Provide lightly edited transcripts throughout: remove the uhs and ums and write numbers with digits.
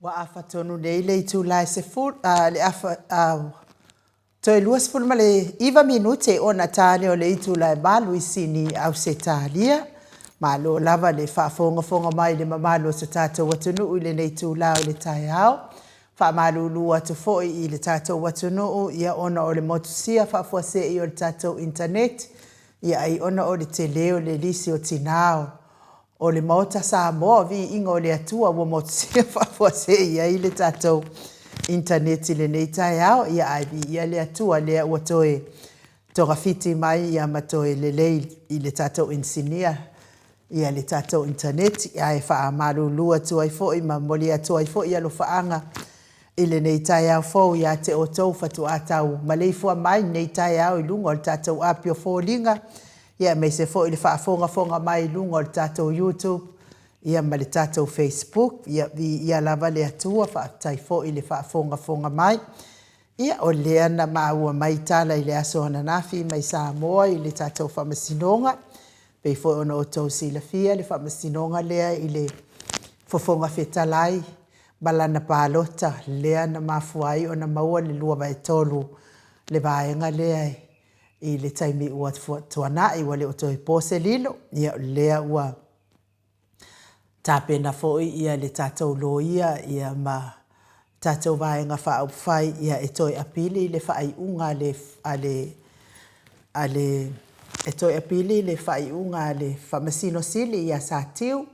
Ua afa tonu nei le itula e sefulu, a, le afa, a, toe 29 minute ona ta lea o le itula e 8 i Sini, Ausetalia. Malo lava le faafogafoga mai i le mamalu o so tatou atunuu i lenei itula o le taeao. Faamalulu atu foi i le tatou atunuu ia ona o le motusia faafuasei o le tatou internet, ia ai ona o le tele o le lisi o tina o le Maota Samoa, viiga o le Atua ua motusia faafuasei ai le tatou internet i lenei taeao. Ia ae viia le Atua lea ua toe togafiti mai ia ma toe lelei i le tatou inisinia ia le tatou internet. Ae faamalulu atu ai foi ma momoli atu ai foi alofaaga i lenei taeao fou ia te outou faatoa tau maleifua mai i lenei taeao i luga o le tatou api o foliga, ia aemaise foi le faafogafoga mai i luga o le tatou YouTube ia ma le tatou Facebook. Ia viia lava le Atua, faafetai foi le faafogafoga mai. Ia o lea na maua mai tala i le aso ananafi mai Samoa i le tatou Faamasinoga, pei foi ona outou silafia le Faamasinoga lea i le Fofoga Fetalai ma lana palota lea na mafua ai ona maua le 2/3 le vaega lea i le taimi ua tuanai, ua le o toe po se lilo. Ia o lea ua tapena foi ia le tatou loia ia ma tatou Vaega Faaupufai ia e toe apili le faaiuga a le a le a le e toe apili le faaiuga a le Faamasino Sili ia Satiu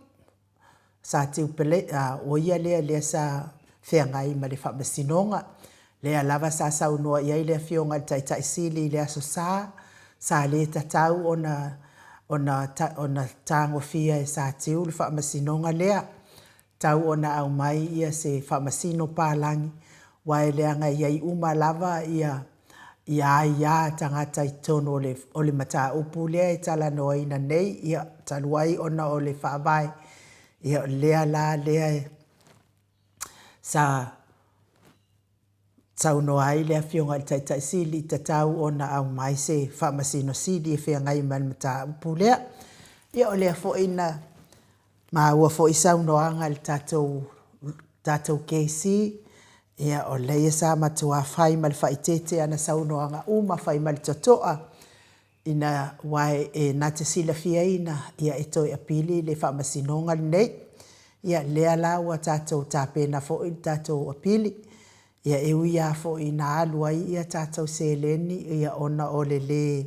Satiu Pele o ia lea lea sa feagai ma le Faamasinoga. Lea lava sa saunoa i ai le Afioga i le Taitai Sili i le Aso Sa, sa le tatau ona ona ona tagofia e Satiu le Faamasinoga lea. Tau ona aumai ia se Faamasino palagi, aua e leaga e i ai uma lava ia ia aia a tagata i totonu o le o le mataupu lea e talanoaina nei, ia, talu ai ona o le Faavae, ia o lea la lea e sa saunoa ai le Afioga i le Taitai Sili, tatau ona aumai se Faamasino Sili e feagai ma le mataupu lea. Ia o lea foi na maua foi saunoaga a le tatou tatou KC, ia o lea sa matua fai ma le faaeteete ana saunoaga uma, fai ma le totoa, ina aua e na te silafiaina ia e toe apili le faamasinoga lenei. Ia lea la ua tatou tapena foi le tatou apili, ia e ui lava foi ina alu ai ia tatou seleni ia ona o le lē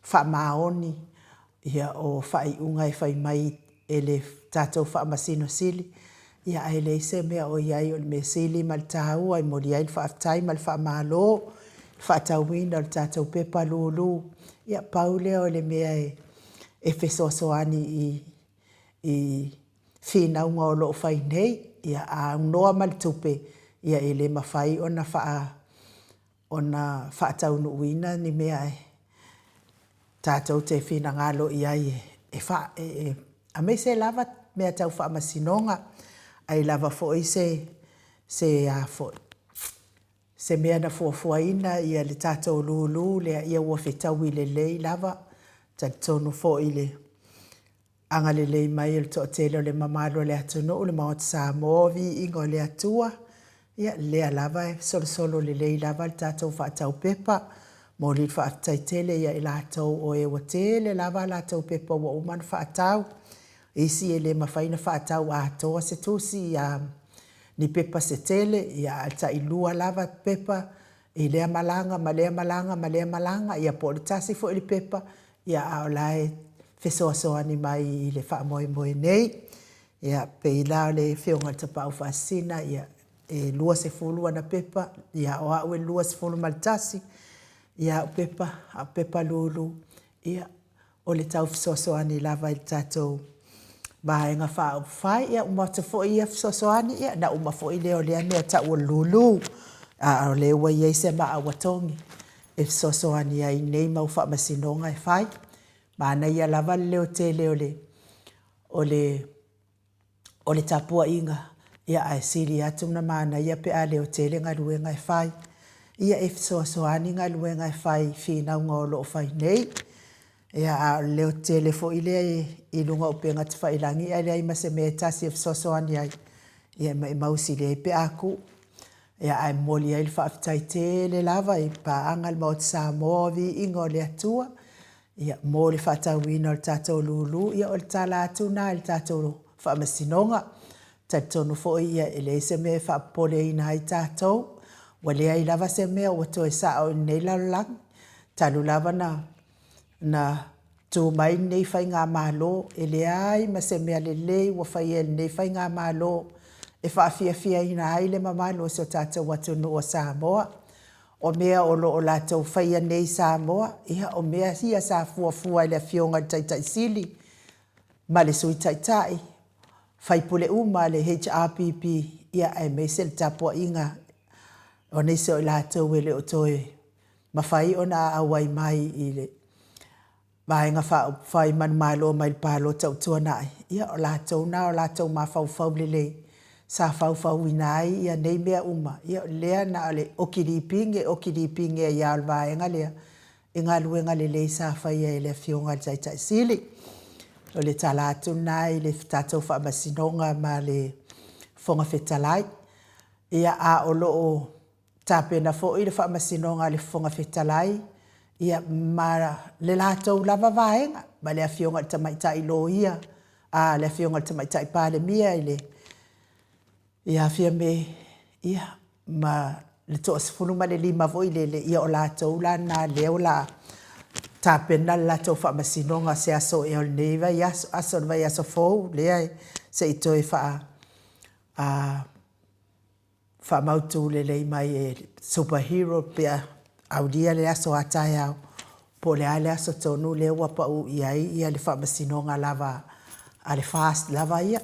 faamaoni ia o faaiuga e fai mai e le tatou Faamasino Sili, ia ae leai se mea o i ai, o le mea sili ma le taua e momoli ai le faafetai ma le faamalo i le faatauina o le tatou pepa lulu. Ia pau lea o le mea e fesoasoani i i finauga o lo o fai nei. Ia a aunoa ma le tupe, ia e le mafai ona faa ona faataunuuina ni mea e tatou te finagalo i ai e fa, e, aemaise lava mea tau faamasinoga, ai lava foi se, se a foi, se mea na fuafuaina ia le tatou lulu lea, ia ua fetaui lelei lava. Talitonu foi i le agalelei mai o le toatele o le mamalu o le atunuu, le Maota Samoa, viiga o le Atua, ia lea lava e solosolo lelei lava le tatou faatau pepa. Momoli le faafetai tele ia i latou o e ua tele lava a latou pepa ua uma ona faatau. Isi e le mafai ona faatau atoa se tusi ia ni pepa se tele, ia ae tailua lava pepa i lea malaga ma lea malaga ma lea malaga, ia po o le tasi foi le pepa, ia a o la e fesoasoani mai i le faamoemoe nei. Ia, pei la o le Afioga i le Tapaau Faasisina, ia e 20 ana pepa, ia o au e 21 ia au pepa, au pepa lulu, ia o le tau fesoasoani lava i le tatou Vaega Faaupufai. Ia uma atu foi ia fesoasoani, ia ona uma foi lea o lea mea tau o le lulu, a o lea ua i ai se maa ua togi e fesoasoani ai i nei mau faamasinoga e fai. Manaia lava le leotele o le o le o le tapuaiga, ia ae sili atu ona manaia pe a leotele galuega e fai. Ia e fesoasoani galuega e fai i finauga o lo o fai nei, ia a o le leotele foi lea i luga o upega tafailagi ae leai ma se mea e tasi e fesoasoani ai, Ia e maimau sili ai pe a kuu. Ia ae momoli ai le faafetai tele lava i paaga a le Maota Samoa o Viiga o le Atua, ia mo le faatauina o le tatou lulu, ia o le tala atu lena i le tatou Faamasinoga. Talitonu foi ia e leai se mea e faapopoleina ai tatou, ua leai lava se mea ua toe sao i lenei lalolagi, talu lava na na tu mai lenei Faigamalo, e leai ma se mea lelei ua faia e lenei Faigamalo e faafiafiaina ai le mamalu o si o tatou atunuu o Samoa. O mea o lo o latou faia nei i Samoa, ia o mea ia sa fuafua e le Afioga i le Taitai Sili ma le Sui Taitai, sui usufono uma a le HRPP, ia aemaise le tapuaiga o nisi o i latou e le o toe mafai ona auai mai i le Vaega Faaupufai Manumalo mai le palota ua tuanai, ia o latou na o latou mafaufau lelei sa faufauina ai ia nei mea uma, ia o lea na o le oki lipigi e oki lipigi ai lava o le vaega lea i galuega lelei sa faia e le Afioga i le Taitai Sili. O le tala atu lena i le tatou Faamasinoga ma le Fofoga Fetalai. Ia, a o lo o tapena foi le Faamasinoga a le Fofoga Fetalai ia ma le latou lava vaega ma le Afioga i le Tamaitai Loia, a, le Afioga i le Tamaitai Palemia i le, ia Fiame, ia, ma le toa-15 foi lele, ia o latou la na lea o le a tapena le latou faamasinoga se aso ea o lenei vaiaso, aso o le vaiaso fou lea se i toe faa, a, faamautu lelei mai e Super Hero pe a aulia le aso a taeao, po o le a le aso tonu lea ua pau i ai le faamasinoga lava a le FAST lava ia,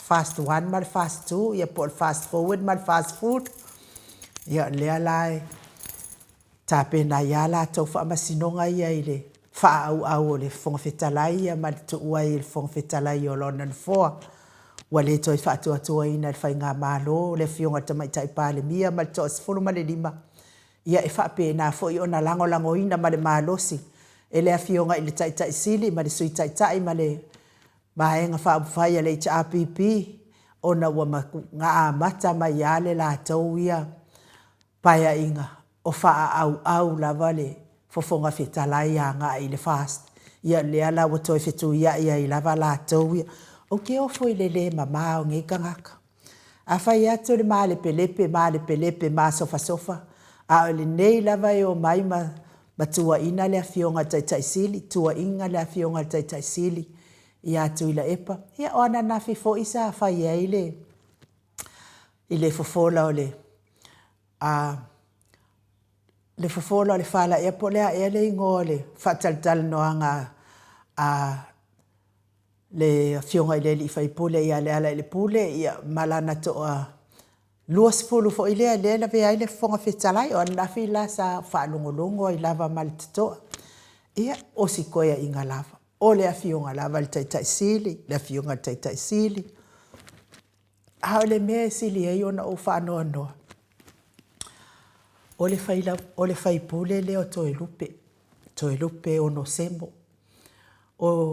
FAST 1 ma le FAST 2, ia po o le Fast Forward ma le Fast Food. Ia o lea la e tapena ai lava latou faamasinoga ia i le faaauau o le Fofoga Fetalai ia ma le tuu ai e le Fofoga Fetalai o lona nofoa. Ua le toe faatuatuaina e le Faigamalo le Afioga i le Tamaitai Palemia ma le toa-15, ia e faapena foi ona lagolagoina ma le malosi e le Afioga i le Taitai Sili ma le Sui Taitai ma le Vaega Faaupufai a le HRPP ona ua amata mai lava le latou ia Paeaiga o faaauau lava le Fofoga Fetalai agai i le FAST, ia lea la ua toe fetuiai ai lava latou ia. Ou te ofo i le le mama o nei tagata. A fai atu le malepelepe, malepelepe, masofasofa, a o lenei lava e omai ma ma tuuaina le Afioga i le Taitai Sili, tuuaina le Afioga i le Taitai Sili ia Tuilaepa. Ia o ananafi foi sa fai ai le i le fofola o le a le fofola o le fala ea po o le a ea le igoa o le faatalatalanoaga a le Afioga i le alii faipule ia Lealailepule ma lana toa 20 foi lea lea e lavea ai le Fofoga Fetalai. O ananafi la sa faalogologo ai lava ma le totoa. Ia, o si koeaiga lava, o le Afioga lava i le Taitai Sili, le Afioga i le Taitai Sili. A o le mea e sili ai ona ou faanoanoa, o le o le faipule lea o Toelupe, Toelupe Onosemo. O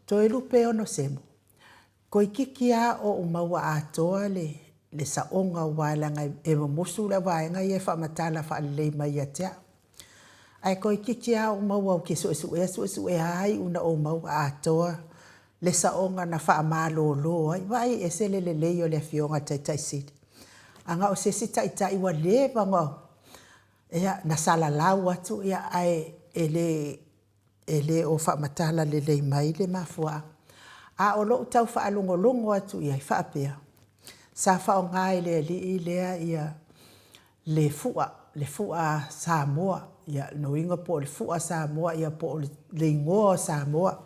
Toelupe Onosemo, toeitiiti lava ou maua atoa le le saoga aua leaga e mumusu le vaega ia e faamatala faalelei mai ia te au. Ae toeitiiti lava ou maua ou te suesuea suesuea lava iu ina ou maua atoa le saoga na faamalolo ai. Vaai e ese le lelei o le Afioga i le Taitai Sili. A na o se isi taitai ua leva ona, ia, na salalau atu, ia, ae e le, e le o faamatala lelei mai le mafuaaga. A o lou tau faalogologo atu i ai faapea, sa faaaoga e le alii lea ia le fua, le fua a Samoa, ia lona uiga po o le fua Samoa ia po o le igoa o Samoa.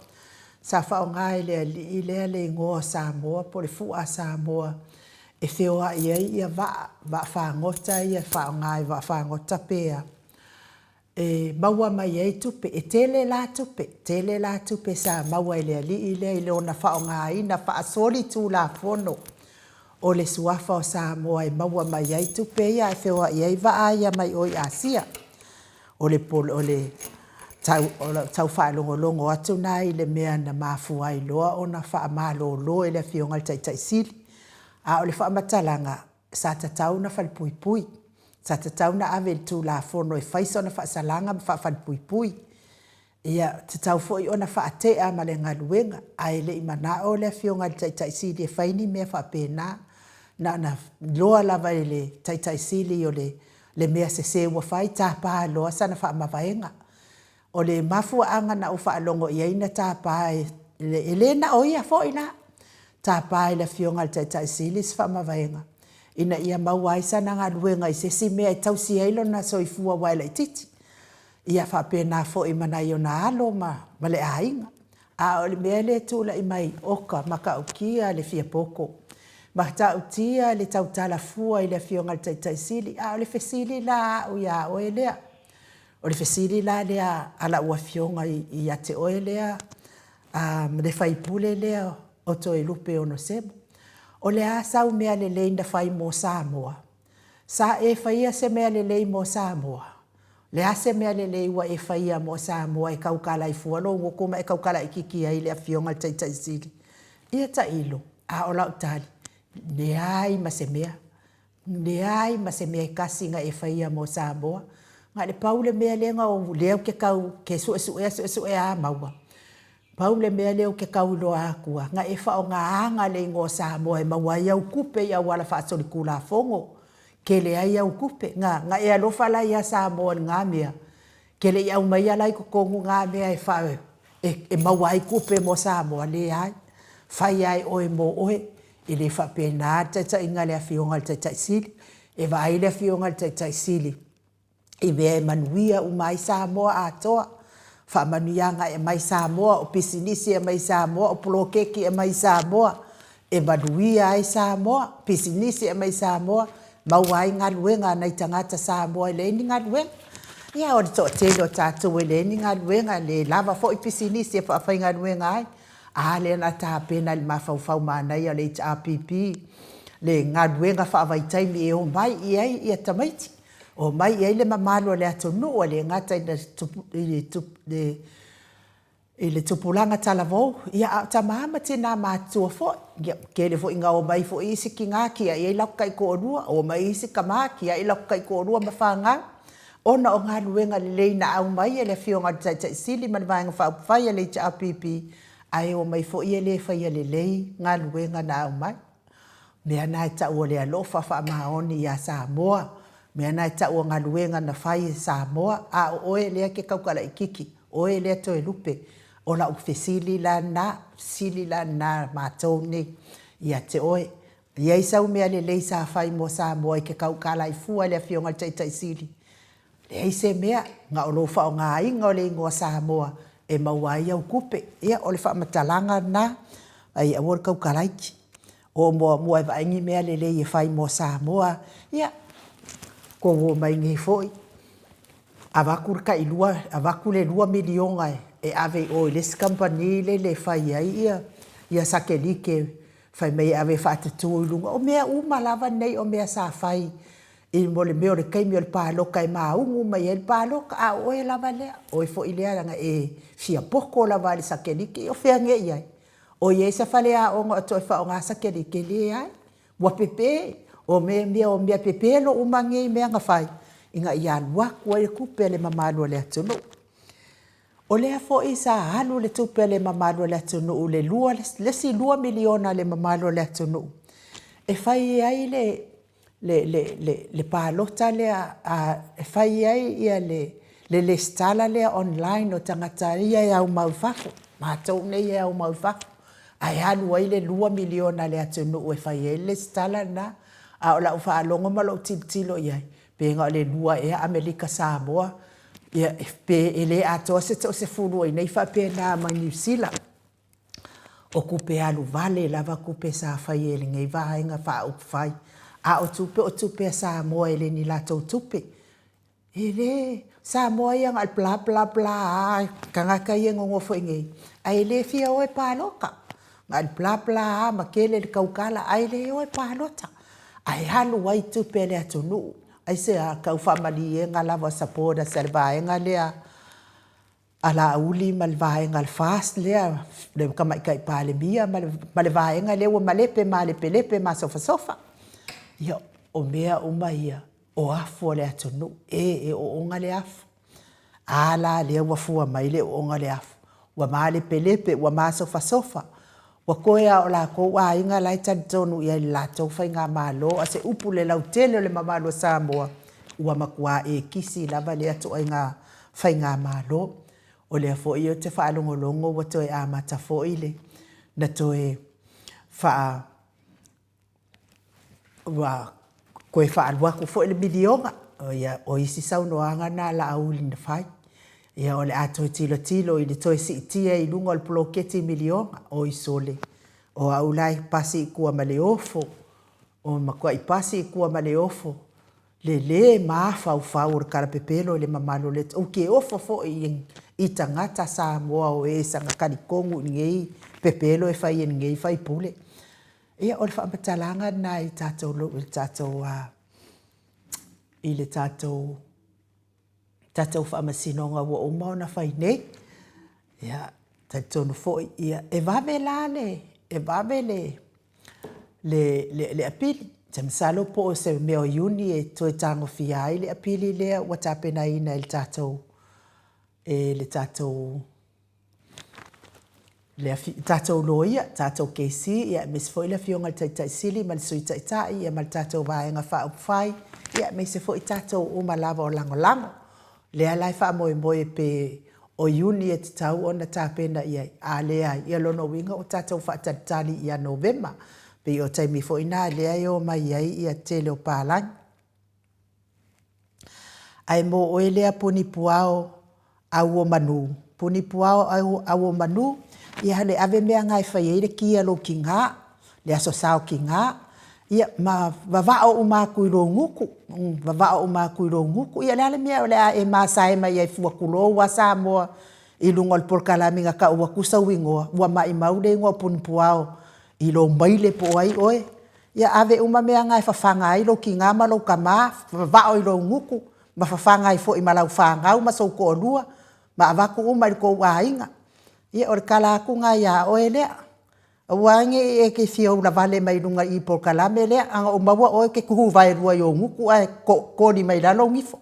Sa faaaoga e le alii lea le igoa o Samoa po o le fua a Samoa e feoai ai ia vaa, vaafagota ia e faaaoga i vaafagota pe a, e maua mai ai tupe. E tele la tupe, tele la tupe sa maua e le alii lea i lona faaaogaina faasolitulafono o le suafa o Samoa e maua mai ai tupe ia e feoai ai vaa ia mai o i Asia. O le o le tau o lau tau faalogologo atu lena i le mea na mafua ai loa ona faamalolo e le Afioga i le Taitai Sili. A o le faamatalaga, sa tatau ona falepuipui, sa tatau ona ave i le Tulafono e fai sona faasalaga ma faafalepuipui. Ia, tatau foi ona faatea ma le galuega, ae le i manao le Afioga i le Taitai Sili e fai ni mea faapena. Na ona iloa lava e le Taitai Sili o le mea sese ua fai, tapa loa sana faamavaega. O le mafuaaga na ou faalogo i ai na tapa e le na o ia foi la, tapa e le Afioga i le Taitai Sili se faamavaega ina ia maua ai sana galuega i se isi mea e tausi ai lona soifua aua e laitiiti, ia faapena foi ma nai ona alo ma le aiga. A o le mea lea e tulai mai, oka, matautia le fia poto, matautia le tautala fua i le Afioga i le Taitai Sili. A o le fesili la a au ia oe lea, o le fesili la lea a lau Afioga ia te oe lea le sui usufono lea o Toelupe Ionosema, o le a sau mea lelei na fai mo Samoa? Sa e faia se mea lelei mo Samoa? Le a se mea lelei ua e faia mo Samoa e tautala ai fua lou gutu ma e tautala laititi ai i le Afioga i le Taitai Sili? Ia tailo, a o lau tali, leai ma se mea. Leai ma se mea e tasi na e faia mo Samoa. Na o le pau le mea lea ou te tau suesuea suesuea lava maua, pau le mea lea ou te tau iloa atua, na e faaaogaina le igoa o Samoa e maua ai au tupe i auala faasolitulafono, tele ai au tupe. Na e alofa la ia Samoa i lena mea? E te le i aumaia la i totonu na mea e maua ai tupe mo Samoa? Leai. Fai lava e oe mo oe. E le faapena le taitaiga a le Afioga i le Taitai Sili. E vaai le Afioga i le Taitai Sili i mea e manuia uma ai Samoa atoa, faamanuiaga e aumai i Samoa, o pisinisi e aumai i Samoa, o poloketi e aumai i Samoa e manuia ai Samoa, pisinisi e aumai i Samoa, maua ai galuega a nai tagata Samoa e leai ni galuega. Ia o le toatele o tatou e leai ni galuega, e le lava foi pisinisi e faafaigaluega ai. A lea na tapena i le mafaufau manaia o le HRPP le galuega faavaitaimi e omai i ai tamaiti, omai i ai le mamalu o le atunuu, e le gata i le tupulaga talavou, a o tama ma tina matutua foi. Ia, ua tele foi ina omai foi isi tina tiai ai latou taitoalua, omai isi tama tiai latou taitoalua ma fanau, ona o galuega lelei na aumai e le Afioga i le Taitai Sili ma le Vaega Faaupufai a le HRPP, ae omai foi e le faia lelei galuega na aumai. O mea na e tau o le alofa faamaoni ia Samoa, o mea na e tau o galuega na fai e Samoa, a o oe lea e te tautala laitiiti, oe lea Toelupe. O lau fesili la lena, fesili la lena a matou nei ia te oe. E i ai sau mea lelei sa fai mo Samoa e te tautala ai fua i le Afioga i le Taitai Sili? Leai se mea, na o lou faaaogaina o le igoa Samoa e maua ai au tupe. Ia, o le faamatalaga lena, ae aua le tautala iki. O muamua e vaai ni mea lelei e fai mo Samoa. Ia, tou omai nei foi avatu le tailua, avatu le $2 miliona e ave i o i le isi kamupani lele e fai ai ia satelite fai mai e ave e faatutu i luga. O mea uma lava nei o mea sa fai i le mea o le taimi o le palota e maugu mai ai le palota, a o oe lava lea, o oe foi lea leaga e fia poto lava i le satelite. Ia o fea nei i ai? O i ai se faleaoga o toe faaaoga satelite? Leai. Ua pepe. O mea o mea pepelo uma nei mea na fai ina ia alu atu ai le tupe a le mamalu o le atunuu. O lea foi sa alu le tupe a le mamalu o le atunuu i le le isi $2 miliona a le mamalu o le atunuu e fai ai le le, le, le, le palota lea e fai ai ia le, le lesitala lea online o tagata ia e aumau i fafo, matou nei e aumau i fafo, ae alu ai le $2 miliona a le atunuu e fai ai le lesitala lena. A o lau faalogo ma lou tilotilo i ai, pe na o le lua ea Amerika Samoa, ia, pe e le atoa se toasefulu o i inei faapena ma Niu Sila. O tupe alu vale lava tupe sa fai e lenei Vaega Faaupufai, a o tupe o tupe a Samoa e le ni latou tupe. E le, Samoa ia na o le bla bla bla lava, tagata ia e nonofo i inei, ae le fia o e palota. Na o le bla bla lava ma tele le tautala ae le o e palota. Ae alu ai tupe a le atunuu. Aisea? Tau faamaliega lava supporters a le vaega lea. a Laauli ma le vaega a le FAST lea, le Tamaitai Palemia ma le vaega lea ua malepe malepelepe masofasofa. Ia, o mea uma ia, o afu a le atunuu, e e oona le afu. A la lea ua fua mai le oona o le afu, ua malepelepe, ua masofasofa, ua toe lava o latou aiga la e talitonu i ai i le latou faigamalo. A o se upu i le lautele o le mamalu o Samoa, ua matua ekisi lava lea ituaiga faigamalo. O lea foi ou te faalogologo ua toe amata foi le, na toe faa, ua toe faaalu atu foi le miliona. Ia, o isi saunoaga na a Laauli na fai. Ia o le a toe tilotilo i le toe siitia i luga o le poloketi miliona. Oi sole, o au la e pasi i tua ma le ofo, ua matuai pasi i tua ma le ofo le lē mafaufau o le talapepelo i le mamalu o le atunuu. Ou te ofo foi i tagata Samoa o e saga talitonu i lenei pepelo e fai e lenei sui usufono. Ia, o le faamatalaga lena i le tatou tatou faamasinoga ua uma ona fai nei. Ia, talitonu foi, ia, e vave la le, e vave le, le, le apili. Ou te masalo po o se mea o Iuni e toe tagofia ai le apili lea ua tapenaina e le tatou, e le tatou le tatou loia, tatou KC, aemaise foi le Afioga i le Taitai Sili ma le Sui Taitai ia ma le tatou Vaega Faaupufai, aemaise foi tatou uma lava o lagolago. O lea la e faamoemoe pe o Iuni e tatau ona tapena i ai, a leai, ia o lona uiga ua tatou faatalitali ia Novema. E pei o le taimi foi lena lea e omai ai le tele o palagi. Ae mo oe lea punipuao auomanu, punipuao auomanu, ia le ave mea na e fai ai le ki a lou tina, le aso sa o tina, ia ma vavao uma atu i lou gutu, vavao uma atu i lou gutu. Ia o le a le mea o le a e masae mai ai fua tulou lava Samoa i luga o le polokalame na tau atu sou igoa, ua maumau le igoa o Punipuao i lou maile po o ai oe. Ia ave uma mea na e fafaga ai lou tina ma lou tama, vavao i lou gutu ma fafaga ai foi ma lau fanau ma sou toalua ma avatu uma i lo outou aiga. Ia o le tala atu lena ia oe lea. Aua ne i e te fia ulavale mai luga i i i le polokalame lea, ana ou maua oe ou te tuhu vaelua i ou gutu ae koli mai lalo ou nifo.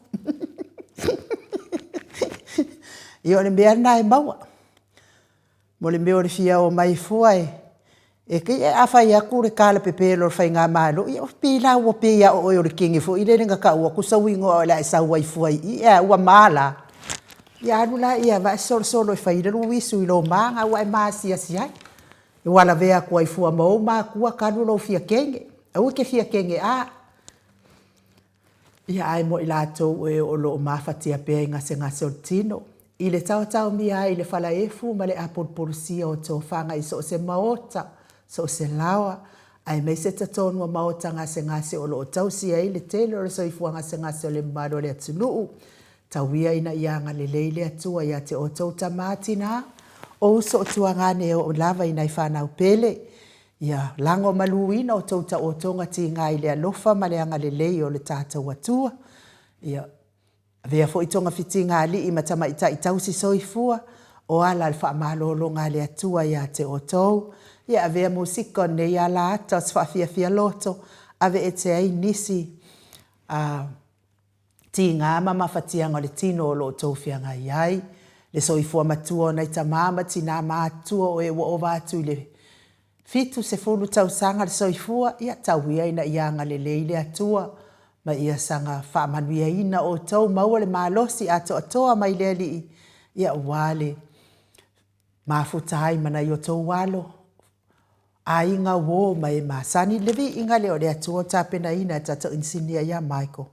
Ia o le mea lena e maua, mo le mea o le fia omai fua e, a fai atu le talapepelo a le faigamalo, ia pei la ua pei lava o oe o le kene foi lele na tau atu sou igoa o le a e sau ai fua i i, ae a ua ma la? Ia alu laia e solosolo e fai lou isu i lou ma lena ua e maasiasi ai. Ua lavea atu ai fua ma ou matua talu lou fia kene. Aua e te fia kene a! Ia ae mo i latou e o lo o mafatia pea i gasegase o le tino, i le taotaomia ai i le falaefu ma le apulupulusia o tofaga i so o se maota, so o se laoa, aemaise totonu o maota gasegase o lo o tausi ai le tele o le soifua gasegase o le mamalu o le atunuu, tau ia ina ia agalelei le Atua ia te outou tama, tina, o uso o tuagane e oo lava i nai fanau pele, Ia lagomaluina outou taotoga tiga i le alofa ma le agalelei o le tatou Atua. Ia avea foi togafitiga a alii ma tamaitai tausi soifua, o ala o le faamalologa a le Atua ia te outou. Ia avea musika o lenei alaata o se faafiafia loto, aveese ai nisi a tiga ma mafatiaga o le tino o lo o outou feagai ai, le soifua matua o nai tama ma tina matutua o e ua ova atu i le 70 tausaga le soifua, ia tau ia ina ia agalelei le Atua ma ia saga faamanuiaina outou, maua le malosi atoatoa mai le Alii, ia aua le mafuta ai ma nai outou alo, aiga, uo ma e masani. Le viiga lea o le Atua o tapenaina e tatou inisinia ia Michael.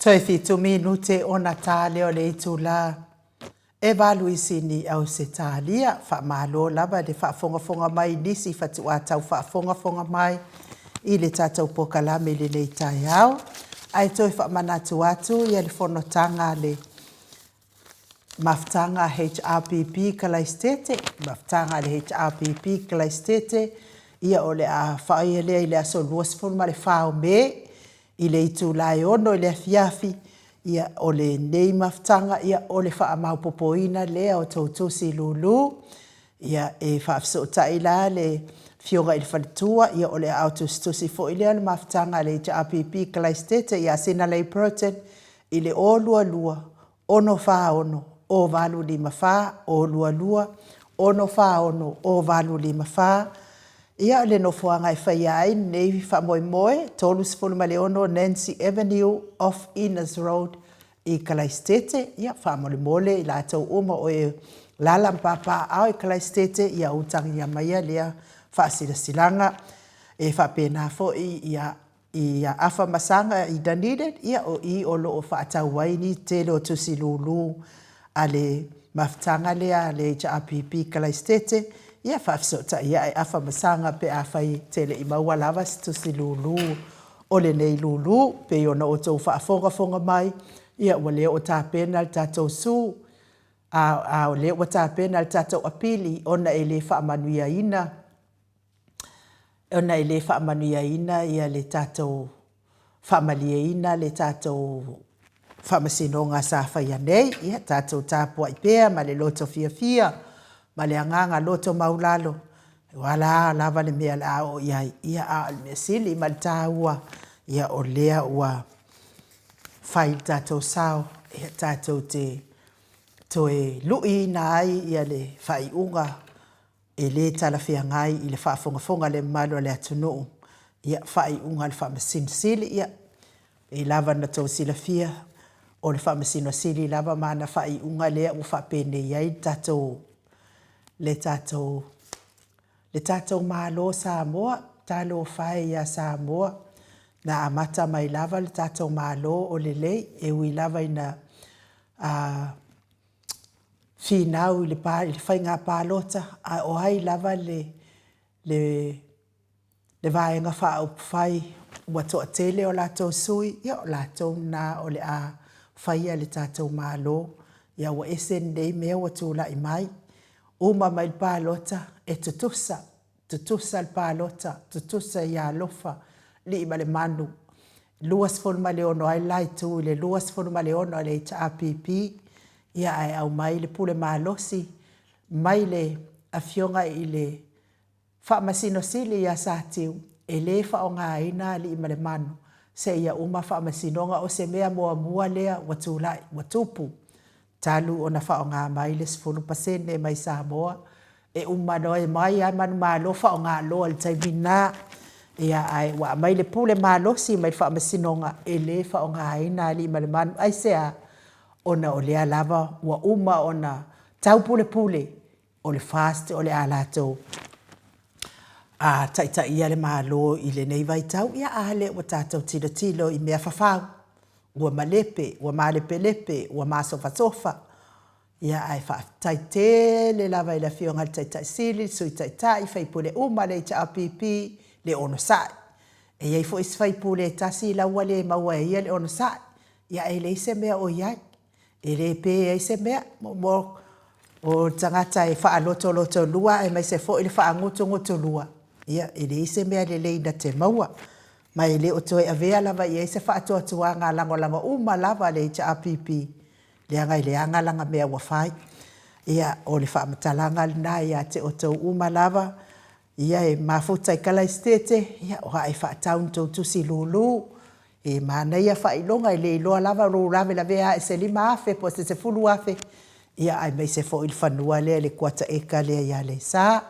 Toe fitu minute ona ta lea o le itulā e valu i Sini, Ausetalia. Faamalo lava le faafogafoga mai i nisi fatuā tau faafogafoga mai i le tatou pokalame i lenei taeao. Ae toe faamanatu atu ia le fonotaga a le Mafutaga a HRPP Kalaisitete, Mafutaga a le HRPP Kalaisitete, ia o le a faia lea i le aso 24 o Me i le itula e 6:00 i le afiafi. Ia, o lenei mafutaga, ia o le faamaopoopoina lea o tou tusi lulu. Ia, e faafesootai la le Afioga i le Faletua, ia o le aao tusitusi foi lea o le mafutaga a le HRPP Kalaisitete ia Sinalei Burton i le 022 646 0854, 022 646 0854. Ia, le nofoaga e faia ai lenei faamoemoe, 36 Nancy Avenue, off Enos Road i Kalaisitete. Ia, faamolemole i latou uma o e alaala ma papaaao i Kalaisitete, ia utagia maia lea faasilasilaga. E faapena foi ia i Afa ma Saga i Dunedin, ia o i o lo o faatau ai ni tele o tusi lulu a le mafutaga lea a le HRPP Kalaisitete, ia faafesootai ae Afa ma Saga pe afai e te le i maua lava se tusi lulu o lenei lulu. Pei ona outou faafogafoga mai, ia ua le o tapena le tatou su, a, a o lea ua tapena le tatou apili ona e le faamanuiaina ona e le faamanuiaina ia le tatou faamalieina le tatou faamasinoga sa faia nei. Ia tatou tapuai pea ma le loto fiafia ma le agaga loto maualalo, o le a lava le mea o le a oo i ai, ia a o le mea sili ma le taua, ia o lea ua fai le tatou sao, ia tatou te toe luiina ai ia le faaiuga e le talafeagai i le faafogafoga a le mamalu o le atunuu, ia, faaiuga a le Faamasino Sili. Ia, pei lava ona outou silafia, o le Faamasino Sili lava ma ana faaiuga lea ua faapenei ai le tatou, le tatou, le tatou Malo o Samoa. Talofa e ia Samoa, na amata mai lava le tatou Malo o lelei, e ui lava ina a, finau i le faiga palota, a o ai lava le le Vaega Faaupufai ua toatele o latou sui, ia o latou na o le a faia le tatou Malo. Ia ua ese lenei mea ua tulai mai, uma mai le palota e tutusa, tutusa le palota, tutusa ia alofa, alii ma le manu, 26 ai le la itu i le 26 a le HRPP, ia ae aumai le pule malosi mai le Afioga i le Faamasino Sili ia Satiu, e le faaaogaina alii ma le manu seia uma faamasinoga o se mea muamua lea ua tulai, ua tupu, talu ona faaaoga mai le 10% mai Samoa, e uma loa e mai lava manumalo faaaoga loa i le taimi lena. Ia, ae ua aumai le pule malosi mai le Faamasinoga e le faaaogaina alii ma le manu. Aisea? Ona o lea lava ua uma ona taupulepule o le FAST o le a latou a taitaia le Malo i lenei vaitau. Ia, a lea ua tatou tilotilo i mea fafau, ua malepe, ua malepelepe, ua masofasofa. Ia, ae faafetai tele lava i le Afioga i le Taitai Sili, le Sui Taitai, sui usufono uma o le HRPP, le onosai. E i ai foi isi sui usufono e tasi la ua le maua e ia le onosai, ia e leai se mea o i ai. E le pe ai se mea. Mo o le tagata e faalotolotolua aemaise foi le faagutugutulua, ia e leai se mea lelei na te maua. Ma e le o toe avea lava i ai se faatuatuaga lagolago uma lava a le HRPP, leaga e leaga lana mea ua fai. Ia, o le faamatalaga lena ia te outou uma lava, ia e mafuta i Kalaisitete, ia o aa e faatau ni tou tusi lulu, e manaia faailoga, e le iloa lava lou lavelavea ae se $5,000 po o se $10,000, ia aemaise foi le fanua lea le kuata eka lea i Aleisa.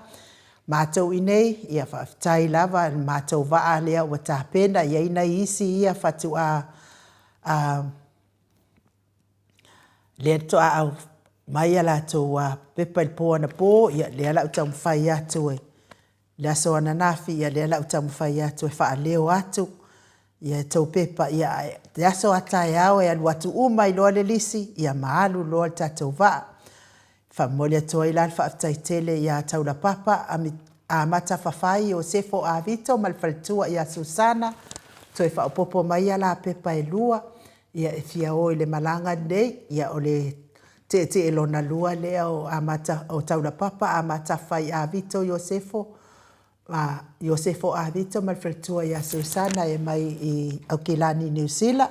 Matou i inei, ia faafetai lava i le matou vaa lea ua tapena, e i ai nai isi ia faatoa a lea faatoa aumai a latou pepa i le po anapo, ia lea o le a ou taumafai atu i le aso ananafi, ia lea o le a ou taumafai atu e faaleo atu. Ia tou pepa, ia ae te aso a taeao e alu atu uma ai loa le lisi, ia ma alu loa le tatou vaa. E faamomoli atu ai la le faafetai tele ia Taulapapa Amata Fafai Iosefo Avito ma le faletua ia Susana, toe faaopoopo mai ia la pepa e lua, ia e fia o i le malaga lenei, ia o le tietie lona lua lea o Amata o Taulapapa Amata Fafai Avito Iosefo a Iosefo Avito ma le faletua ia Susana e mai i Aukilani Niu Sila.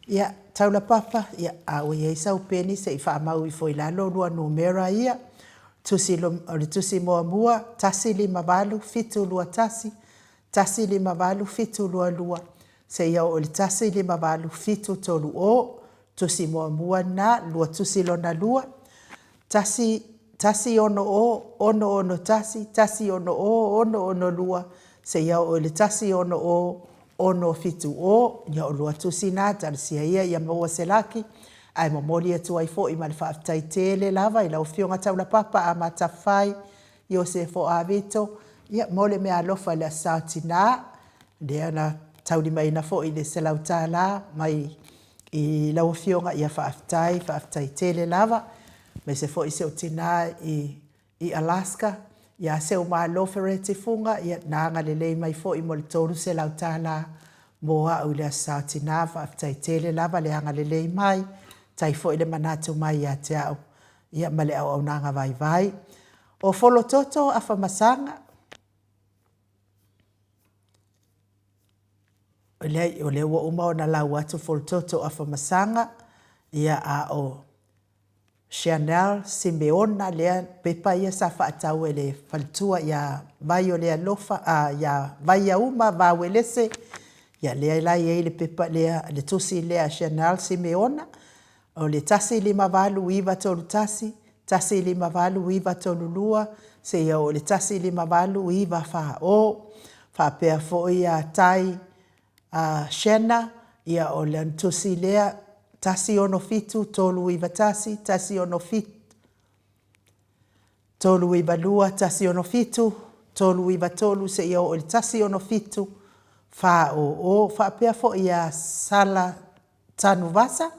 Ia, Taulapapa, ia, a ua i ai sau peni se i faamau ifo i lalo lua numera ia. Tusi, o le tusi muamua, 158 721, 158 722, seia oo i le 158 730. Tusi muamua lena, lua tusi lona lua, 1 160 661, 160 662, seia oo i le 160 670. Ia o lua tusi na, talosia ia ia maua se laki, ae momoli atu ai foi ma le faafetai tele lava i lau Afioga Taulapapa Amata Fai Iosefo Avito, ia, mo le meaalofa i le Aso Sa o Tina, lea na taulimaina foi i le $100 mai i lau Afioga, ia faafetai, faafetai tele lava. Aemaise foi si ou tina i Alaska, ia Seumalo Fereti Fuga, ia na agalelei mai foi mo le $300 mo au i le Aso Sa o Tina. Faafetai tele lava le agalelei mai, faafetai foi le manatu mai ia te au, ia ma le auaunaga vaivai. O Folototo Afamasaga, leai, o lea ua uma ona lau atu Folototo Afamasaga, ia a o Chanel Simeona lea pepa ia sa faatau e le faletua ia Vaiolealofa, a, ia Vaiauma Vauelese, ia lea la e i ai le pepa lea, le tusi lea a Chanel Simeona, o le 158931, 158932, seia oo i le 158940. Faapea foi ia Tai Shanna, ia o lana tusi lea, 167391, 167 392 167 393 seia oo i le 167 400. Faapea foi ia Sala Tanuvasa,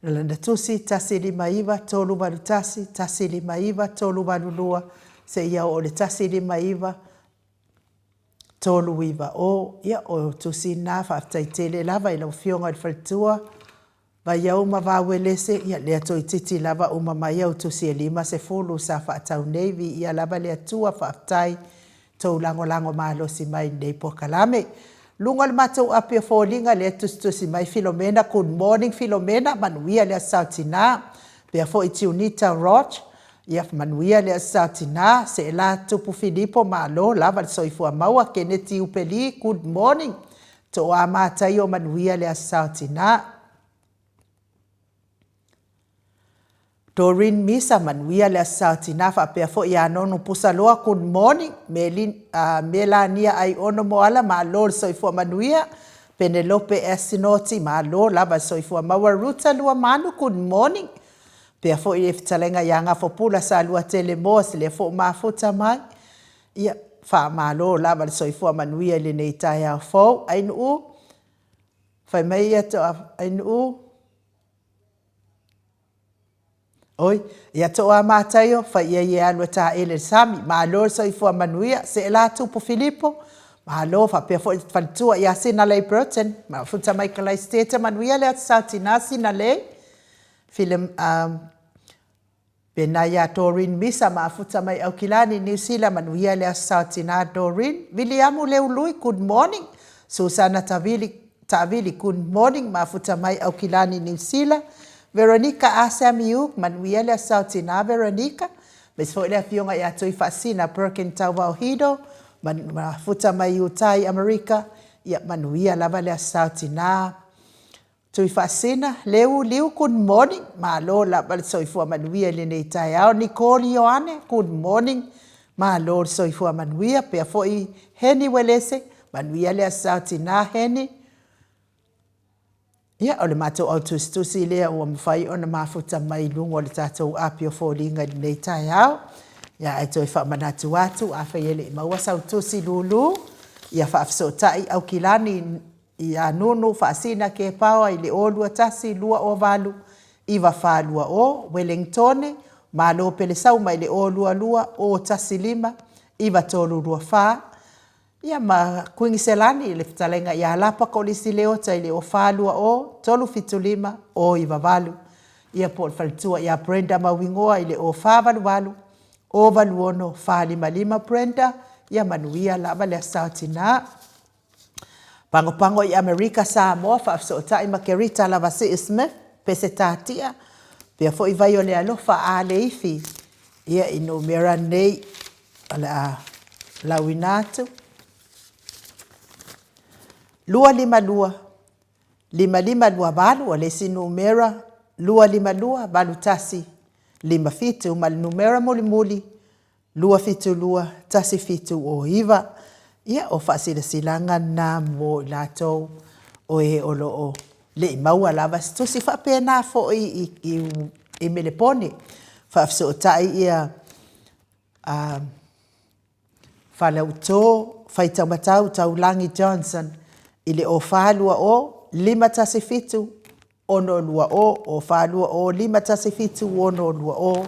o lana tusi, 159 381, 159 382, seia oo i le 159 390. Ia, o tusi na, faafetai tele lava i lau Afioga i le faletua, Vaiauma Vauelese, ia lea toeitiiti lava uma mai au tusi e 50 sa faatau nei, viia lava le Atua, faafetai tou lagolago malosi mai i lenei polokalame. Luga o le matou api o foliga lea e tusitusi mai Filomena, good morning Filomena, manuia le Aso Sa o Tina. Faapea foi Tiunita Roch, ia manuia le Aso Sa o Tina. Seela Tupu Filipo, malo lava le soifua maua. Keneti Upeli, good morning. Toa Mataio, manuia le Aso Sa o Tina. Doreen Misa, manuia le Aso Sa o Tina faapea foi ia Nonu Pusaloa, good morning. Melania Aiono Moala, malo le soifua manuia. Penelope Asinoti, malo lava le soifua maua. Ruta Luamanu, good morning. Faapea foi le fetalaiga ia Gafopula Saluatele Moss, lea foi ua mafuta mai. Ia, faamalo lava le soifua manuia i lenei taeao fou. Ainuu, fai mai ia toa, Ainuu, Oi, ia Toa Mataio, fai i ai e alu e taele i le sami. Malo le soifua manuia. Seela Tupu Filipo, malo faapea foi le faletua ia Sinalei Burton. Mafuta mai Kalaisitete, manuia le Aso Sa Tina Sinalei. File, um, Pena ia Doreen Misa, mafuta mai Aukilani, Niu Sila, manuia le Aso Sa Tina Doreen. Viliamu Leului, good morning. Susana Tavili, Taavili, Good morning, mafuta mai Aukilani Niu Sila, Veronica A Samiuk, manuia le Aso Tina Veronica, aemaise foi le afioga ia Tuifaasina Perkin Tauvaohido, mafuta mai Utah i Amerika, ia manuia lava le Aso Tina Tuifaasina, Leu Liu, good morning, malo lava le soifua manuia i lenei taeao. Nicole Ioane, good morning, malo le soifua manuia. Pea foi Heni Uelese, manuia le Aso Sa o Tina Heni. Ia, o le matou au tusitusi lea ua mafai ona mafuta mai i luga o le tatou api o foliga i lenei taeao. Ia, ae toe faamanatu atu, afai e le i maua sau tusi lulu, ia faafesootai Aukilani. Ia Nunu Faasina Kepaoa i le 0 2 1 2 0 8 9 4 2 0, Welengtone, Malo Pelesauma i le 0 2 2 0 1 5 9 3 2 4, ia ma Kuiniselani i le fetalaiga ia Lapa Kolisi Leota i le 0 4 2 0 3 7 5 0 9 8, ia po o le faletua ia Brenda Mauigoa i le 0 4 8 8 0 8 6 4 5 5. Brenda, ia manuia lava le Aso Sa o Tina. Pagopago i Amerika Samoa, faafesootai ma Kerita Lavasii Smith, Pesetatia, pea foi vai o le alofa a le ifi, ia i numera nei o le a lauina atu. 252 5528, o le isi numera 252 81 57, ma le numera mulimuli 272 1709. Ia, o faasilasilaga na mo i latou o e o lo o le i maua lava se tusi. Faapena foi i, i, i Melepone, faafesootai ia a Faleuto Faitaumatau Taulagi Johnson i le 0420 517 620, 0420 517 620.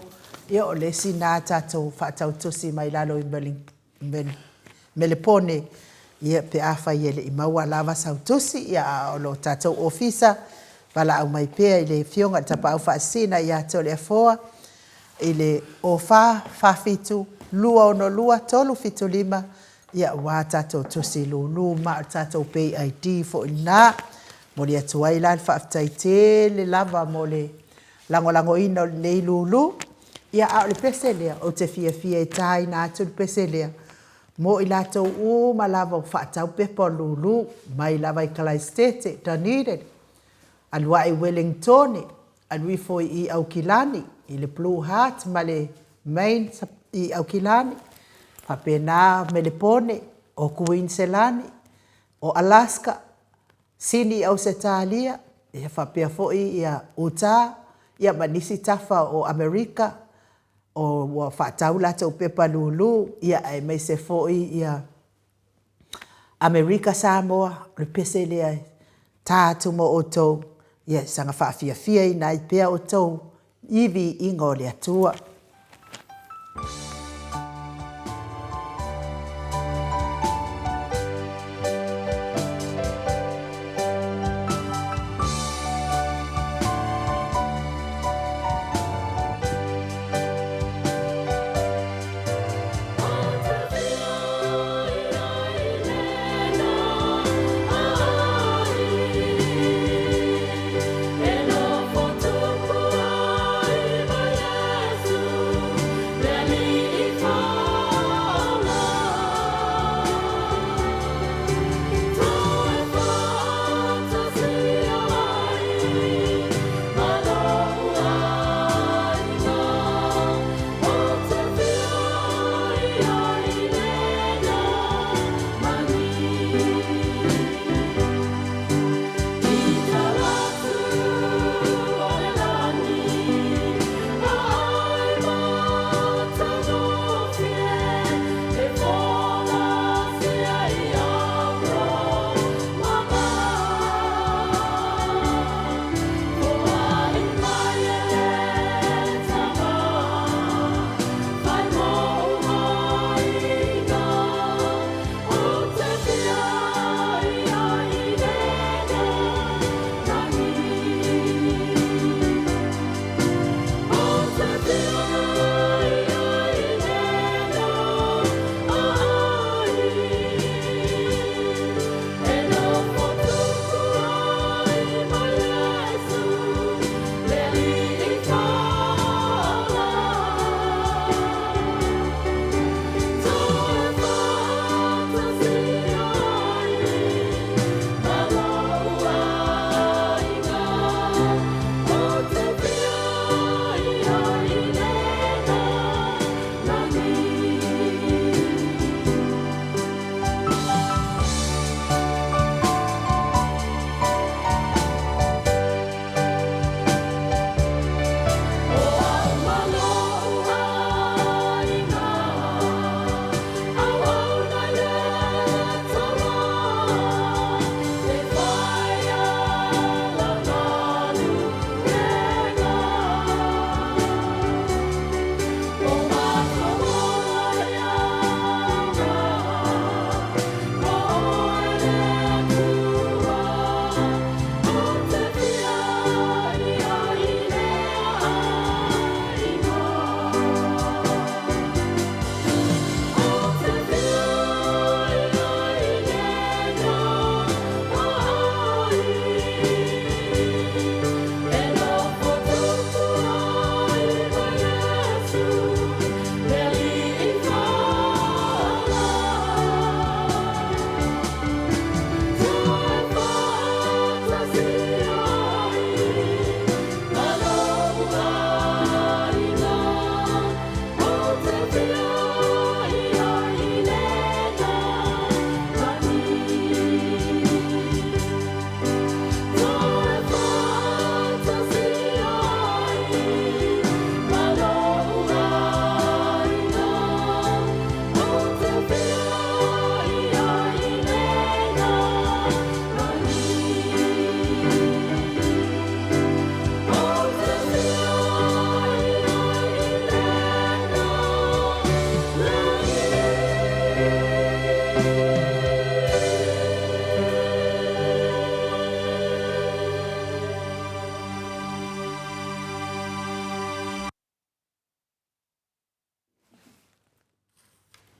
Ia o le isi na tatou faatautusi mai lalo i Melepone, ia pe afai e le i maua lava sau tusi, ia a o lo tatou ofisa valaau mai pea i le Afioga i le Tapaau Faasisina ia Toleafoa i le 04 47 262 375, ia aua tatou tusi lulu ma o le tatou pay ID foi lena. Momoli atu ai la le faafetai tele lava mo le lagolagoina o lenei lulu. Ia a o le pese lea, ou te fiafia e taina atu le pese lea mo i latou uma lava ua faatau pepa o lulu, mai lava i Kalaesetete, Dunedin, alu ae i Welengtone, alu ifo i Aukilani, i le Blue Heart ma le Main i Aukilani, faapena Melepone, o Kuiniselani, o Alaska, Sini i Ausetalia, ia faapea foi ia Utah, ia ma nisi tafa o Amerika, o ua faatau latou pepa lulu, ia aemaise foi ia Amerika Samoa, o le pese lea e ta atu mo outou, ia saga faafiafiaina ai pea outou i viiga o le Atua.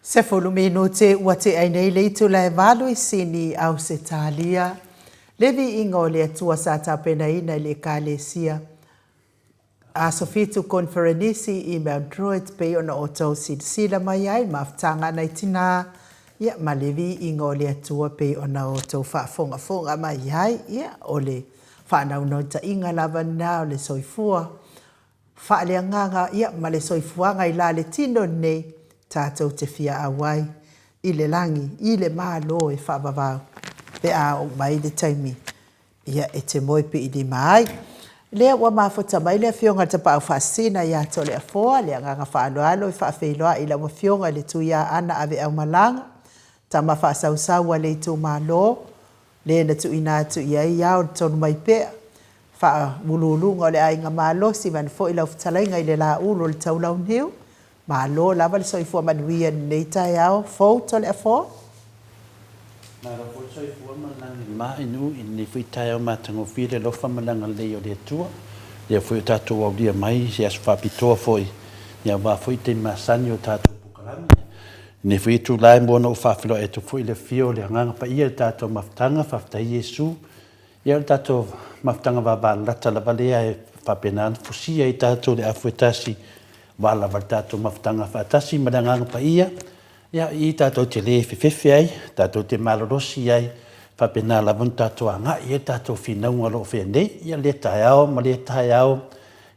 10 minute ua tea ai nei le itula e valu i Sini, Ausetalia. Le viiga o le Atua sa tapenaina i le Ekalesia Aso Fitu Koneferenisi i Mount Druitt pei ona outou silasila mai ai mafutaga a nai tina, ia, ma le viiga o le Atua pei ona outou faafogafoga mai ai. Ia, o le faanaunautaiga lava lena o le soifua faaleagaga, ia, ma le soifuaga i la le tino lenei, tatou te fia auai i le lagi, i le Malo e faavavau pe a oo mai le taimi, ia, e te moe piilima ai. Lea ua mafuta mai le Afioga i le Tapaau Faasisina ia Toleafoa, le agaga faaaloalo e faafeiloai i lau Afioga i le Tuiaana Aveaumalaga, tama faasausau a le itumalo, le na tuuina atu i ai ao le Tonumaipea, faauluuluga o le Aiga Malosi, vaeane foi lau fetalaiga i le Laulu o le Taulauniu. Malo lava le soifua manuia i lenei taeao fou Toleafoa. Malo foi le soifua ma le lagi e ma i nuu i lenei foi taeao matagofie le alofa ma le agalelei o le Atua. Lea foi ua tatou aulia mai se aso faapitoa foi aua foi taimi masani o tatou polokalame. I lenei foi itula e mua ona ou faafeiloai atu foi i le afio o le Agaga Paia i le tatou mafutaga, faafetai Iesu. Ia o le tatou mafutaga vavalalata lava lea e faapena ona fusia ai tatou i le afu e tasi aua lava le tatou mafutaga faatasi ma le Agaga Paia. Ia, i tatou te le fefefe ai, tatou te malolosi ai, faapena lava ona tatou agai i ai le tatou finauga o lo o fea nei. Ia lea taeao ma lea taeao,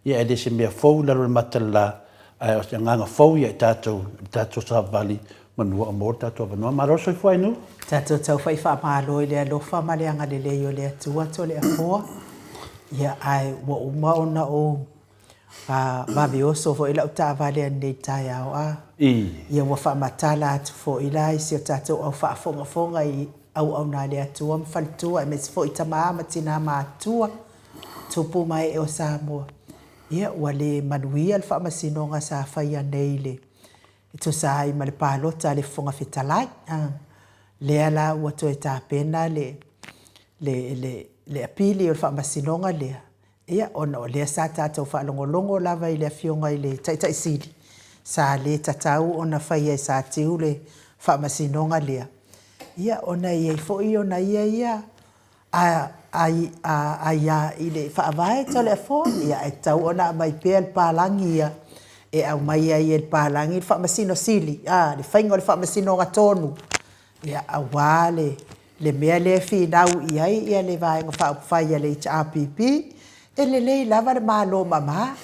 ia e le se mea fou i lalo o le mata o le la, ae o se agaga fou ia i tatou, i le tatou savavali manu ua maua le tatou avanoa. Malo le soifua Ainuu. Tatou tau fai faamalo i le alofa ma le agalelei o le Atua Toleafoa. Ia, ae ua uma ona ou vave oso foi lau taavale ananei i le taeao a. Ia ua faamatala atu foi la i si o tatou au faafogafoga i auauna a le Atua ma faletua aemaise foi tama ma tina matutua, tupu ma ee o Samoa. Ia ua le manuia le faamasinoga sa faia nei i le e tusa ai ma le palota a le Fofoga Fetalai. Lea la ua toe tapena le le le le apili o le faamasinoga lea, ia ona o lea sa tatou faalogologo lava i le Afioga i le Taitai Sili, sa le tatau ona faia e Satiu le faamasinoga lea, ia ona e i ai foi ona ia ia a aia i le Faavae Toleafoa, ia e tatau ona aumai pea le palagi ia e aumai ai e le palagi le Faamasino Sili, a, le faiga o le faamasinoga tonu, ia, aua le le mea lea e finau i ai ia le Vaega Faaupufai a le HRPP, e lelei lava le Malo mama,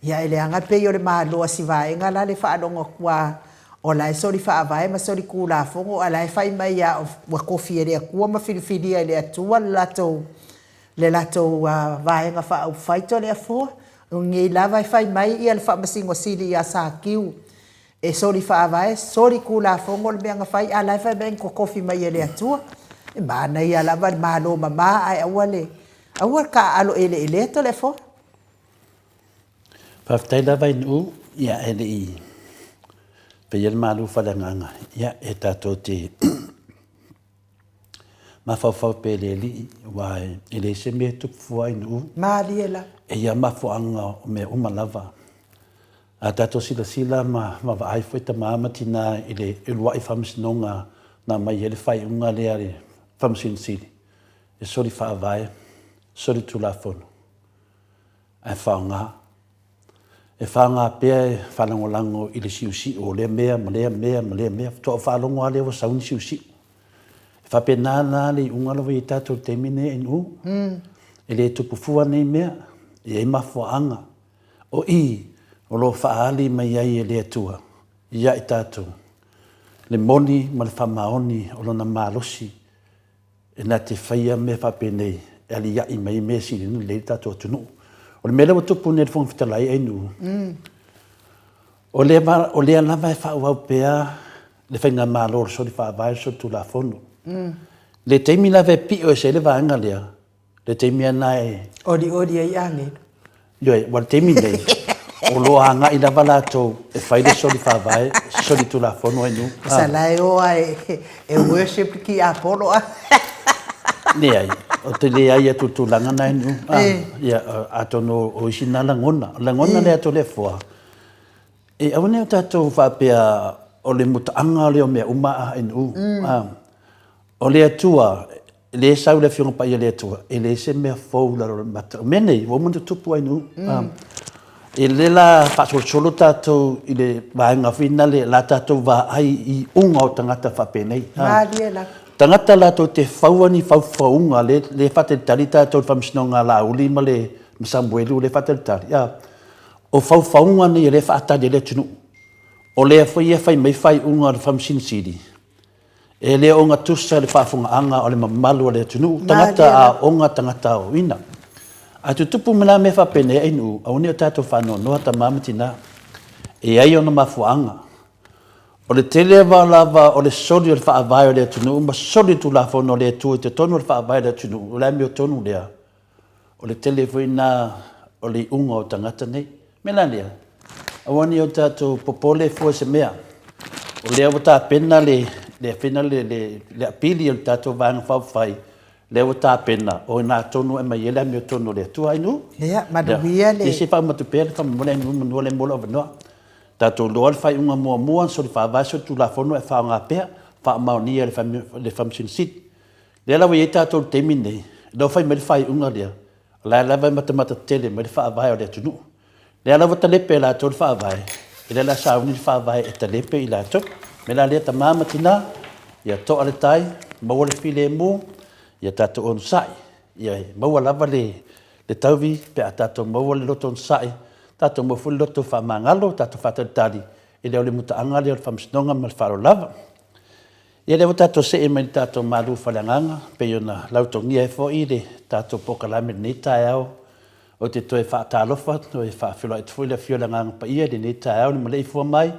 Ia e leaga e pei o le Malo a si vaega la le faalogo atu a o la e soli faavae ma soli kulafono a la e fai mai a ua tofi e le Atua ma filifilia e le Atua le latou le latou vaega faaupufai Toleafoa. O lenei lava e fai mai ia le Faamasino Sili ia Sakiu e soli faavae soli kulafono le mea na fai a la e fai mai na totofi mai e le Atua. E manaia lava le Malo mama ae aua le aua le taaalo eleelea Toleafoa. Faafetai lava i Nu'u, ia e le i faia le malu faaleagaga, ia e tatou te mafaufau pea i le Alii, aua e leai se mea e tupu fua i Nu'u. Malie lava. E ia mafuaaga o mea uma lava. A tatou silasila ma vaavaai foi tama ma tina i le uluai faamasinoga na aumai ai le faaiuga lea a le Faamasino Sili, e soli faavae, soli tulafono. Ae faaaoga. E faaaoga pea e faalagolago i le siusiu o lea mea ma lea mea ma lea mea. Faatoa ou faalogo lava lea ua sau ni siusiu. E faapena la le iuga la ua i ai tatou i le taimi lenei NU. E le tupu fua nei mea, e i ai mafuaaga. O i o lo o faaali mai ai e le Atua ia i tatou le moni ma le faamaoni o Lona malosi e na te faia mea faapenei e aliaʻi mai ai mea e sili ona lelei le tatou atunuu. O le mea lea ua tupu nei i le Fofoga Fetalai, Ainuu, o lea, o lea lava e faaauau pea le faigamalo o le soli faavae, le soli tulafono. Le taimi lava e pio ese ai le vaega lea, Le taimi lava lena e... Olioli ai agelu. Ioe, aua o le taimi lenei, o lo o agai lava latou e fai le soli faavae, soli tulafono ai nuu. Sa la e o lava e worship le tiapolo a. Leai, ou te leai atu i le tulaga lena e nuu. Ia, atonu o isi na lagona. O le lagona lea a Toleafoa, e aua ne i o tatou faapea o le mutaaga lea o mea uma a ANU. O le Atua, lea e sau le Afioga Paia a le Atua, e leai se mea fou i lalo o le mata. O mea nei, ua uma ona tutupu ANU. E le la faasolosolo tatou i le vaega foi lea, la tatou vaai i iuga o tagata faapenei. Malie lava. Tagata latou te faua ni faufauga, lea e faatalitali tatou i le faamasinoga a Laauli ma le ma Samuelu lea e faatalitali. O faufauga nei o lea e faatali ai le atunuu. O lea foi e fai mai faaiuga a le Faamasino Sili, e le ogatusa le faafofogaaga o le mamalu o le atunuu, tagata aoga, tagata aoaoina. A tutupu mai la mea faapenei ainu, aua ne i o tatou faanoanoa tama ma tina. E i ai ona mafuaaga. O le tele lava o le soli o le faavae o le atunuu ma soli le Tulafono a le Atua i totonu o le faavae o le atunuu, o le amiotonu lea. O le tele foi lena o le iuga o tagata nei. O le mea la lea, aua ne i o tatou popole fua i se mea. O lea ua tapena le, le, le, le, le apili a le tatou Vaega Faaupufai, lea ua tapena, o i ina tonu e aumai ai le amiotonu a le Atua. Ainu? Ia, manuia le... Ia, se i faauma atu pea le faamolemole Ainu, manu o lea e maua lou avanoa. Tatou iloa le faaiuga muamua na soli faavae solitulafono ae faaaoga pea, faamaonia e le Faamasino Sili. Lea la ua i ai tatou i le taimi lenei, lea ua fai mai le faaiuga lea, o la e lava e matamata tele mai le faavae o le atunuu. Lea la ua talepe e latou le faavae, e le o le a sauni le faavae e talepe i latou. O le mea la lea tama ma tina, ia toa le tai, maua le filemu, ia tatou onosai, ia maua lava le tauvi pe a tatou maua le loto onosai, tatou maua foi le loto faamagalo, tatou faatalitali, e le o le mutaaga lea o le faamasinoga ma le faaaloalo lava. Ia lea ua tatou see mai i le tatou malu faaleagaga, pei ona lautogia ai foi le tatou polokalame i lenei taeao. Ou te toe faatalofa, toe faafeiloai atu foi i le afio o le Agaga Paia i lenei taeao i le maleifua mai i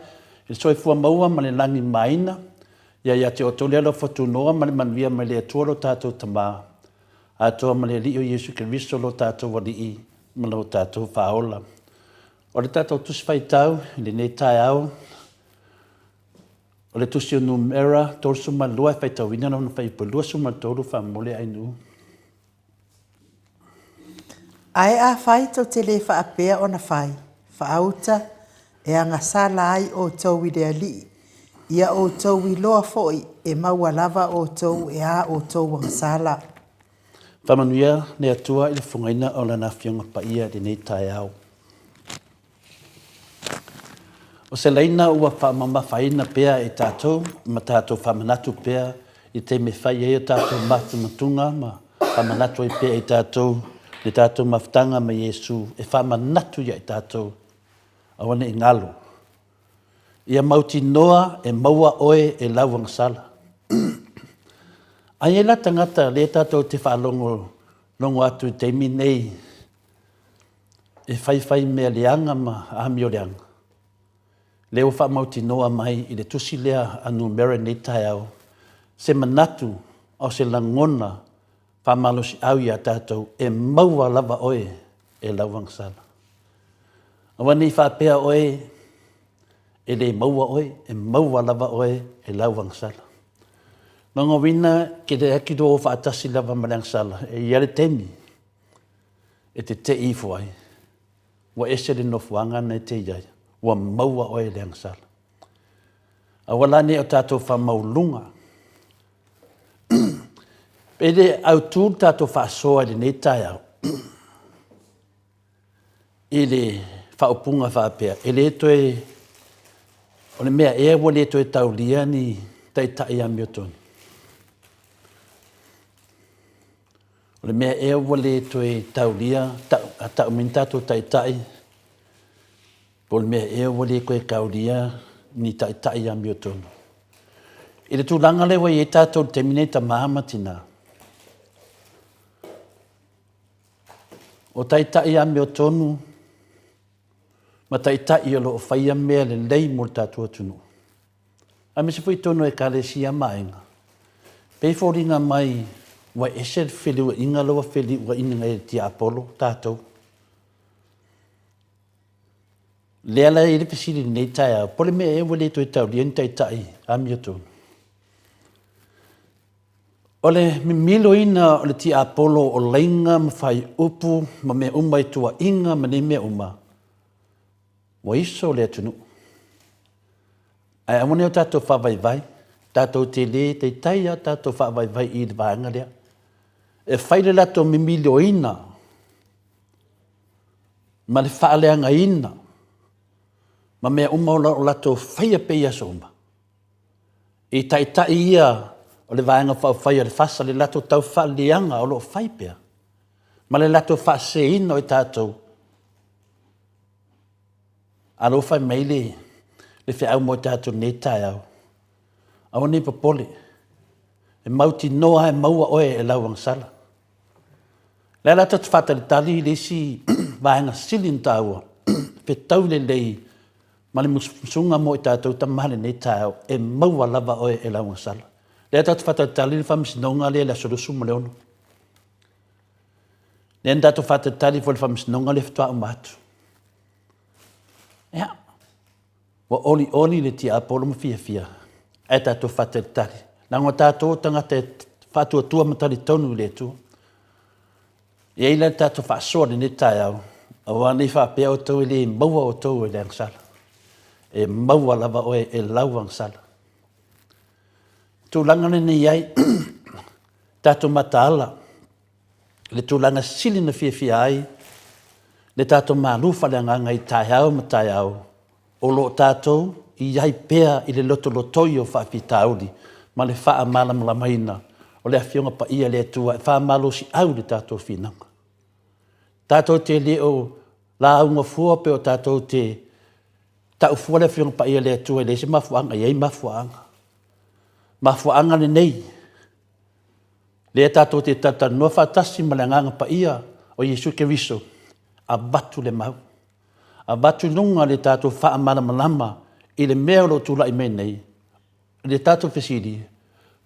le soifua maua ma le lagi mamaina. Ia ia te outou le alofa tunoa ma le manuia mai le Atua lo tatou Tama, atoa ma le Alii o Iesu Keriso lo tatou Alii ma lo tatou Faaola. O le tatou Tusi Faitau i lenei taeao, O le tusi o Numera 32 e faitauina lona fuaiupu e 23 faamolemole Ainuu. Ae afai tou te le faapea ona fai, faauta, e agasala ai outou i le Alii, ia outou iloa foi e maua lava outou e a outou agasala. Faamanuia le Atua i le fofogaina o Lana Afioga Paia i lenei taeao. O se laina ua faamamafaina pea e tatou ma tatou faamanatu pea i taimi e fai ai o tatou matumatuga ma faamanatu ai pea i tatou le tatou mafutaga ma Iesu e faamanatu ia i tatou aua ne i galo. Ia mautinoa e maua oe e lau agasala. Ai ai la tagata lea tatou te faalogo logo atu i taimi nei e faifai mea leaga ma amio leaga. Lea ua faamautinoa mai i le tusi lea a Numera i lenei taeao, se manatu a o se lagona faamalosiau iā tatou e maua lava oe e lau agasala. Aua ne i faapea oe e le maua oe, e maua lava oe e lau agasala. Lona uiga, ke leai faatasi lava ma le agasala, e i ai le taimi e teteʻi ifo ai, ua ese le nofoaga na e te i ai, ua maua oe e le agasala. Aua la ne i o tatou faamaualuluga. E le autu le tatou faasoa i lenei taeao i le faaupuga faapea, e le toe, o le mea ea ua le toe taulia ni taitai amiotonu. O le mea ea ua le toe taulia, tau mai ni tatou taitai, po o le mea ea ua le toe taulia ni taitai amiotonu. I le tulaga lea ua i ai tatou i le taimi nei, tama ma tina, o taitai amiotonu ma taitai o lo o faia mea lelei mo le tatou atunuu, aemaise foi totonu o Ekalesia ma aiga, pei e foliga mai ua ese le feliuaiga lea ua feliuaina nei e le tiapolo tatou. Lea la e i ai le fesili i lenei taeao, po o le mea ea ua le toe taulia ni taitai amiotonu? O le mimiloina o le tiapolo o laina ma faaiupu ma mea uma i tuuaiga ma nei mea uma, ua iso le atunuu. Ae aua ne o tatou faavaivai, tatou te le taitai lava tatou faavaivai i le vaega lea. E fai le latou mimilioina ma le faaleagaina ma mea uma o lo o latou faia pea i aso uma, i taitai ia o le Vaega Faaupufai a le FAST le latou tau faaleaga o lo o fai pea ma le latou faaseseina o i tatou. Alofa mai le le feau mo i tatou i lenei taeao. Aua ne i popole, e mautinoa lava e maua oe e lau agasala. O le a la tatou te faatalitali i le isi vaega sili ona taua, fetau lelei ma le musumusuga mo i tatou tama i lenei taeao, e maua lava oe e lau agasala. O lea tatou te faatalitali i le faamasinoga lea i le aso 26. Lea na tatou faatalitali foi i le faamasinoga lea faatoa uma atu. Ia, ua olioli le tiapolo ma fiafia, ae tatou faatalitali. Leaga o tatou o tagata e faatuatua ma talitonu i le Atua. E i ai la le tatou faasoa i lenei taeao, aua ne i faapea outou e le maua outou e le agasala. E maua lava oe e lau agasala. O tulaga lenei e i ai, tatou mataala i le tulaga sili ona fiafia ai le tatou malu faaleagaga i taeao ma taeao, o lo o tatou i ai pea i le lotolotoi o faafitauli ma le faamalamalamaina o le Afioga Paia a le Atua e faamalosiau i le tatou finauga. Tatou te le o lauga fua pe o tatou te tau fua le Afioga Paia a le Atua e leai se mafuaaga, e i ai mafuaaga. Mafuaaga lenei, lea tatou te talatalanoa faatasi ma le Agaga Paia o Iesu Keriso, avatu le mau. Avatu i luga le tatou faamalamalama i le mea o lo o tulai mai nei, i le tatou fesili,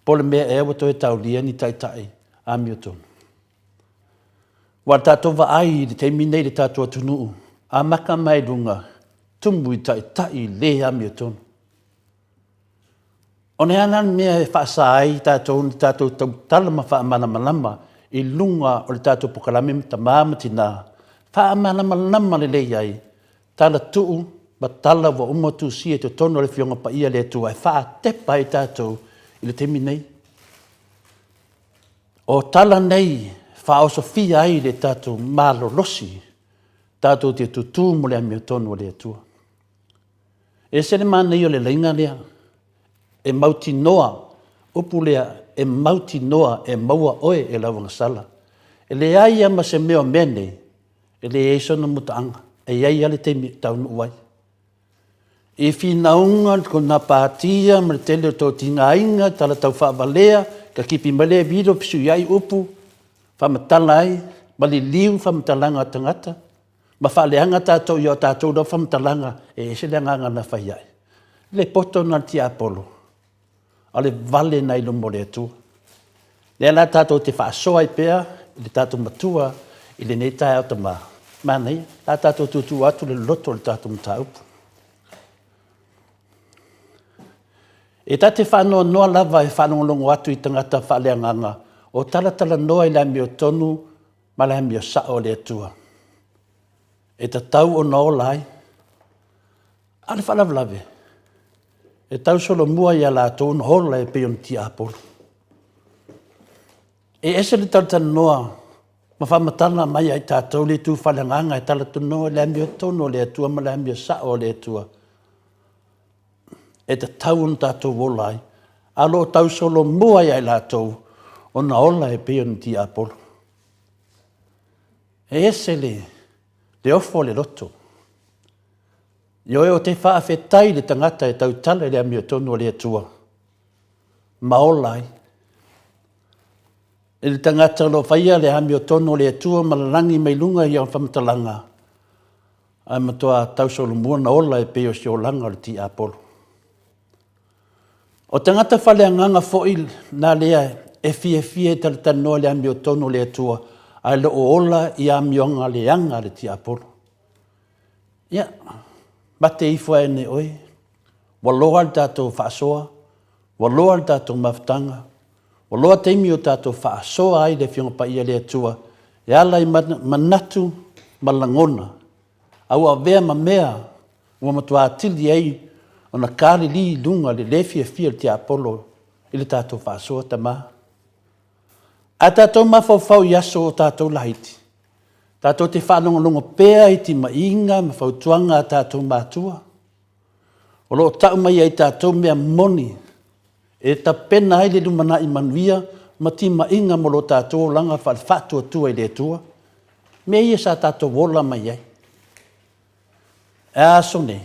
po o le mea ea ua toe taulia ni taitai amiotonu. Aua o le tatou vaai i le taimi nei i le tatou atunuu, amata mai luga, tumu i taitai le amiotonu. O le a la le mea e faasa ai tatou ona tatou tautala ma faamalamalama i luga o le tatou polokalame ma tama ma tina, faamalamalama lelei ai tala tuu ma tala ua uma ona tusia i totonu o le Afioga Paia a le Atua e faatepa ai tatou i le taimi nei. O tala nei e faaosofia ai le tatou malolosi tatou te tutū mo le amiotonu a le Atua. E ese le manaia o le laina lea, e mautinoa, upu lea, e mautinoa e maua oe e lau agasala. E leai lava ma se mea o mea nei, e leai sona mutaaga, e i ai lava le taimi e taunuu ai. I finauga napatia ma le tele o totigaina, tala taufaavalea, tatipi mai lea vilo fesuiai upu, faamatala ai ma liliu faamatalaga a tagata. ma faaleaga tatou i a tatou lava faamatalaga, e ese le agaga na fai ai. Le poto lena a le tiapolo, a o le vale lena i luma o le Atua. O lea la tatou te faasoa ai pea i le tatou Matua i lenei taeao tama, manaia, o le a tatou tuutuu atu le loloto o le tatou mataupu. E ta te faanoanoa lava e faalogologo atu i tagata faaleagaga o talatalanoa i le amiotonu ma le amio sao a le Atua e tatau ona ola ai. A o le faalavelave, e tausolomua ia latou ona ola e pei o ni tiapolo. E ese le talatalanoa ma faamatala mai ia i tatou le itu faaleagaga e talatalanoa i le amiotonu a le Atua ma le amio sao a le Atua e tatau ona tatou ola ai, a o lo o tausolomua ia i latou ona ola e pei o ni tiapolo. E ese le, le ofo o le loto. Ioe ou te faafetai i le tagata e tautala i le amiotonu a le Atua ma ola ai. I le tagata o lo o faia le amiotonu a le Atua ma lalagi mai luga i ana faamatalaga, ae matua tausolomua ona ola e pei o se olaga o le tiapolo. O tagata faaleagaga foi na lea e fiafia e talatalanoa i le amiotonu o le Atua, ae le o ola i amioga leaga a le tiapolo. Ia, mate ifo ane oe, ua loa le tatou faasoa, ua loa le tatou mafutaga, ua loa taimi o tatou faasoa ai le Afioga Paia a le Atua e ala i manatu ma lagona, a ua avea ma mea ua matua atili ai ona kalili i luga le le fiafia o le tiapolo i le tatou faasoa, tama. A tatou mafaufau i aso o tatou laiti, tatou te faalogologo pea i timaiga ma fautuaga a tatou matua, o lo o tau mai ai tatou mea moni e tapena ai le lumanai manuia ma timaiga mo lo tatou olaga faale-faatuatua i le Atua, mea ia sa tatou ola mai ai. E a aso nei?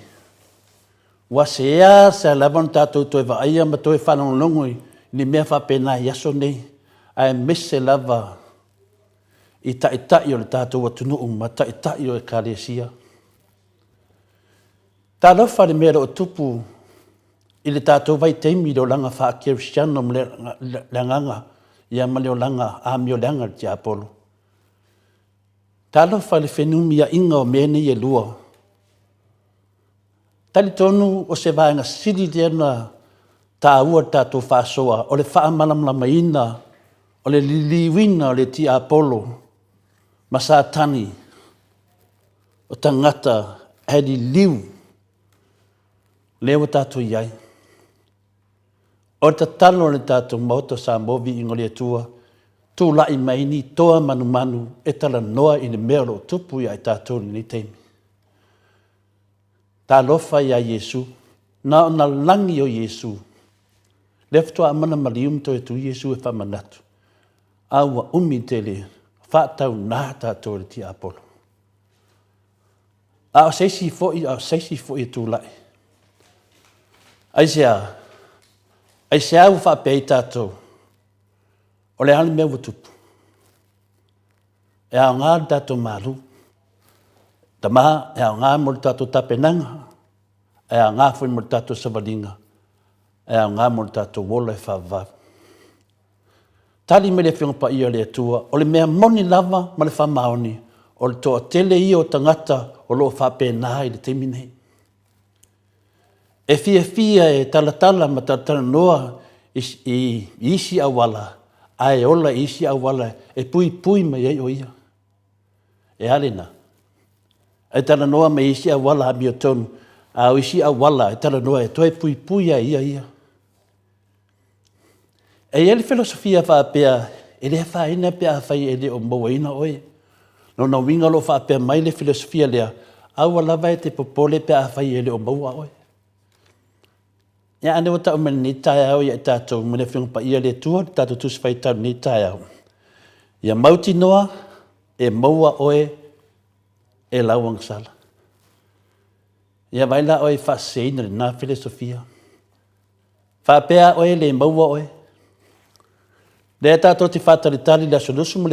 Ua seasea lava ona tatou toe vaaia ma toe faalogologo i ni mea faapena i aso nei, aemaise lava i taitai o le tatou atunuu ma taitai o Ekalesia. Talofa i le mea o lo o tupu i le tatou vaitaimi i le olaga faa-kerisiano ma le agaga ia ma le olaga amioleaga i le tiapolo. Talofa i le fenumiaiga o mea nei e lua. Talitonu o se vaega sili lea ona taua le tatou faasoa o le faamalamalamaina o le liliuina o le tiapolo ma Satani o tagata ae liliu lea ua tatou i ai. O le tatalo a le tatou Maota o Samoa Viiga o le Atua, tulai mai ni toa manumanu e talanoa i le mea o lo o tupu ia i tatou i lenei taimi. Talofa ia Iesu, na ona lagi o Iesu. Lea faatoa amana maliu ma toe tu Iesu e faamanatu, a ua umi tele faataunā tatou e le tiapolo. A o se isi foi, a o se isi foi e tulai. Aisea? Aisea ua faapea ai tatou, o le a le mea ua tupu? E aoga le tatou malu. Tama, e aoga mo le tatou tapenaga, e aoga foi mo le tatou savaliga, e aoga mo le tatou ola e faavavau. Tali mai le Afioga Paia a le Atua, o le mea moni lava ma le faamaoni, o le toatele ia o tagata o lo o faapena i le taimi nei. E fiafia e talatala ma talatalanoa i isi auala, ae ola i isi auala e puipui mai ai o ia. E a lena? E talanoa mai isi auala amiotonu, a o isi auala e talanoa e toe puipui ai ia ia. E i ai le filosofia faapea, e le afaina pe afai e le o mauaina oe. Lona uiga o lo o faapea mai le filosofia lea, aua lava e te popole pe afai e le o maua oe. Ia, a lea ua tau mai lenei taeao ia i tatou ma le Afioga Paia a le Atua, le tatou Tusi Faitau i lenei taeao. Ia mautinoa e maua oe e lau agasala. Ia vaai la oe i faaseseina lena filosofia. Faapea oe e le maua oe. Lea tatou te faatalitali i le aso 26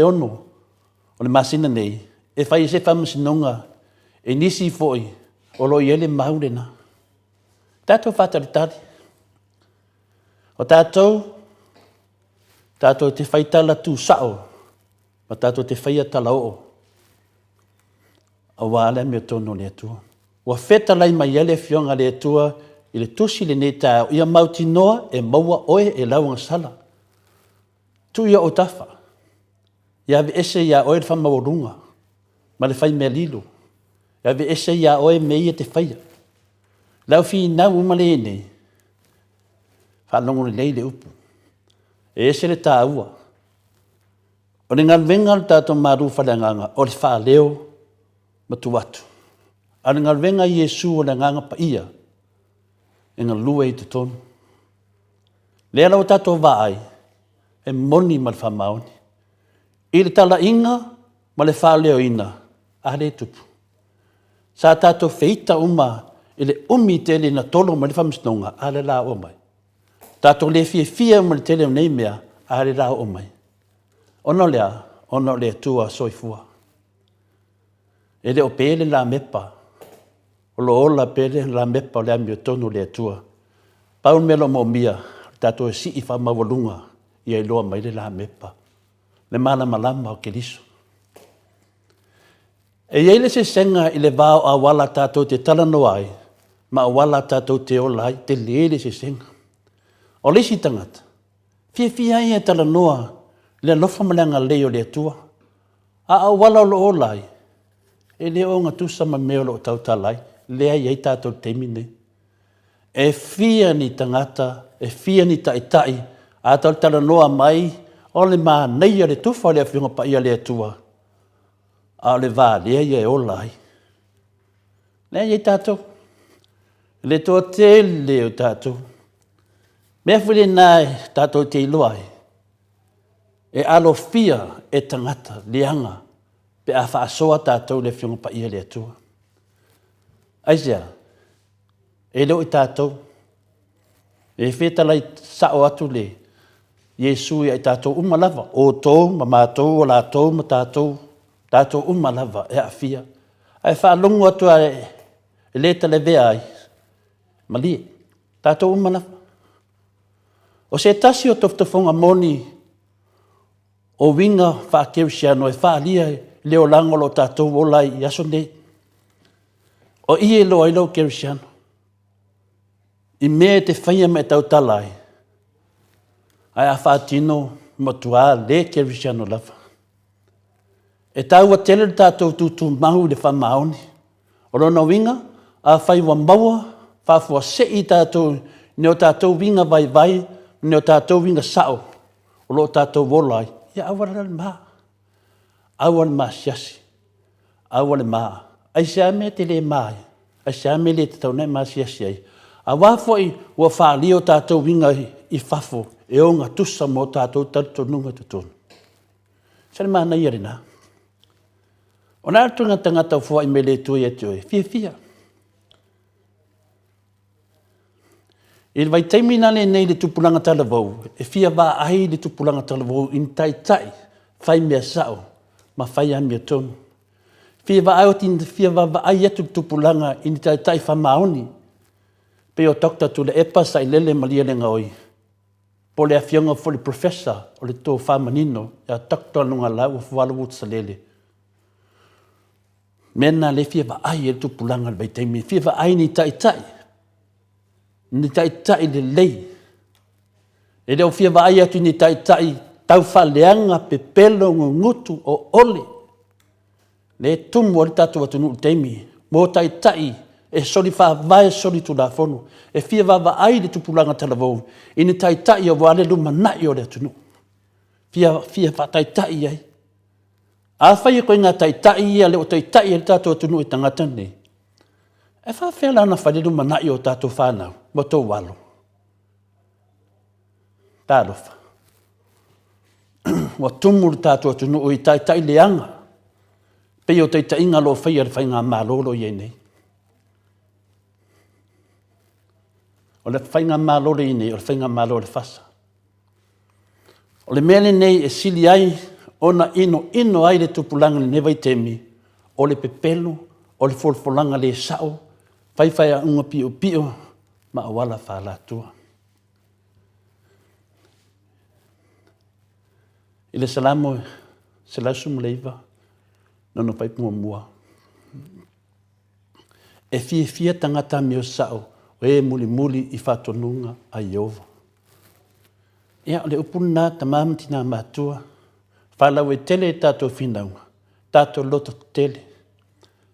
o le masina nei e fai ai se faamasinoga i nisi foi o lo o i ai le mau lena. Tatou faatalitali. O tatou, tatou te fai tala tusao ma tatou te faia tala oo aua le amiotonu o le Atua. Ua fetalai mai ai le Afioga a le Atua i le tusi lenei taeao, ia mautinoa e maua oe e lau agasala. Tuu ia ou tafa, ia aveese iā oe le faamaualuga ma le fai mea lilo, ia aveese iā oe mea ia e te faia. Le au finau uma lea e i ai nei, faalogo lelei le upu, e ese le taua. O le galuega a le tatou malu faaleagaga, o le faaleo ma tuu atu. A o le galuega a Iesu o le Agaga Paia e galue i totonu. Lea la ua tatou vaai, e moni ma le faamaoni. I le talaiga ma le faaleoina, a lea e tupu. Sa tatou feita uma i le umi tele na tolo mai le faamasinoga, a lea la oo mai. Tatou le fiafia uma i le tele o nei mea, a lea la oo mai. Ona o le a? Ona o le Atua soifua. E le o pe le lamepa, o lo o ola pea le lamepa o le amiotonu o le Atua. Pau le mea o lo o moomia, o le tatou e sii faamaualuga ia iloa mai le lamepa, le malamalama o Keriso. E i ai le sesega i le va o auala tatou te talanoa ai ma auala tatou te ola ai, tele le sesega. O le isi tagata, fiafia ia e talanoa i le alofa ma le agalelei o le Atua, A o auala o lo o ola ai, e le o ogatusa ma mea o lo o tautala ai, lea e i ai tatou i le taimi lenei. E fia ni tagata, e fia ni taitai, a talatalanoa mai, o le manaia le tufa o le Afioga Paia a le Atua, a o le va lea ia e ola ai. Lea e i ai tatou, le toatele o tatou. Mea foi lena e tatou te iloa ai, e alofia e tagata leaga pe a faasoa tatou i le Afioga Paia a le Atua. Aisea? E le o i tatou. E fetalai sao atu le Iesu ia i tatou uma lava, outou ma matou, o latou ma tatou, tatou uma lava e aafia. Ae faalogo atu lava e le talavea ai, malie, tatou uma lava. O se tasi o tofotofoga moni o uiga faakerisiano e faaalia i le olaga o lo o tatou ola ai i aso nei. O i e iloa ai lou kerisiano, i mea e te faia ma e tautala ai, ae a faatino, matua le kerisiano lava. E taua tele le tatou tutumau i le faamaoni. O lona uiga, afai ua maua faafuasei tatou i ni o tatou uiga vaivai ma ni o tatou uiga sao o lo o tatou ola ai, ia aua la le ma. Aua le maasiasi, aua le ma. Aisea mea e te le ma ai? Aisea mea e le tatau ona e maasiasi ai? Aua foi ua faaalia o tatou uiga i fafo e ogatusa ma o tatou talitonuga i totonu. Se le manaia lena. O le a le tulaga tagata o foai mai le Atua ia te oe? Fiafia. I le vaitaimi la lenei i le tupulaga talavou, e fia vaai le tupulaga talavou i ni taitai fai mea sao ma fai amiotonu. Fia vaai, fia vaavaai atu le tupulaga i ni taitai faamaoni, pei o Doctor Tuilaepa Sailele Malielegaoi, po o le Afioga foi i le Professor o le Tofa Manino ia Doctor Lugalau Afualo Wood Salele. Mea lena lea e fia vaai ai le tupulaga i le vaitaimi, e fia vaai ni taitai, ni taitai lelei. E le o fia vaai atu i ni taitai taufaaleaga, pepelo, gugutu, oole. Lea e tumu ai le tatou atunuu i le taimi mo taitai e soli faavae, soli tulafono. E fia vaavaai le tupulaga talavou i ni taitai aua le lumanai o le atunuu. Fia, fia faataitai i ai. Afai e koe ngā taitai ia le o taitai ai le tatou atunuu i tagata nei, e faafefea la ona fai le lumanai o tatou fanau ma tou alo? Talofa. Ua tumu le tatou atunuu i taitai leaga, pei o taitaiga o lo o faia e le faigamalo o lo o i ai nei. O le faigamalo lea i ai nei, o le faigamalo a le FASA. O le mea lenei e sili ai ona inoino ai le tupulaga i lenei vaitaimi, o le pepelo, o le folafolaga le sao, faifaiauga piopio ma auala faalatua. I le Salamo 119, lona fuaiupu muamua, E fiafia tagata amio sao o e mulimuli i faatonuga a Ieova. Ia, o le upu lena, tama ma tina matua, faalauaitele i tatou finauga, tatou loto tetele,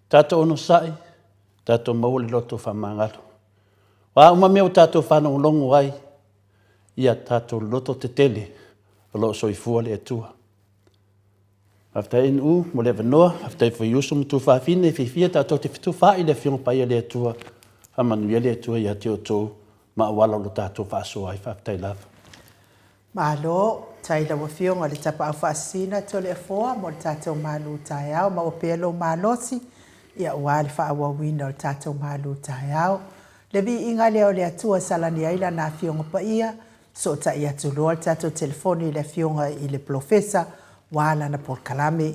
tatou onosai, tatou maua le loto faamagalo. O a uma mea ua tatou faalogologo ai, ia tatou loto tetele o lo o soifua le Atua. Faafetai NU mo le avanoa, faafetai foi i uso ma tuafafine e fiafia tatou te fetufaai i le Afioga Paia a le Atua. Faamanuia le Atua ia te outou ma auala o lo tatou faasoa ai. Faafetai lava. Malo, tai lau Afioga i le Tapaau Faasisina Toleafoa mo le tatou malu taeao. Maua pea lou malosi aua le faaauauina o le tatou malu taeao. Le viiga lea o le Atua e salani ai Lana Afioga Paia, sootai atu loa le tatou telefoni i le Afioga i le Polofesa aua lana polokalame.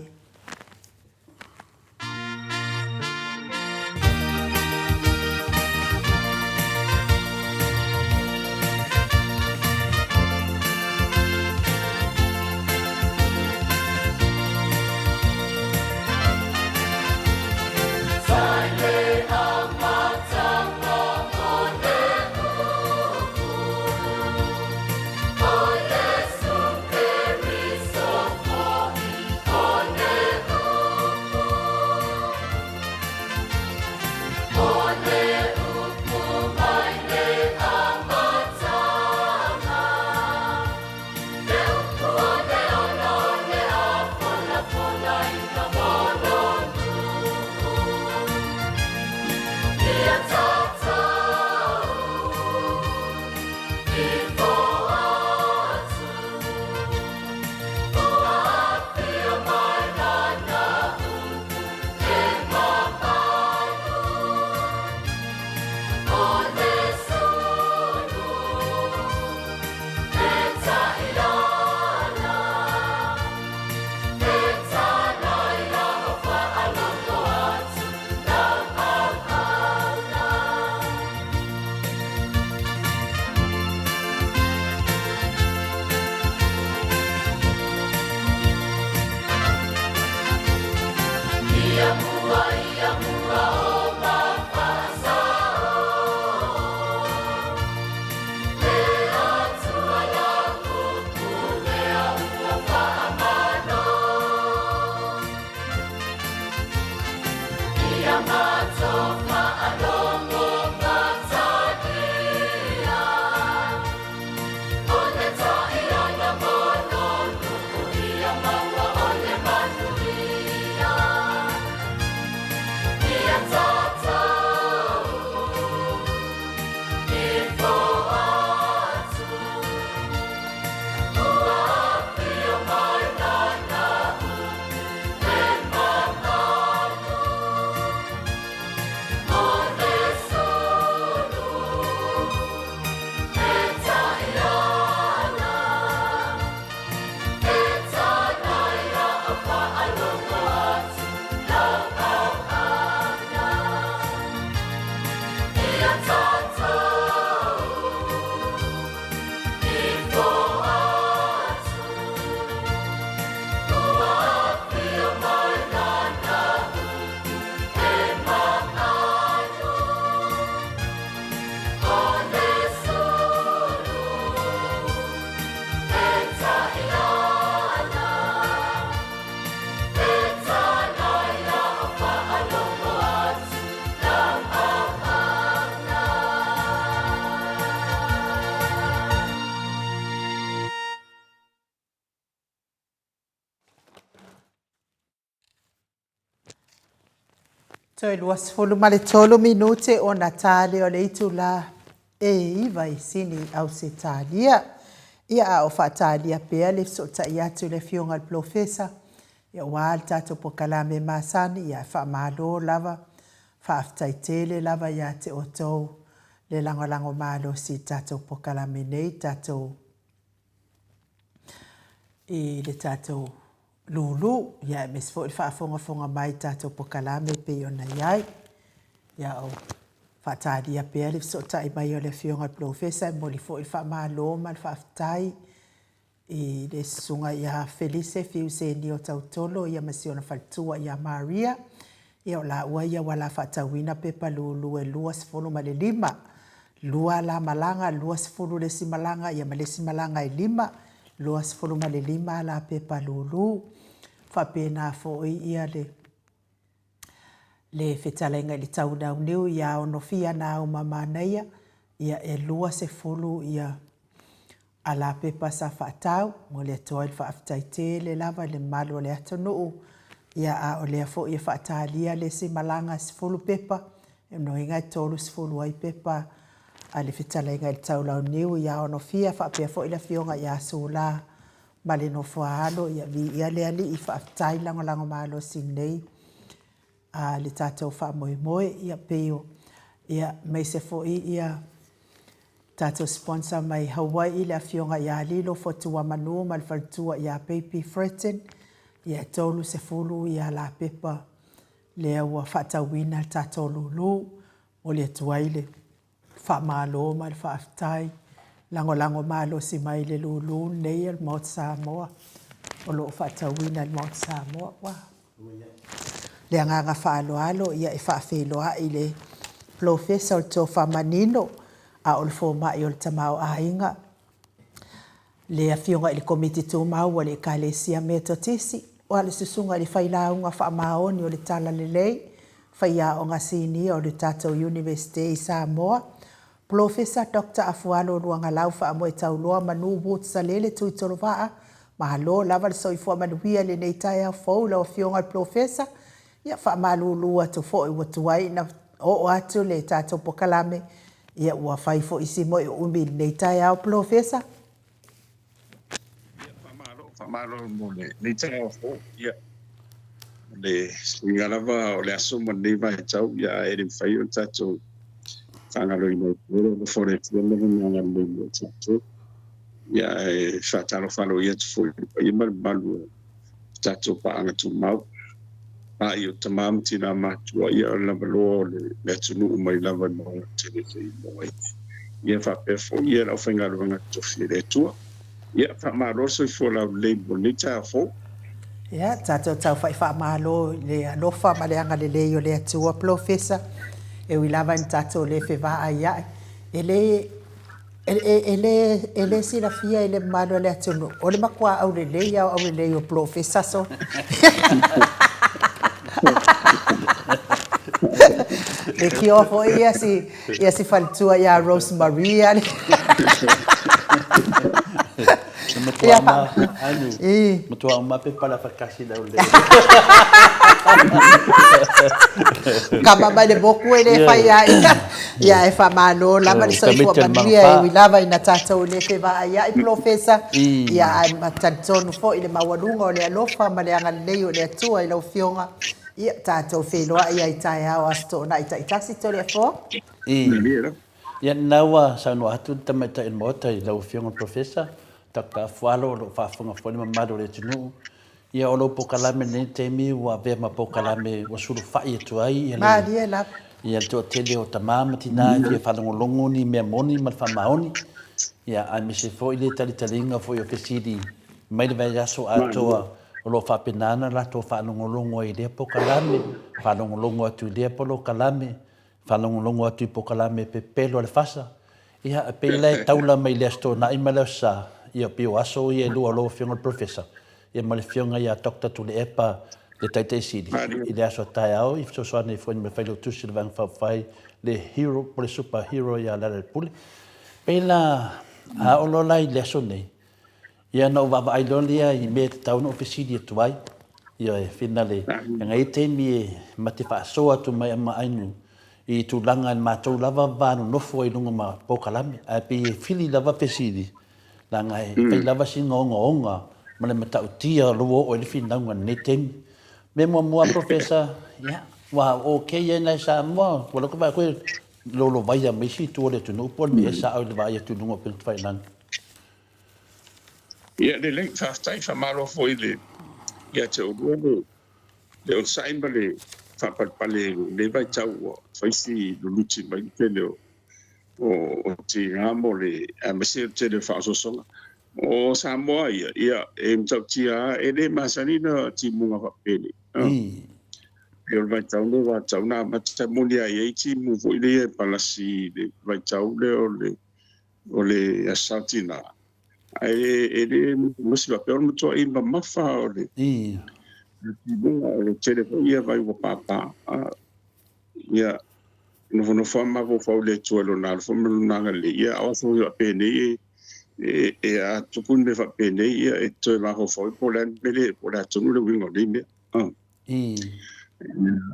Toe 23 minute ona ta lea o le itula e 9 i Sini, Ausetalia. Ia a o faatalia pea le fesootai atu i le Afioga i le Polofesa, ia aua le tatou polokalame masani, ia faamalo lava, faafetai tele lava ia te outou le lagolago malosi i le tatou polokalame nei, tatou i le tatou lulu, ia aemaise foi le faafogafoga mai i tatou polokalame e pei ona i ai. Ia o faatalia pea le fesootai mai o le Afioga i le Polofesa, e momoli foi le faamalo ma le faafetai i le Susuga ia Felise Fiu Senio Tautolo ia ma si ona faletua ia Maria, ia o laua ia ua la faatauina pepa lulu e 25, lua la malaga, 20 le isi malaga ia ma le isi malaga e lima, 25 la pepa lulu. Faapena foi ia le le fetalaiga i le Taulauniu ia Onofia Nauma Manaia, ia e 20 ia Alapepa sa faatau, momoli atu ai le faafetai tele lava i le mamalu o le atunuu, ia a o lea foi e faatalia le isi malaga e 10 pepa, e lona uiga e 30 ai pepa a le fetalaiga i le Taulauniu ia Onofia faapea foi le Afioga ia Sula ma le Nofoaalo, ia viia le Alii, faafetai lagolago malosi i lenei a le tatou faamoemoe, ia pei o, ia aemaise foi ia tatou sponsor mai Hawaii le afioga ia Lilo Fotuamanu ma le faletua ia Baby Fretton, ia e 30 ia lapepa lea ua faatauina le tatou lulu, momoli atu ai le Faamalo ma le faafetai. Lagolago malosi mai i le lulu lenei a le Maota Samoa o lo o faatauina e le Maota Samoa. Ua le agaga faaaloalo ia e faafeiloai i le Polofesa o le Tofa Manino a o le Fomai o le Tamaoaiga, le Afioga i le Komiti Tumau a le Ekalesia Metotisi, o le Susuga i le Failauga Faamaoni o le Talalelei, Faiaoga Sinia o le tatou Iunivesite i Samoa, Polofesa Doctor Afualo Luagalau Faamoetauloa Manu Woods Salele Tuitolovaa, malo lava le soifua manuia i lenei taeao fou i lau Afioga i le Polofesa. Ia, faamalulu atu foi ua tuai ina oo atu le tatou polokalame, ia ua fai foi si moe umi i lenei taeao Polofesa. Ia, faamalo, faamalo mo lenei taeao fou. Ia, o le suiga lava o le aso ma lenei vaitau, ia, ae le mafai ona tatou faagaloina ai pea le alofa o le Atua ma Lona agalelei mo tatou. Ia, ae faatalofa aloaia atu foi i le paia ma le mamalu o tatou paaga tumau, ae o tama ma tina matutua, ia o le lavaloa o le atunuu mai lava i mauga tele seia maua ai. Ia faapea foi ia le aufaigaluega totofi a le Atua. Ia faamalo le soifua laulelei mo lenei taeao fou. Ia, tatou taufa'i faamalo i le alofa ma le agalelei o le Atua, Polofesa, e ui lava ina tatou le fevaaia'i, e le E le silafia e le mamalu o le atunuu, o le matua aulelei lava o aulelei o Polofesa soo. Leitioa foi ia si, ia si faletua ia Rose Marie ale. Na matua uma, anu, matua uma pe pala whakasi lau le. Kama mai le moku e le whai ai. Ia e whamalo lava le soifua manuia e ui lava ina tātou le fevaai ai Polofesa. Ia ae talitonu foi le maualuga o le alofa ma le agalelei o le Atua i lau Afioga. Ia tātou feiloai ai taeao Aso Toonai taitasi Toleafoa. Ia lena ua saunoa atu le tamaitai o le Maota i lau Afioga i le Professor, Doctor Afualo o lo o faafofoga foi le mamalu o le atunuu. Ia o lou polokalame i lenei taimi ua avea ma polokalame ua sulufai atu ai ia le, Malie lava. ia le toatele o tama ma tina e fia faalogologo ni mea moni ma le faamaoni. Ia aemaise foi le talitaliga foi o fesili mai le vaiaso atoa o lo o faapena ona latou faalogologo ai i lea polokalame, faalogologo atu i lea polokalame, Faalogologo atu i polokalame pepelo a le FASA, ia, e pei la e taula mai le Aso Toonai ma le Aso Sa, ia, pei o aso ia e lua o lau Afioga i le Professor, ia ma le Afioga ia Doctor Tuilaepa le Taitai Sili, i le aso a taeao i fesoasoani ai foi ma le Failautusi o le Vaega Faaupufai, le hero po o le super hero ia Lealailepule. Pei la a oo loa la i le aso nei, Ia ona ou vaavaai loa lea i mea e tatau ona ou fesili atu ai. Ioe, finale, leaga e i ai taimi e ma te faasoa atu mai a ma Ainu i tulaga i le matou lava va nonofo ai i luga ma polokalame, ae pei e fili lava fesili, leaga e fai lava sina ogaoga ma le matautia o lo ua oo ai le finauga i lenei taimi. Mea muamua Professor, ia, ua okay ai nai Samoa, ua loko vaai atu e lolovaia mai isi itu o le atunuu po o le mea ea sa au i le vaai atu i luga o upega tafailagi. Ia lelei, faafetai, faamalo foi i le ia te oulua le le onosai ma le faapalepale i lenei vaitau ua fai si luluti mai le tele o o o tiga mo le aemaise o le tele o faaosoosoga. O Samoa ia, ia e matautia lava e le masani ona timuga faapenei. E o le vaitau lea ua tatau ona amata, e moni lava e i ai timu foi lea e palasi i le vaitau lea o le o le Aso Sa Tina, ae e le masi faapea o le matuai mamafa o le timuga, o le tele foi ia vai ua pāpā. Ia, nofonofo lava mafaufau i le Atua i Lona alofa ma Lona agalelei, ia a o aso faapenei e a tupu ni mea faapenei, ia e toe mafaufau ai po o le a le mea lea, po o le a tonu le uiga o nei mea.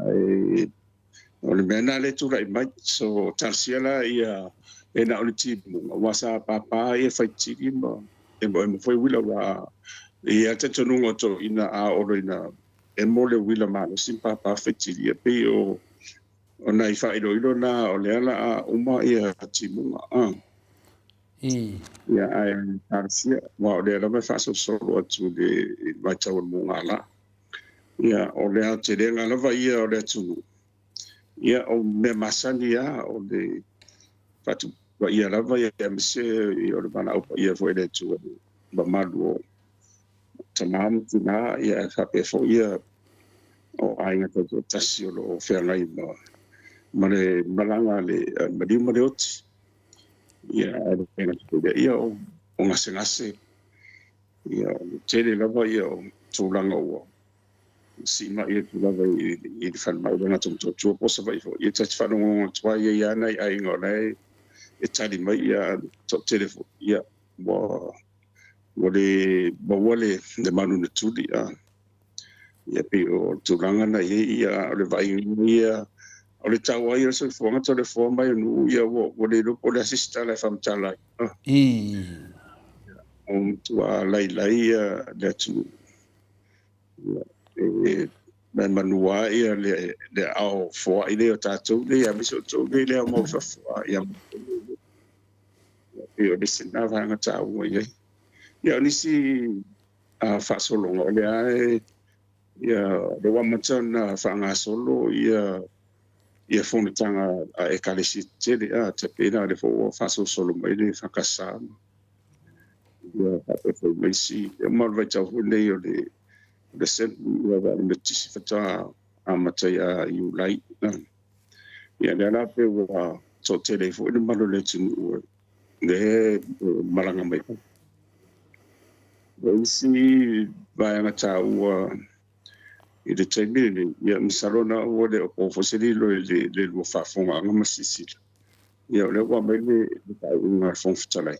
Ae O le mea lena lea e tulai mai. So, talosia la ia e na o le timuga, aua sa pāpā ia Faitili ma emoemo foi uila, aua e i ai lava le talitonuga o toeaiina a oo loa ina emo le uila malosi ma pāpā Faitili, ia pei o nai faailoilo na o lea o le a uma ia timuga. Ia, ae talosia, aua o lea lava e faasolosolo atu i le vaitau o le mugala. Ia, o le aotelega lava ia o le atunuu, ia, o mea masani lava, o le faatupaia lava, aemaise o le valaau paia foi a le Atua i le mamalu o tama ma tina, ia, ae faapea foi ia o aiga taitoatasi o lo o feagai ma le malaga a le maliu ma le oti. Ia, ae le gata foi i lea, ia, o gasegase Ia, o le tele lava ia o tulaga ua siimai atu lava i le falemai o le tagata matuatua po o Savaii foi. Ia, ta te faalogologo atu ai, e i ai lava nai aiga o la e tali mai, ia, toatele foi, ia, ua ua le maua le manu na tuli. Ia, pei o le tulaga na i ai, ia, o le vaaiga ia, o le tau ai o le soifuaga Toleafoa mai o nuu, ia, ua le iloa po o le a se isi tala e faamatala ai. Ua matua lailai le atunuu. E manua lava le aao foai lea o tatou nei, aemaise o outou nei le aumau i fafo. Ia, pei o le isi lena vaega taua i ai. Ia, o nisi faasologa, o lea e, ia, lea ua amata ona faagasolo ia ia fonotaga a Ekalesia tetele, a, tai pei la o lea foi ua faasolosolo mai le EFKS ia faapea foi ma isi, ma o le vaitau foi lenei o le Assembly ia o le Metotisi faatoa amata ia Iulai. Ia lea la pei ua toatele ai foi le mamalu o le atunuu lea e malaga mai. O isi vaega taua I le taimi lenei, ia masalo na ua le o po foi se lilo i le, le lua faafofogaaga ma silasila. Ia o lea ua aumai le, le faaiuga a le Fofoga Fetalai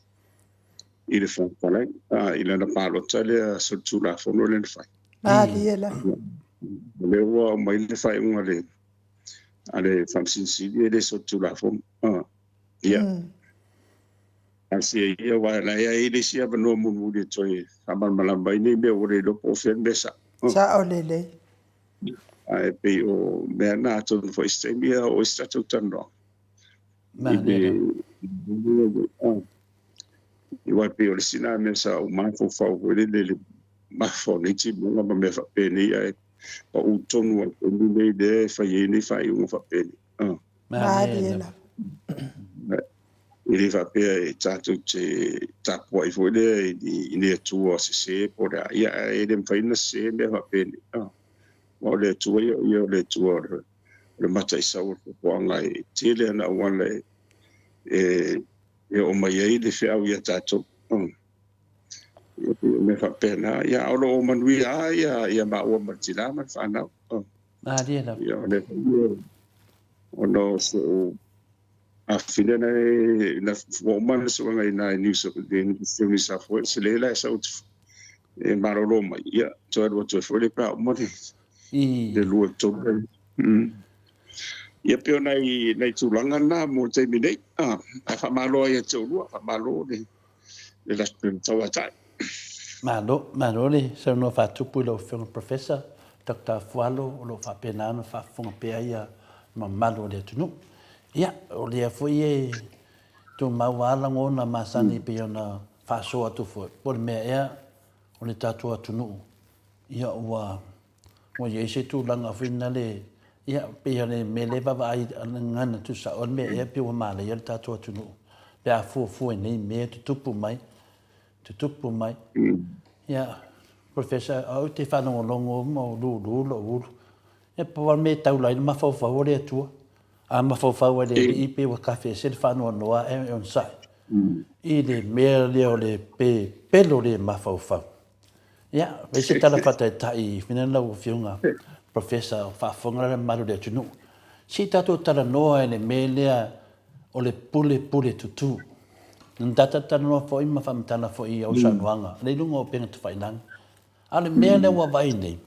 i le Fofoga Fetalai a, i lana palota lea solitulafono lea na fai. Malie la. O lea ua aumai le faaiuga a le, a le Faamasino Sili e le solitulafono. Ah, ia. Talosia ia, aua o la e i ai le isi avanoa mulimuli e toe faamalamalama ai nei mea ua le iloa po o fea le mea sao. Sao lelei. Ae pei o mea na, atonu foi i se taimi e oo ai se tatou talanoaga. Malie lava. Aua e pei o le isi lena mea sa ou mafaufau foi lele i le mafaufau o nei timuga ma mea faapenei, ae pau tonu lava i le taimi lenei lea e fai ai nei faaiuga faapenei. Malie lava. E le faapea e tatou te tapuai foi lea i ni Atua sese po o le a, ia, ae le mafai ona sese mea faapenei. Aua o le Atua ia, o ia o le Atua o le mataisau o le foafoaga, e tele ana auala e oo mai ai le feau ia tatou. Ia, pei o mea faapena. Ia, a o lo o manuia lava ia maua ma le tina ma le fanau. Malie lava. Ia, o lea foi ona o so'u afafine na na ua uma ona suega i ina i New South Wales, lea la e sau e malolo mai, ia toe alu atu ai foi lea pe a uma le 2, 3. Ia pei o nai tulaga na mo le taimi nei. Ae faamalo ai ia te oulua, faamalo le tauatai. Malo, malo le saunoa faatupu i lau Afioga Professor Doctor Fualo, o lo o faapena ona faafofoga pea ia mamalu o le atunuu. Ia, o lea foi e tumau lava lagona masani pei ona faasoa atu foi, po o le mea ea o le tatou atunuu, ia ua ua i ai se tulaga foi lea, ia pei o le mea lea e vaavaai gagana tuusao o le mea ea pei ua malaia le tatou atunuu pe a fuafua i nei mea e tutupu mai, tutupu mai. Ia, Professor, au te faalogologo ma o lulu lou ulu. Ia, pau lava le mea e taula ai le mafaufau o le Atua. A mafaufau ai le Alii pei ua tafe ese le faanoanoa ae onosai i le mea lea o le pepelo le mafaufau. Ia, fai se tala faataitai i lau Afioga Professor, o faafofoga le mamalu o le atunuu. Se i tatou talanoa i le mea lea o le pulepule tutū. Na tatou talanoa foi ma faamatala foi i au saunoaga, lea i luga o upega tafailagi. A o le mea lea ua vaai nei,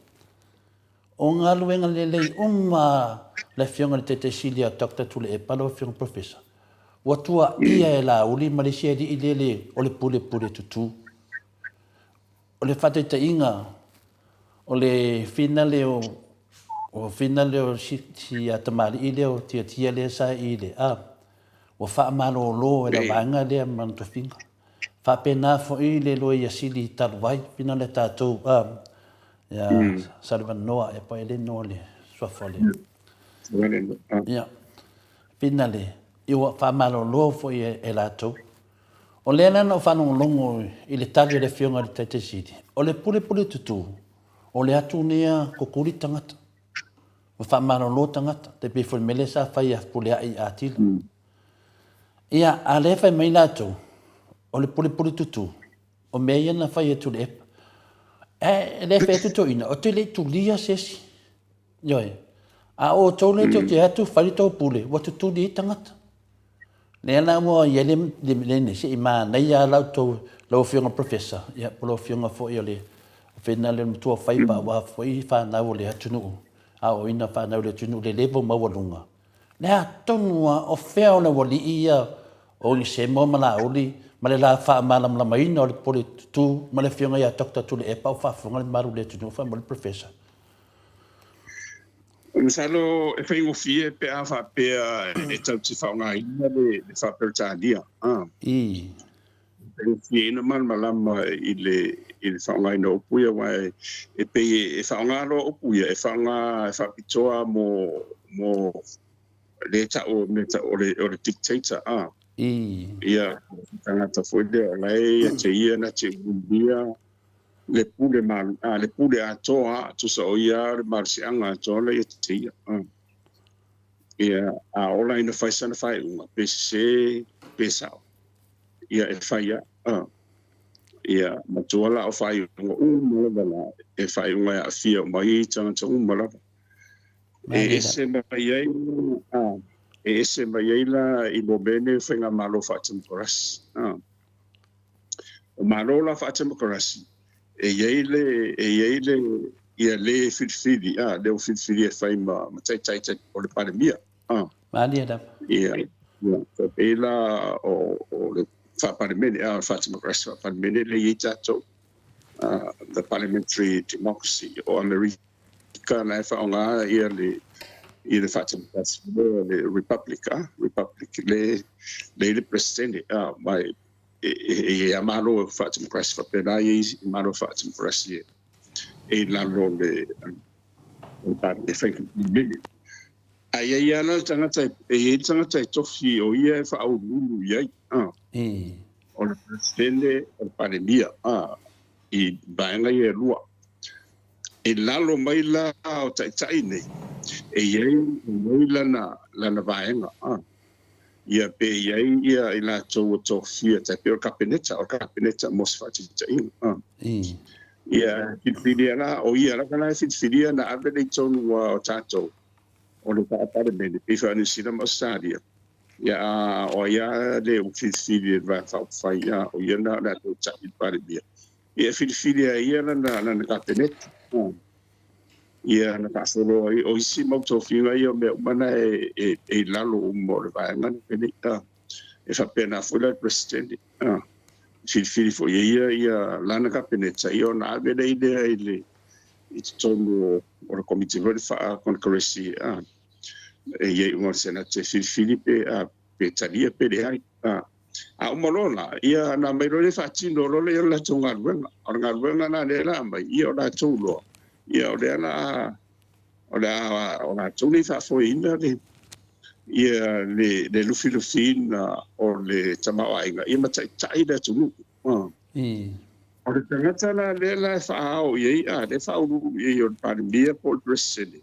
o galuega lelei uma le Afioga i le Taitai Sili a Dr. Tuilaepa, lau Afioga Professor, ua tuaia e Laauli ma le isi alii lele o le pulepule tutū. O le faataitaiga, o le finale o o finale o si si tamalii lea o Tiatia lea sa i le a ua faamalolo e le vaega lea ma tofiga. Faapena foi le loia sili talu ai finale a tatou a ia Sullivan Noa e pa ele no le suafa le. Ia finale i ua faamalolo foi e latou. O lea la na ou faalogologo i le tali a le Afioga i le Taitai Sili, o le pulepule tutū, o le atu lea kukuli tagata, ma faamalolo tagata, tai pei foi o le mea lea sa fai ia Fepuleai i Atila. Ia, a lea e fai mai latou, o le pulepule tutū, o mea ia na fai e Tuilaepa. Ae le fai atu toeaina, ou te le i tulia se isi. Ioe. A o outou lea tou te atu fai le tou pule, ua tutuli ai tagata. Lea la ua i ai le, le, le, se i manaia lava lau tou, lau Afioga Professor, ia, po o lau Afioga foi o le Fena le matua faiva aua foi fanau o le atunuu, aoaoina fanau o le atunuu i le level maualuga. Le a tonu lava, o fea o le aualii ia o Agisemo ma Laauli ma le la faamalamalamaina o le pule tutū ma le Afioga ia Doctor Tuilaepa o faafofoga le mamalu o le atunuu faamolemole Professor. Masalo e faigofie pe a faapea e tatou te faaaogaina le faa-Peretania. I. Faigofie ai ona malamalama i le i le faaaogaina o upu ia, aua e pei e faaaoga loa upu ia, e faaaoga e faapitoa mo le tau o mea tau o le dictator. I. Ia, tagata foi lea o la e ia te ia na te ululia le pule ma le pule atoa, tusa o ia le malosiaga atoa la ia te ia. Ia, a ola ina fai sana faaiuga, pe sese pe sao, ia e fai a. Ia, matua la o faaiuga uma lava la, e faaiuga e aafia uma ai tagata uma lava. E ese mai ai, e ese mai ai la i mea nei o faigamalo faatemokarasi. O Malo la faatemokarasi, e i ai le, e i ai le, ia le filifili, a, le o filifili e fai ma, ma taitai tai o le Palemia. A. Malie lava. Ia, ia, pei la o, o le faapalemene, a, o le faatemokarasi faapalemene le i ai tatou, the parliamentary democracy o Amerika na e faaaoga ia le i le faatemokarasi le, le republic, a, republic le, le i le presidente, a, mai e, e a Malo faatemokarasi faapena i ai Malo faatemokarasi e i lalo le o le faiga. A i ai lava le tagata e i ai le tagata e tofi o ia e faauluulu i ai. O le presidente o le Palemia i vaega ia e lua. E lalo mai la o taitai nei, e i ai lana, lana vaega. Ia pe i ai ia i latou o tofia, tai pei o le Kapeneta, o le Kapeneta mo se faataitaiga. Ia filifilia la, o ia lava la e filifilia na ave le i tonu o tatou, o le faapalemene, pei foi o Niu Sila ma Ausetalia. Ia o ia le ua filifili e le Vaega Faaupufai, o ia na o le a taitai i le Palemia. Ia e filifilia e ia lana, lana Kapeneta. Ia na faasolo ai, o isi mau tofiga ia o mea uma na e, e, e i lalo uma o le vaega lenei. E faapena foi la le Presidente. Filifili foi e ia ia lana Kapeneta, ia ona ave lea lea i le i totonu o le komiti foi le faa-Konekaresi e i ai uma o le Senate e filifili pe, pe talia pe leai. A uma loa la, ia na aumai loa lea faatino loa lea o le latou galuega. O le galuega la lea la aumai, ia o latou loa, ia o lea la o le a o latou nei faafoeina le ia le, le lufilufiina o le tamaoaiga, ia ma taitai le atunuu. O le tagata la lea la e faaao i ai, a, lea e faauluulu i ai o le Palemia po o le Peresetene,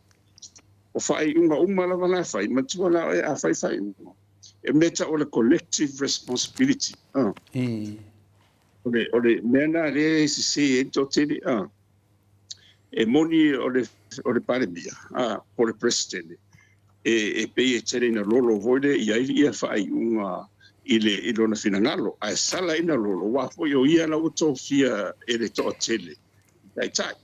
o faaiuga uma lava la e fai, matua la oe a fai faaiuga, e mea tau o le collective responsibility. O le, o le mea na lea e sese ai le toatele, e moni o le, o le Palemia, po o le Peresetene, e, e pei e tele ina lolo foi lea i ai ia faaiuga i le i lona finagalo, ae sala ina lolo, aua foi o ia la ua tofia e le toatele taitai.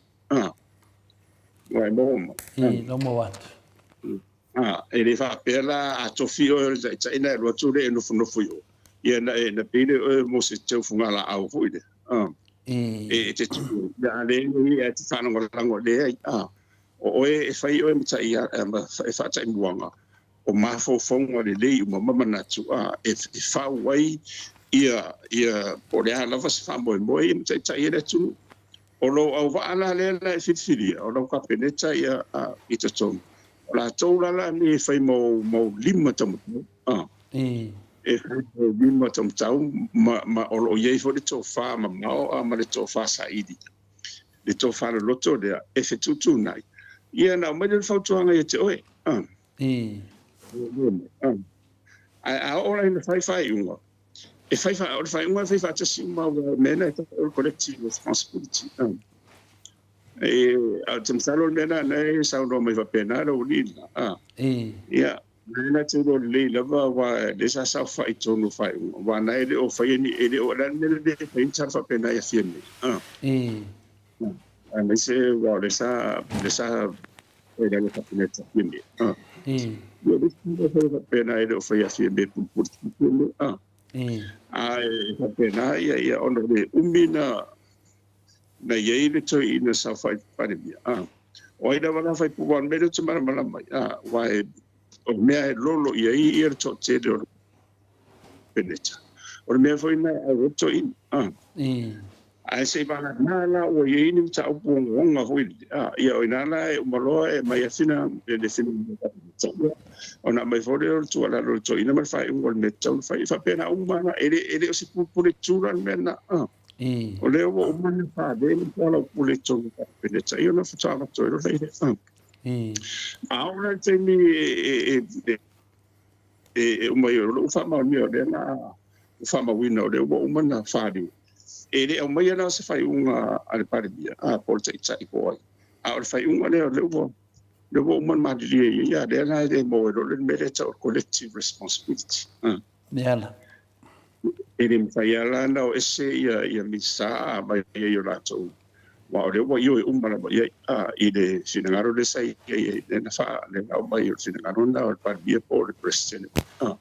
Ua e maua mai. I lou mau atu. E le faapea la a tofi oe o le taitai na e alu atu lea e nofonofo i o. Ia na e na pei lea oe mo se teufuga laau foi lea. E, e te tu, a le e te faalagolago leai. O oe e fai oe ma tai, e faataimuaga o mafaufauga lelei uma ma manatu e, e fau ai ia, ia po o le a lava se faamoemoe ia ma taitai ai le atunuu. O lou auvaa la lea la e filifilia, o lau Kapeneta ia i totonu. O latou la la nei e fai mau, mau lima taumatau. E fai mau lima taumatau ma, ma o lo o i ai foi le tofa mamao a ma le tofa saili. Le tofa loloto lea e fetuutuunai. Ia na aumai lea o le fautuaga ia te oe. Ae a oo la ina fai faaiuga, e fai fa, o le faaiuga e fai faatasi uma aua o mea na e tau o le collective responsibility. E, a o te masalo o le mea lena na e saunoa mai faapena le aualii lena. Ia, na te iloa lelei lava aua lea sa saofai i totonu o faaiuga, aua na e le o faia ni, e le o, o le a le mea le fai ni tala faapena ia Fiame. Aemaise aua o lea sa, lea sa fai lalo Kapeneta Fiame. Ia, le isi mea fai faapena e le o faia Fiame pulupulu Fiame. Ae faapena ia, ia ona o le umi na, na i ai le toeaina saofai i le Palemia. O ai lava la fai po o le mea lea ou te malamalama ai, aua e, o le mea e lolo i ai ia le toatele o le Kapeneta, o le mea foi lena e ave ai le toeaina. Ae se i vagana la ua i ai ni mataupu ogaoga foi lele, ia o i ina la e uma loa e aumai lava fina, le finagalo o le Kapeneta, ona aumai foi lea o le tuualalo i le toeaina ma le faaiuga o le mea e tatau ona fai. E faapena uma lava, e le, e le o se pule tula le mea lena. O lea ua uma ona fale le soalaupule i totonu o le Kapeneta, ia ona faatoa avatu ai loa lea. A oo la i le taimi e uma ai, o lou faamaonia o lea na faamauina, o lea ua uma ona fale. E le aumaia la o se faaiuga a le Palemia, a, po o le Taitai po o ai, a o le faaiuga lea o lea ua lea ua uma ona malilie i ai, a lea la e le maua ai loa le mea lea e tau o le collective responsibility. Lea la. E le mafai lava la ona o ese ia ia Minisita a aumai ai o latou, aua o lea ua ioe uma lava i ai, a, i le finagalo lea sa i ai, lea na faa, lea na aumai o le finagalo lena o le Palemia po o le President, a,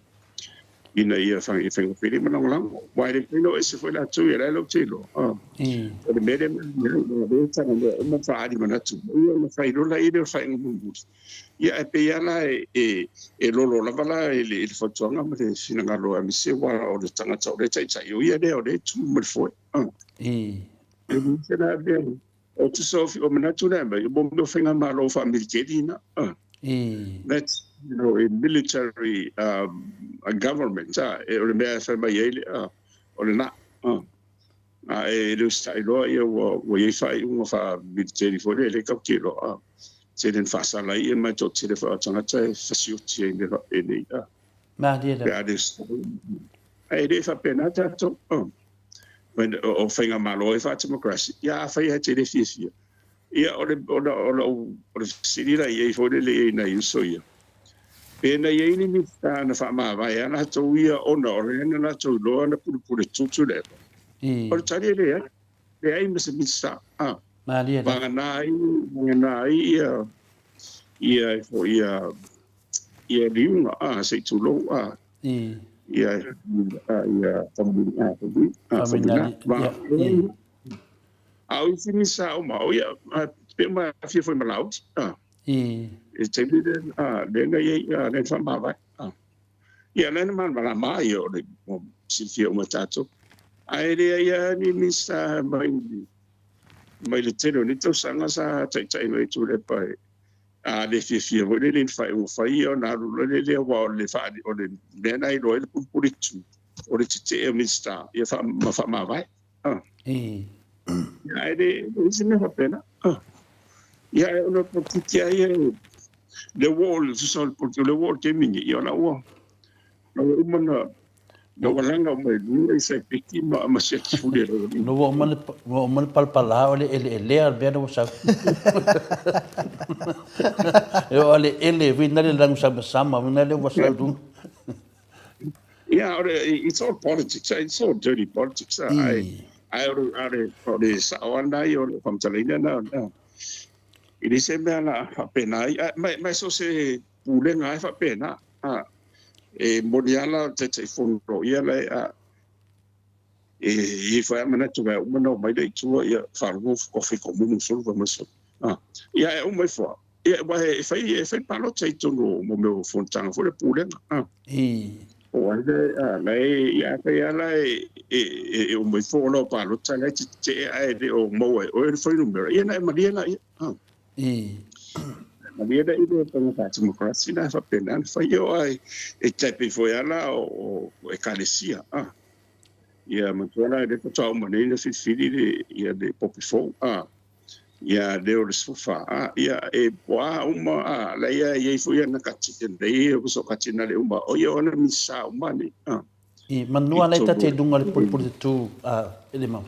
ina ia faigofie ma lagolago. Aua e le mafai ona o ese foi latou ia, la e latou te iloa, a, o le mea lea o lea e talanoa uma ma faaali manatu mai, ia ona fai loa lea o le faaiuga mulimuli. Ia ae pei lava la e lolo lava la i le fautuaga ma le finagalo aemaise aua o le tagata o lea e taitai, o ia lea o lea e tu ma le foe. E le se la mea o tusa o manatu lea mai, mo mea o faigamalo faa-militeli na. That's, you know, a military government, o le mea e fai mai ai o lena. A e le usitai loa ia ua i ai faaiuga faa-militeri foi lea, e le tatou te iloa, a tele ina faasala ai ia ma e toatele foi o tagata e fasioti ai i mea faapenei, a. Malie lava. Pe a le usitai. Ae le faapena tatou, a. O faigamalo ai faa-democracy, ia afai lava e te le fiafia, ia o le, o le, o le, o le fesili la i ai foi lele i ai nai uso ia, pe na i ai ni Minisita na faamavae a latou ia ona o lea na latou iloa na pulepule tutu le eva. O le tali e leai, leai ma se Minisita. A, Malie lava. Vagana ai, vagana ai ia, ia, ia, ia liuga, a, se i tulou, a, ia, ia, Faumuina, a, Faumuina, ia. A o isi Minisita uma, o ia, pe uma e fia foi ma Laauli, a. I le taimi lea, a, lea na i ai, a, lea na faamavae, a. Ia, lea na malamalama ai, o le silafia uma e tatou. Ae leai lava ni Minisita mai, mai le tele o nei tausaga sa taitai mai Tuilaepa e, a le fiafia foi lele i le faaiuga fai ia ona alu loa lea aua o le o le mea na iloa ai le pulupuli tu, o le tetee o Minisita ia ma faamavae. Ia, ae le leai se mea faapena. Ia, ae ona o le polokiki lava ia, lea ua oo, tusa o le polokiki, lea ua oo i le taimi nei, ia o la ua, la ua uma ona, la ua laga uma i luga i saipeki ma, ma siaki fuli e lau alii. La ua uma, ua uma ona palapala o le eleelea le mea lea ua sau. E oo lava i le ele, uina le lanu samasama, uina lea ua sau i luga. Yeah, o le, it's all politics, it's all dirty politics. Ae, ae o le, o le, o le sao lava lena ia o le faamatalaina lena. E leai se mea la faapena ai, ma, ma so o se pulega lava e faapena. E moni lava la o le Taitaifono ia la e, e i ai foi lava manatu e uma ona omai lea i tua, ia faalogo kofi komumu sulu fai mai sulu. Ia ae uma ifo lava, ia aua e fai, e fai palota i totonu o mo mea o fonotaga foi lea pulega. Po o ai lea, la e, ia afai lava la e, e, e uma ifo o lau palota la e tetee ae le o maua e oe le fuainumera, ia ona e malie laia. Malie laia le faiga faa-democracy la e faapena ona fai. E oo lava e tai pei foi lava la o Ekalesia. Ia manatua la lea faatoa uma nei ona filifili le, ia le Pope fou, a, ia Leo le 14, a, ia e po a uma, a, la ia e i ai foi ana kati, nei o so katinale uma, o ia o ana Minisita uma nei, a. I manua la e ta te luga o le pulupulu tutū, a, e le mau.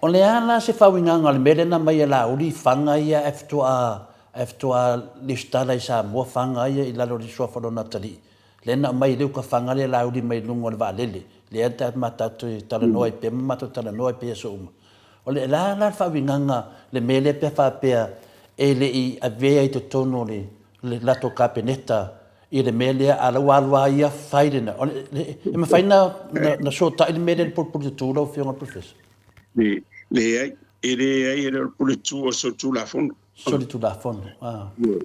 O le a la se faauigaga o le mea lea na aumai e Laauli i faga ia ae faatoa, ae faatoa lesitala i Samoa faga ia i lalo o le suafa o lona atalii? Lea na aumai le uka faga lea Laauli mai luga o le vaalele, lea ta ma tatou talanoa ai pea ma matou talanoa ai pea i aso uma. O le a la le faauigaga le mea lea pe a faapea e le i avea i totonu o le latou Kapeneta i le mea lea, a o la ua alu lava ia fai lena. O le, e mafai na sootai le mea lea i le pulupulu tutū lau Afioga i le Professor? Leai, e leai, e le o le pule tū o le solitulafono. Solitulafono, ah. O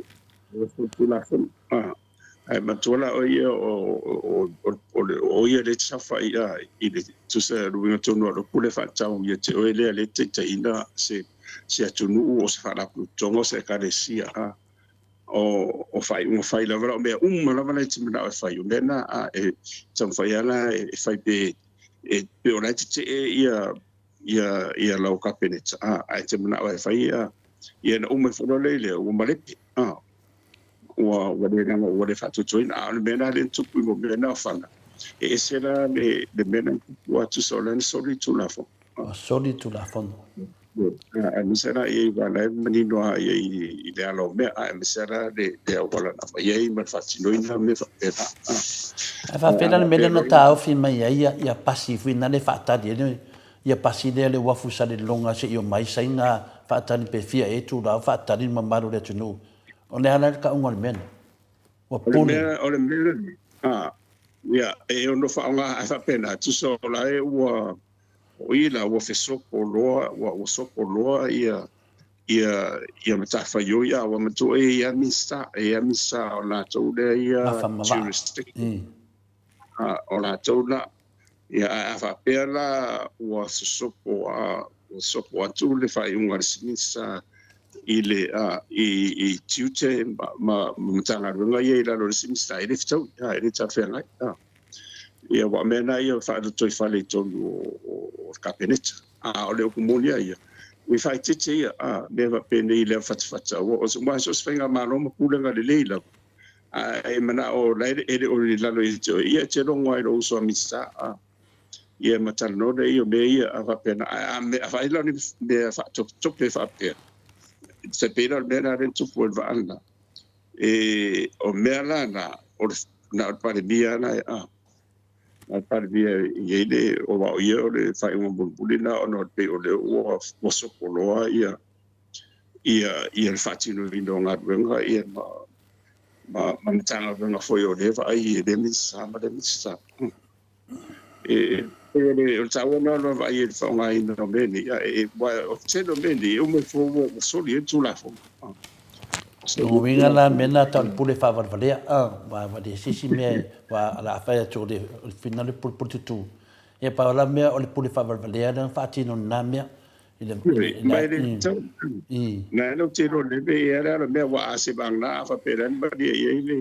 le solitulafono, ah. Ae matua la o ia o o ia lea e te saofai i le tusa le uiga tonu o le upu lea faatatau ia te oe lea lea e taitaiina se se atunuu o se faalapotopotoga o se ekalesia a o o faaiuga fai lava la o mea uma lava la e te manao e fai o mea na a e taumafai lava la e fai pe e pe o la e tetee ia ia ia lau Kapeneta a ae te manao e fai ia ia na uma ifo loa lea i lea ua malepe a ua ua le leaga ua le faatuatuaina. A o le mea la lea na tupu i mea na o fana, e ese la le le mea na tupu a tusa o lea na soli le Tulafono. Ua soli le Tulafono. Aemaise la i aua la e manino lava i ai i le ala o mea, aemaise la le auala na aumai ai ma le faatinoina o mea faapena. Ae faapea la le mea lea na taofi mai ai ia pasi foi na le faatali ai ia pasi lea le uafu i Salelologa seia omai Saina faatali pe fia ea itula o faatali le mamalu o le atunuu. O le a la le tauga o le mea lea? Ua pule. O le mea lenei, ia, e ono faaaoga ae faapena, tusa o la e ua, o i la ua fesopo loa, ua sopo loa ia, ia, ia matafaioi, a ua matua e i ai Minisita, e i ai Minisita o latou lea ia jurisdiction, o latou la. Ia, ae a faapea la ua sosopo, ua sopo atu le faaiuga a le isi Minisita i le, i, i tiute ma, ma Matagaluega ia i lalo o le isi Minisita, e le fetaui, e le talafeagai. Ia, aua o mea na ia e faalotoifale i totonu o le Kapeneta. A o le upu moni lava ia, ua faaeteete ia, mea faapenei i le avafatafata, aua so o se faigamalo ma pulega lelei lava, a e manao la e le o i lalo ia te oe, ia e te logo lava i lou uso a Minisita, ia ma talanoa lea i o mea ia a faapena. Ae a vaai la o ni mea faatopetope faapea, e pei la o le mea lena lea na tupu ai le vaa lena, e, o mea la na, o le, na o le Palemia na, a, na o le Palemia e i ai le, aua o ia o le faaiuga mulimuli lena ona e pei o lea ua sopo loa ia, ia, ia le faatinoina o galuega ia ma, ma Matagaluega foi o lea e vaai e lea Minisita ma lea Minisita. E pei o le taua lena o le vaavaai i le faaaogaina o mea nei, aua o le tele o mea nei e uma ifo ua soli ai le Tulafono. Lona uiga la, mea na tau o le pule faavalevalea, aua e leai se isi mea aua o le a fai atu o le finagalo o le pulepule tutū, ia pau la mea o le pule faavalevalea lea na faatino i lena mea. I le, Ma e le tatau. Na lau te iloa lelei pe i ai le mea ua a se vagana a faapea o le a le malie i ai le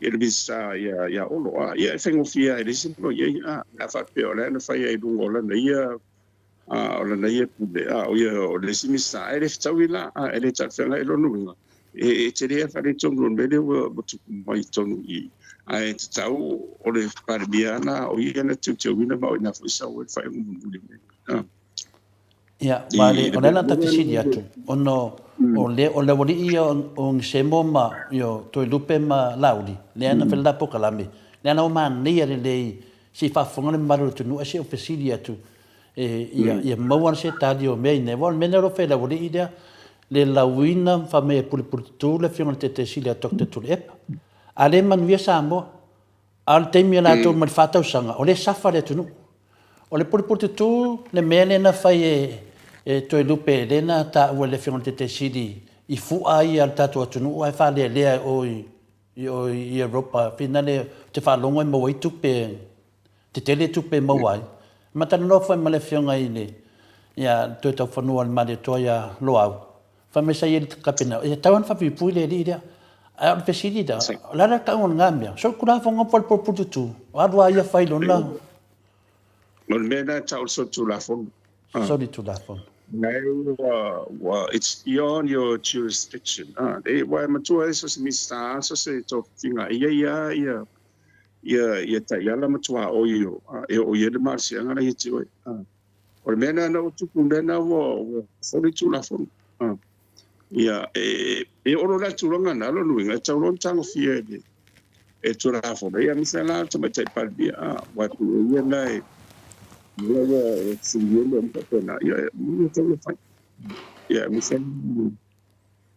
ia le Minisita ia Olo, a, ia e faigofie lava i le isi loia ia, a, pe a faapea o la na fai ai i luga o lana ia, a, o lana ia pule, a, o ia o le isi Minisita, ae le fetaui la, a, e le talafeagai lona uiga, e tele lava faaletonu o le mea lea ua tupu mai i totonu i i, ae tatau o le Palemia lava o ia na teuteuina ma o i ina foi sau ai le faaiuga mulimuli. A. Ia, aua o le ala ta fesili atu, ona o le, o le aualii ia o Gisemo ma o Toelupe ma Laauli, lea na fai le la polokalame, lea na manaia lelei se i faafofoga le mamalu o le atunuu ae se i ou fesili atu ia maua se tali o mea nei. Aua o le mea lea o lo o fai e le aualii lea, le lauina fai mai e pulepuletutu le afioga i le Taitaiseili ia Doctor Tuilaepa. A le manuia Samoa, A o le taimi a latou mai le fa tausaga, o lea e safa le atunuu. O le pulepuletutū le mea lea na fai e Toelupe lea na taua e le Afioga i le Taitaisili i fua ia a le tatou atunuu ae faalealea e o i o i Europa finale ou te faalogo e maua ai tupe, tetele tupe e maua ai. Ma talanoa foi ma le Afioga i le ia Toetaufanua a le Malietoa ia Loau, Fai mai sa i ai le Kapena, e tatau ona faapuipui le alii lea. Ae o le fesili la, o le a la le tauga o lena mea? So Tulafono po o le pulepuletutu, o alu lava ia fai lona. O le mea lena e tau o le solitulafono. Solitulafono. Lena ua, it's beyond your jurisdiction. Aua e matua e so o se Minisita, so o se tofiga, e i ai lava ia, ia taiala ma tuaoi e oo i ai le malosiaga la ia te oe. O le mea lena na ua tupu, o le mea lena ua soli Tulafono. Ia, e oo loa la i le tulaga lena, lona uiga, e tatau loa ona tagofia e le Tulafono. Ia, aemaise la le Tamaitai Palemia, aua e pei o ia lena e, o lea ua fesiligia mea uma faapena, ia, e tatau ona fai. Ia, aemaise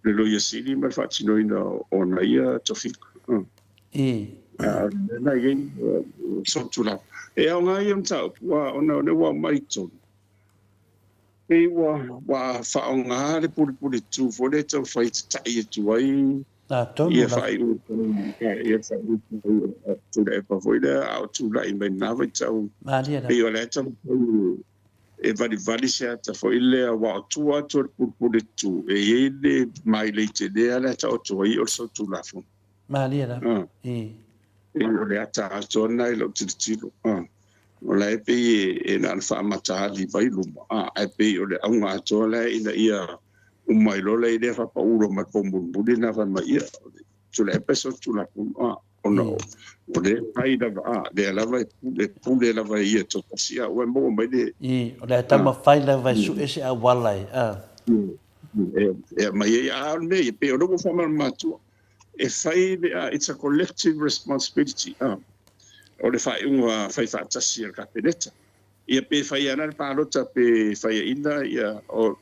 le Loia Sili ma le faatinoina o ana ia tofiga. A o le mea lena e i ai solitulafono. E aoga ia mataupu, ona o lea ua aumai i totonu, pei ua faaaoga le pulepuletu foi lea e taumafai e tatai atu ai ia faaiuga ia Tuilaepa foi lea a o tulai mai lena vaitau. Pei o lea e taumafai e valivali se ata foi lea, aua o tua atu o le pulepuletu e i ai le mailei tele lea e taoto ai o le solitulafono. Malie lava. E o le ata atoa lena i lau tilotilo. O la e pei e na ona faamataali mai luma, ae pei o le auga atoa lea ina ia uma ai loa lea i lea faapau loa ma le poumulimuli lena fai mai, ia, o le Tuilaepa e solitulafono. Ona o lea e fai lava, a, lea lava e pule, pule lava e ia toatasi, a ua maua mai le... I, o le a taumafai lava e sue se auala e, a. E, e aumai ai, a o le mea ia, pei o lea ua faamalamalama atua, e fai le, a, it's a collective responsibility, a, o le faaiuga fai faatasi a le Kapeneta. Ia pe fai ana le palota pe faiaina ia o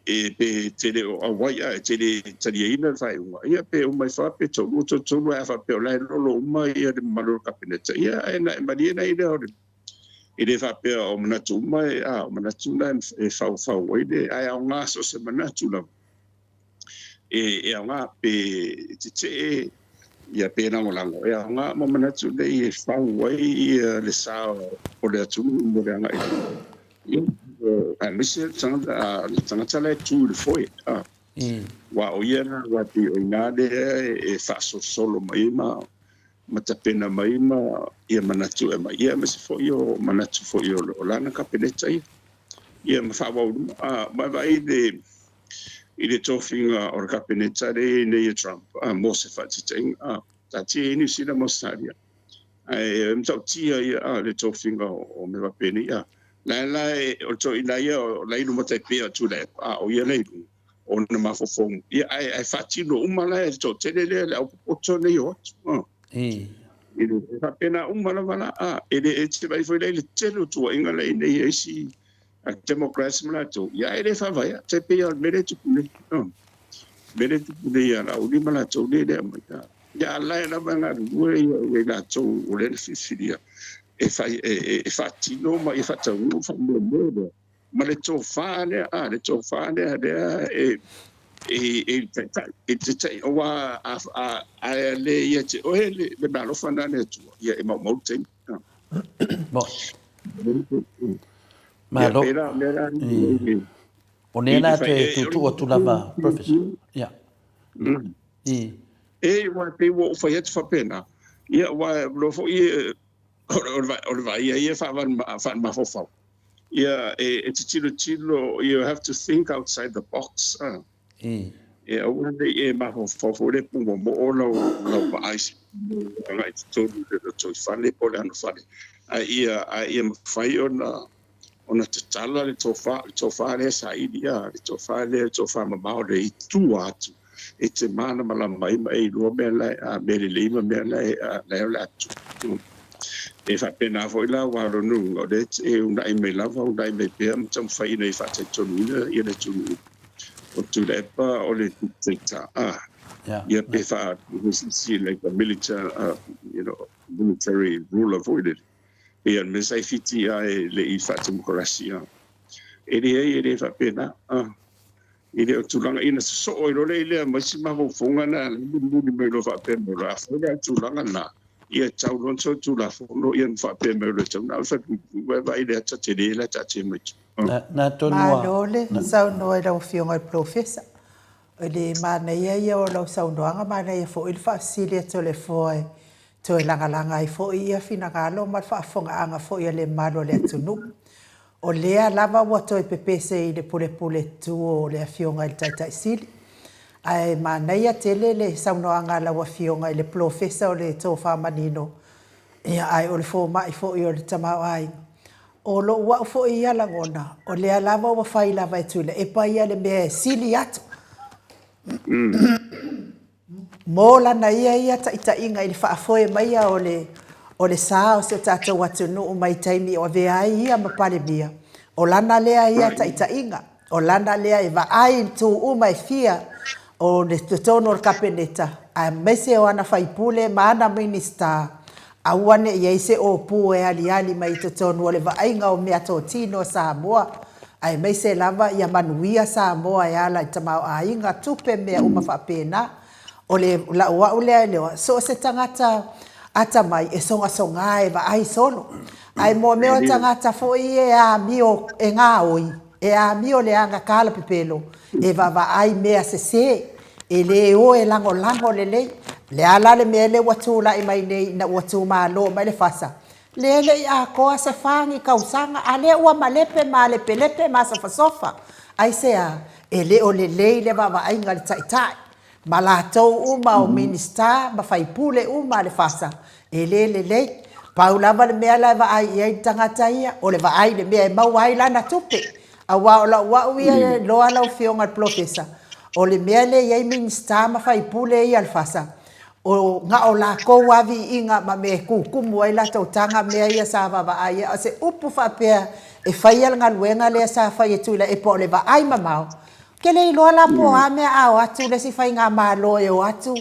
e pe te le o auai a e te le taliaina le faaiuga ia pe uma ifo lava pe toalua toatolu ae a faapea o la e lolo uma ia le mamalu o le Kapeneta ia ae na e malie na i lea o le e le faapea o manatu uma e a o manatu na e faufau ai le ae aoga so o se manatu lava e aoga pe tetee ia pe lagolago, e aoga ma manatu nei e fau ai ia le sa o le atunuu mo le agai i luma. Ia, aemaise le tagata, le tagata la e tu i le foe, a, aua o ia la, aua pei o i ina lea e faasolosolo mai ai ma ma tapena mai ma ia manatu e aumai, ia aemaise foi o manatu foi o lana Kapeneta ia. Ia ma faaauau i luma. A, ma e vaai i le, i le tofiga o le Kapeneta lea e i ai nei e Trump, a, mo se faataitaiga, a, taatia i Niu Sila ma Ausetalia, ae e matautia ia, a, le tofiga o mea faapenei, a. La la e, o le toeaina ia o la e i luma tai pei o Tuilaepa, a, o ia la e i luga o ona mafaufauga, ia, ae, ae faatino uma la e le toatele lea le aupopoto nei o atu, a. E faapena uma lava la, a, e le, e te vaai foi la i le tele o tuuaiga la e i nei a isi Democrats ma latou, ia ae le faavaea, tai pei lava o le mea lea e tupu nei, a, mea lea e tupu nei ia Laauli ma latou lea e le aumai, a, ia a la e lava e galulue ia i latou o lea na filifilia e fai, e, e faatino ma ia faataunuu le faamoemoe lea. Ma le tofa lea, a, le tofa lea, lea e, e, e taitai, e taitai, aua a, a, a le ia te oe le, le meaalofa na a le Atua, ia e maumau le taimi. Bo. Malo. Ia, pēlā, mea la, I. O lea la toe tuutuu atu lava, Professor. Ia. I. E, aua e pei ua ou fai atu faapena, ia, aua loa foi o le vaai ia e faale-mafaufau. Ia, e te tilotilo, you have to think outside the box. E aua ne i e mafaufau foi lea pe ua moo lau vaai agai i totonu i le lotoifale po o le anofale, a ia, a ia mafai ona ona tatala le tofa, le tofa lea e saili, a, le tofa lea, le tofa mamao lea i tua atu e te malamalama ai ma e iloa mea la e, a, mea lelei ma mea la e, a, la e o le a tupu. E faapena foi la aua o lona uiga o lea e uunai mai lava, uunai mai pea ma taumafai ina ia faataitonuina ia le atunuu o Tuilaepa o le dictator, a, ia pe faa, like a military, you know, military ruler foi lele. Ia le mea sa i Fiti a e le i faatemokarasi a. E leai e le faapena a. E le o tulaga ina sosoo ai loa lea i lea ma isi mafaufauga na ala ai mulimuli mai loa faapea mai loa, afai la o le tulaga lena, ia tau loa ona solitulafono ia ma faapea mai loa e tau na o le falepuipui aua e vaai i le ata tele la e taatia mai tua. Na tonu a. Malo le saunoa i lau Afioga i le Polofesa. O le manaia ia o lau saunoaga, manaia foi le faafesili a Toleafoa e toe lagalaga ai foi ia finagalo ma le faafofogaaga foi a le mamalu o le atunuu. O lea lava ua toe pepese i le pulepule tu o le Afioga i le Taitai Sili. Ae manaia tele le saunoaga a lau Afioga i le Polofesa o le Tofa Manino, ia ae o le fomai foi o le tamaoaiga. O lou au foi ia lagona, o lea lava ua fai lava e Tuilaepa ia le mea e sili atu. Mo lana ia ia taitaiga i le faafoe maia o le o le sa o si o tatou atunuu mai taimi o avea ai ia ma Palemia, o lana lea ia taitaiga, o lana lea e vaai i itu uma e fia o le totonu o le Kapeneta, aemaise o ana faipule ma ana Minisita, aua ne i i ai se ōpū e aliali mai i totonu o le vaaiga o meatotino a Samoa, aemaise lava ia manuia Samoa e ala i tamaoaiga, tupe, mea uma faapena. O le lau au lea e leoa, so o se tagata atamai e sogasoga e vaai solo. Ae mo mea o tagata foi ia e amio e gaoi, e amio leaga kalapepelo, e vaavaai mea sese, e le o e lagolago lelei. O le a la le mea lea ua tulai mai nei ina ua tumalo mai le fasa? Lea e le i atoa se fa ni tausaga, a lea ua malepe malepelepe ma sofasofa. Aisea? E le o lelei le vaavaaiga a le taitai. Ma latou uma o Minisita ma faipule uma a le FASA, e le lelei. Pau lava le mea la e vaai i ai le tagata ia, o le vaai i le mea e maua ai lana tupe. Aua o lau au ia iloa lau Afioga i le Polofesa, o le mea lea e i ai Minisita ma faipule ia a le FASA, o na o latou lava viiga ma mea e tutumu ai latou taga mea ia sa vaavaai i ai. A o se upu faapea e faia le galuega lea sa fai e Tuilaepa o le vaai mamao, ou te le iloa la po o a mea a o atu le isi faigamalo e o atu,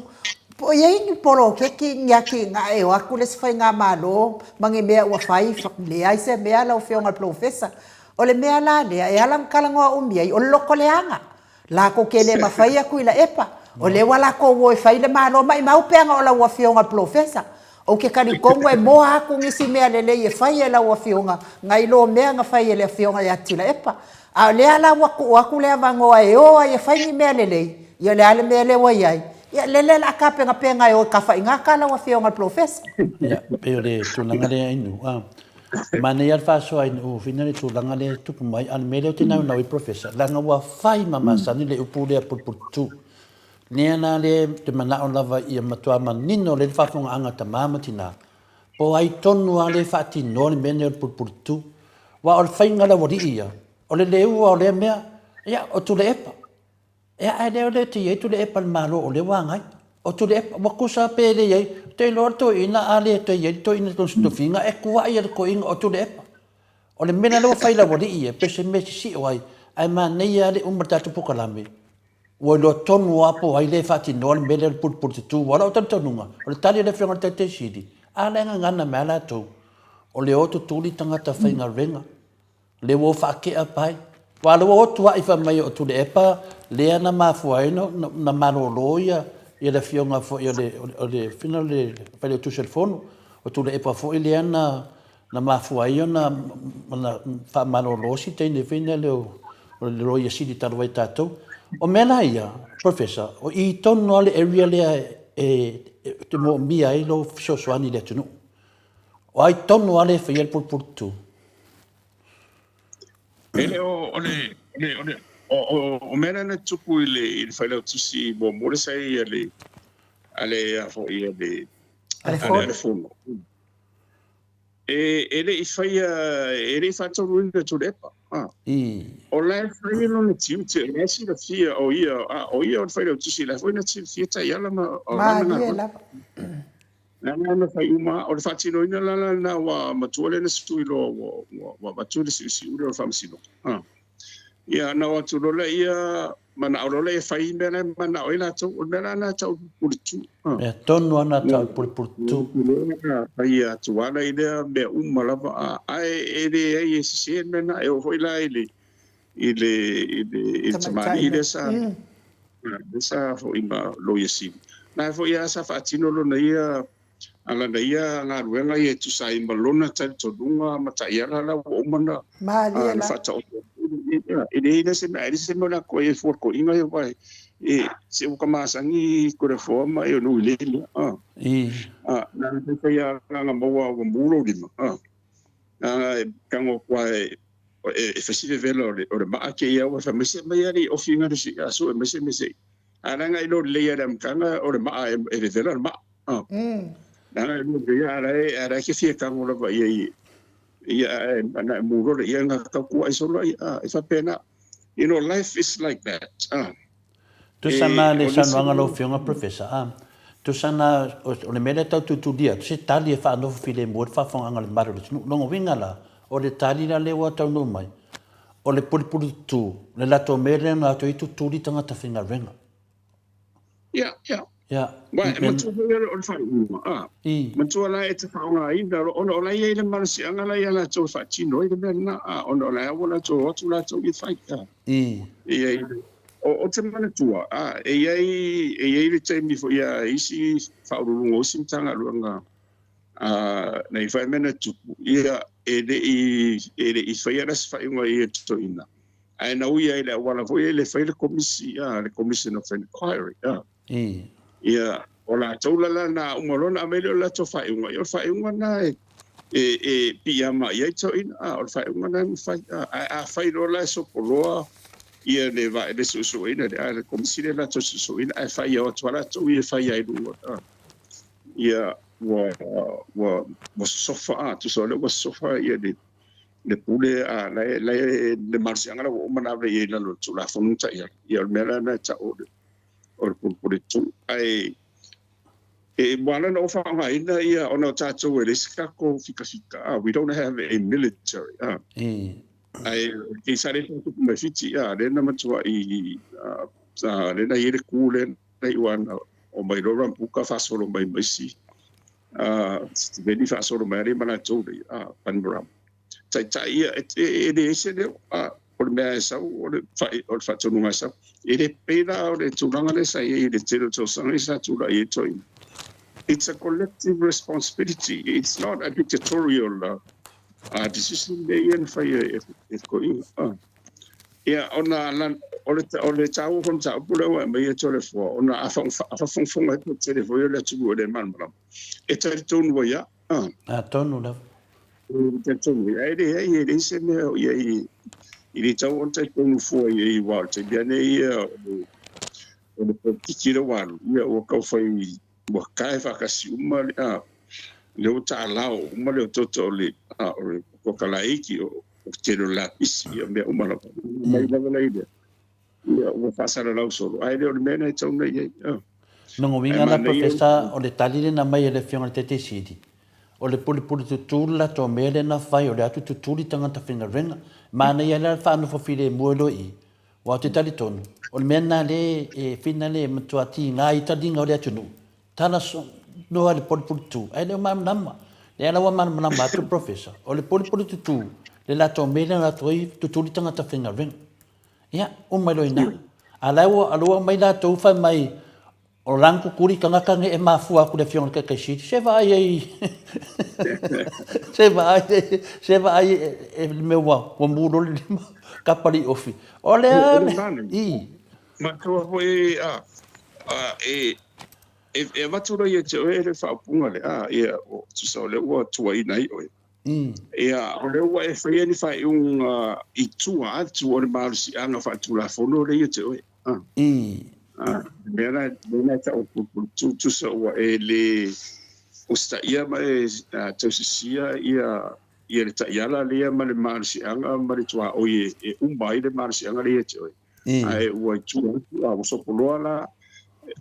po o i ai ni poloketi ni atinae e o atu le isi faigamalo ma ni mea ua fai, leai se mea lau Afioga i le Polofesa. O le mea la lea e ala ona talanoa umi ai, o le lotoleaga. Latou te le mafaia Tuilaepa. O lea ua latou o e fai le Malo. Maimau pe ana o lau Afioga i le Polofesa. Ou te talitonu e moa atu nisi mea lelei e fai e lau Afioga nai lo mea na fai e le Afioga ia Tuilaepa. A o lea la ua tuu atu le avanoa e o ai e fai ni mea lelei, ia o le a le mea lea ua i ai? Ia lele o le a tapenapena e o e tafaigata lau Afioga i le Polofesa. Ia, pei o le tulaga lea Inu. E manaia lava le faasoa Inu Fina le tulaga lea e tupu mai, a o le mea lea ou te naunau ai Professor, leaga ua fai ma masani le upu lea pulepuletutu. Lea la lea ou te manao lava ia matua manino lelei le faafofogaaga a tama ma tina, po o ai tonu lava lea e faatinoa le mea lenei o le pulepuletutu. Aua o le faiga a le aualii ia, o le leua o lea mea, ia o Tuilaepa. Ia ae le o lea te i ai Tuilaepa i le Malo o lea ua agai. O Tuilaepa, ua tusa pe le i ai, ou te iloa le toeaina a le toe i ai le toeaina i lona tofiga, e tuai e le toeaina o Tuilaepa. O le mea la lea ua fai e le aualii ia, pei o se mea e sisio ai, ae manaia lava le uma o le tatou polokalame, ua iloa tonu lava po o ai lea e faatinoa le mea lea o le pulepuletutu. Aua o lou talitonuga, o le tali a le Afioga i le Taitai Sili, a la e gagana mai lava latou, o le o tutuli tagata faigaluega. Le ua o faatea pai. Aua o lea ua o tuai fai mai o Tuilaepa lea na mafua ai ona malolo ia le afioga foi o le o le fina o le Failautusi o le Fono. O Tuilaepa foi lea na na mafua ai ona faamalolo si teine foi lea o le Loia Sili talu ai tatou. O mea la ia, Professor, o i tonu lava le area lea e te moomia ai lou fesoasoani i le atunuu. O ai tonu lava lea e faia le pulepuletutu? E le o, o le, o le, o le, o, o, o mea la na tupu i le, i le failautusi muamua lea sa i ai a le, a le, a foi, a le, A le a le Fono. E, e le i faia, e le i faataunuuina e Tuilaepa. Ah. I. O la e fai lona tiute, o la e silafia o ia, a, o ia o le failautusi, o la foi na silafia taiala ma o lana Malie galuega. lava. Lana na fai uma, o le faatinoina la lena ua matua lea na sui loa ua, ua, ua avatu le siusiu lea o le faamasinoga. Ah. Ia, na o atu loa lea, manao loa lea e fai mea la e manao ai latou. O le mea la lena e tau pulepuletu. Ah. Mea tonu lava na tau pulepuletu. Fai atu ala i lea mea uma lava, ah, ae e leai e sese le mea lena. E oo foi la i le, i le, i le, i le tamalii lea sa, lea sa foi ma Loia Sili. Na foi lava sa faatino lona ia, a lana ia galuega ia e tusa ai ma lona talitonuga ma taiala la ua uma ona Malie na la. faataoto atu. E leai la se mea, e leai se mea o le a koe ai fua le koiga ia aua e se ua ka masani Toleafoa ma e ono i lea mea. I. Na na faifai lava na maua ua mu lou lima. Na e tago atu lava e e fai si vevela o le, o le maa kēia ua fai mai se mai alii ofi nga le a sue mai se mea se i. A leaga i lo lelei a le amataga o le maa e vevela le maa. Leaga e lua ia a la e a la e ke fia tago lava ia i ia ae na e mu loa le ia nga tau kuaʻi solo ai a e faapena. You know life is like that. Tusa na le saunoaga lau Afioga Professor, a, tusa na, o le mea lea tau tuutuulia atu, se tali e faanofo filemu ai le faafofogaaga a le mamalu o le atunuu. Lona uiga la, o le tali la lea ua taunuu mai, o le pulepuletutu, le latou mea lea na o atu ai tutuli tagata faigaluega. Ia, ia. Ia. Uae, e matua foi o le faaiuga, a. I. Matua la e te faaaogaina, ona o la e i ai le malosiaga la ia latou e faatino ai le mea lena, a, ona o la e ua latou o atu latou i fai, a. I. E i ai, o, ou te manatua, a, e i ai, e i ai le taimi foi a isi faauluuluga o isi Matagaluega, a, na i fai mea na tupu, ia, e le i, e le i faia la se faaiuga i ia toeaina, ae na ui ai i le auala foi lele e fai le komisi, a, le Commission of Inquiry, a. I. Ia, o latou la la na uma loa ona aumai lea o le latou faaiuga, ia o le faaiuga lena e, e, e piiama i ai toeaina, a, o le faaiuga lena e mafai. A, ae a fai loa la e sopoloa Ia le va le suesueina le a le Komisi le latou suesueina ae fai o atu latou ia fai ai lua ia ua ua ua sofa a tusa o le ua sofa ia le le pule a la la le malosiaga la ua uma ona ave i ai i lalo o le Tulafono Taiala. Ia o le mea la lena e tau o le pulepuletu. Ae e ua ala ona ou faaaogaina ia ona o tatou e leai se tatou fikafika, ah, we don't have a military, ah. Ae o le keisa lea sa tupu mai Fiti, ah, lea na matuai, ah, lea na i ai le ku lea na iu ana omai loa Rambuka faasolo mai ma isi, ah, Sitiveni faasolo mai alii ma latou nei, ah, Bainimarama. Taitai ia, e leai se leo, ah, o le mea e sau, o le faatonuga e sau. E le pei la o le tulaga lea sa i ai i le tele o tausaga ia sa tulai ai toeaiina. It's a collective responsibility, it's not a dictatorial decision lea ia na fai e toeaiina. Ia, ona o le taua foi o le mataupu lea ua e aumaia Toleafoa, ona a faafogafoga ai le toatele foi o le atunuu e le malamalama, e talitonu ai lava. Atonu lava. E talitonu ai, ae leai, e leai se mea o i ai i le tau ona talitonu fua i ai, aua o le taimi lava nei ia o le polokiki lea ua alu, ia ua tau fai, ua tae faatasi uma le, lea ua taalao uma le otooto o le, o le koka laiti, o le tele o le lapisi, ia mea uma lava. Mai lava la i lea, ia ua faasalalau solo, ae le o le mea lena e tatau ona i ai. Lona Ae uiga la manaia. Professor, o le tali lena mai e le Afioga i le Taitaiseili, o le pulepule tutulu le latou mea lea na fai, o le atu tutuli tagata faigaluega. Manaia la le faanofo filemu ai loa i i. Aua ou te talitonu, o le mea lena lea e whina le matua tiga ai taliga o le atunuu, tala noa i le pulepule tutu, ae le o malamalama. Lea la ua malamalama atu le Professor, o le pulepule tutu le latou mea lea na latou ai tutuli tagata faigaluega. Ia, uma ai loa i ina. A la e ua aumai latou fai mai, O lana tutuli tagata nei e mafua atu le Afioga i le Taitaisili, se vaai ai, se vaai ai, se vaai ai i le mea ua mu loa le lima, kapa le iofi. O le a le, i. Matua foi a, e, e avatu loa ia te oe le faaupuga lea, a, ia, o, tusa o lea ua tuuaiina ai oe. Ia, o lea ua e faia ni faaiuga i tua atu o le malosiaga faaletulafono lea ia te oe. A, mea la, mea la e tau o le tusa ua e le usitaia ma e tausisia ia ia le taiala lea ma le malosiaga ma le tuaoi e uma ai le malosiaga lea ia te oe. Ae ua i tua atu, a ua sopoloa la,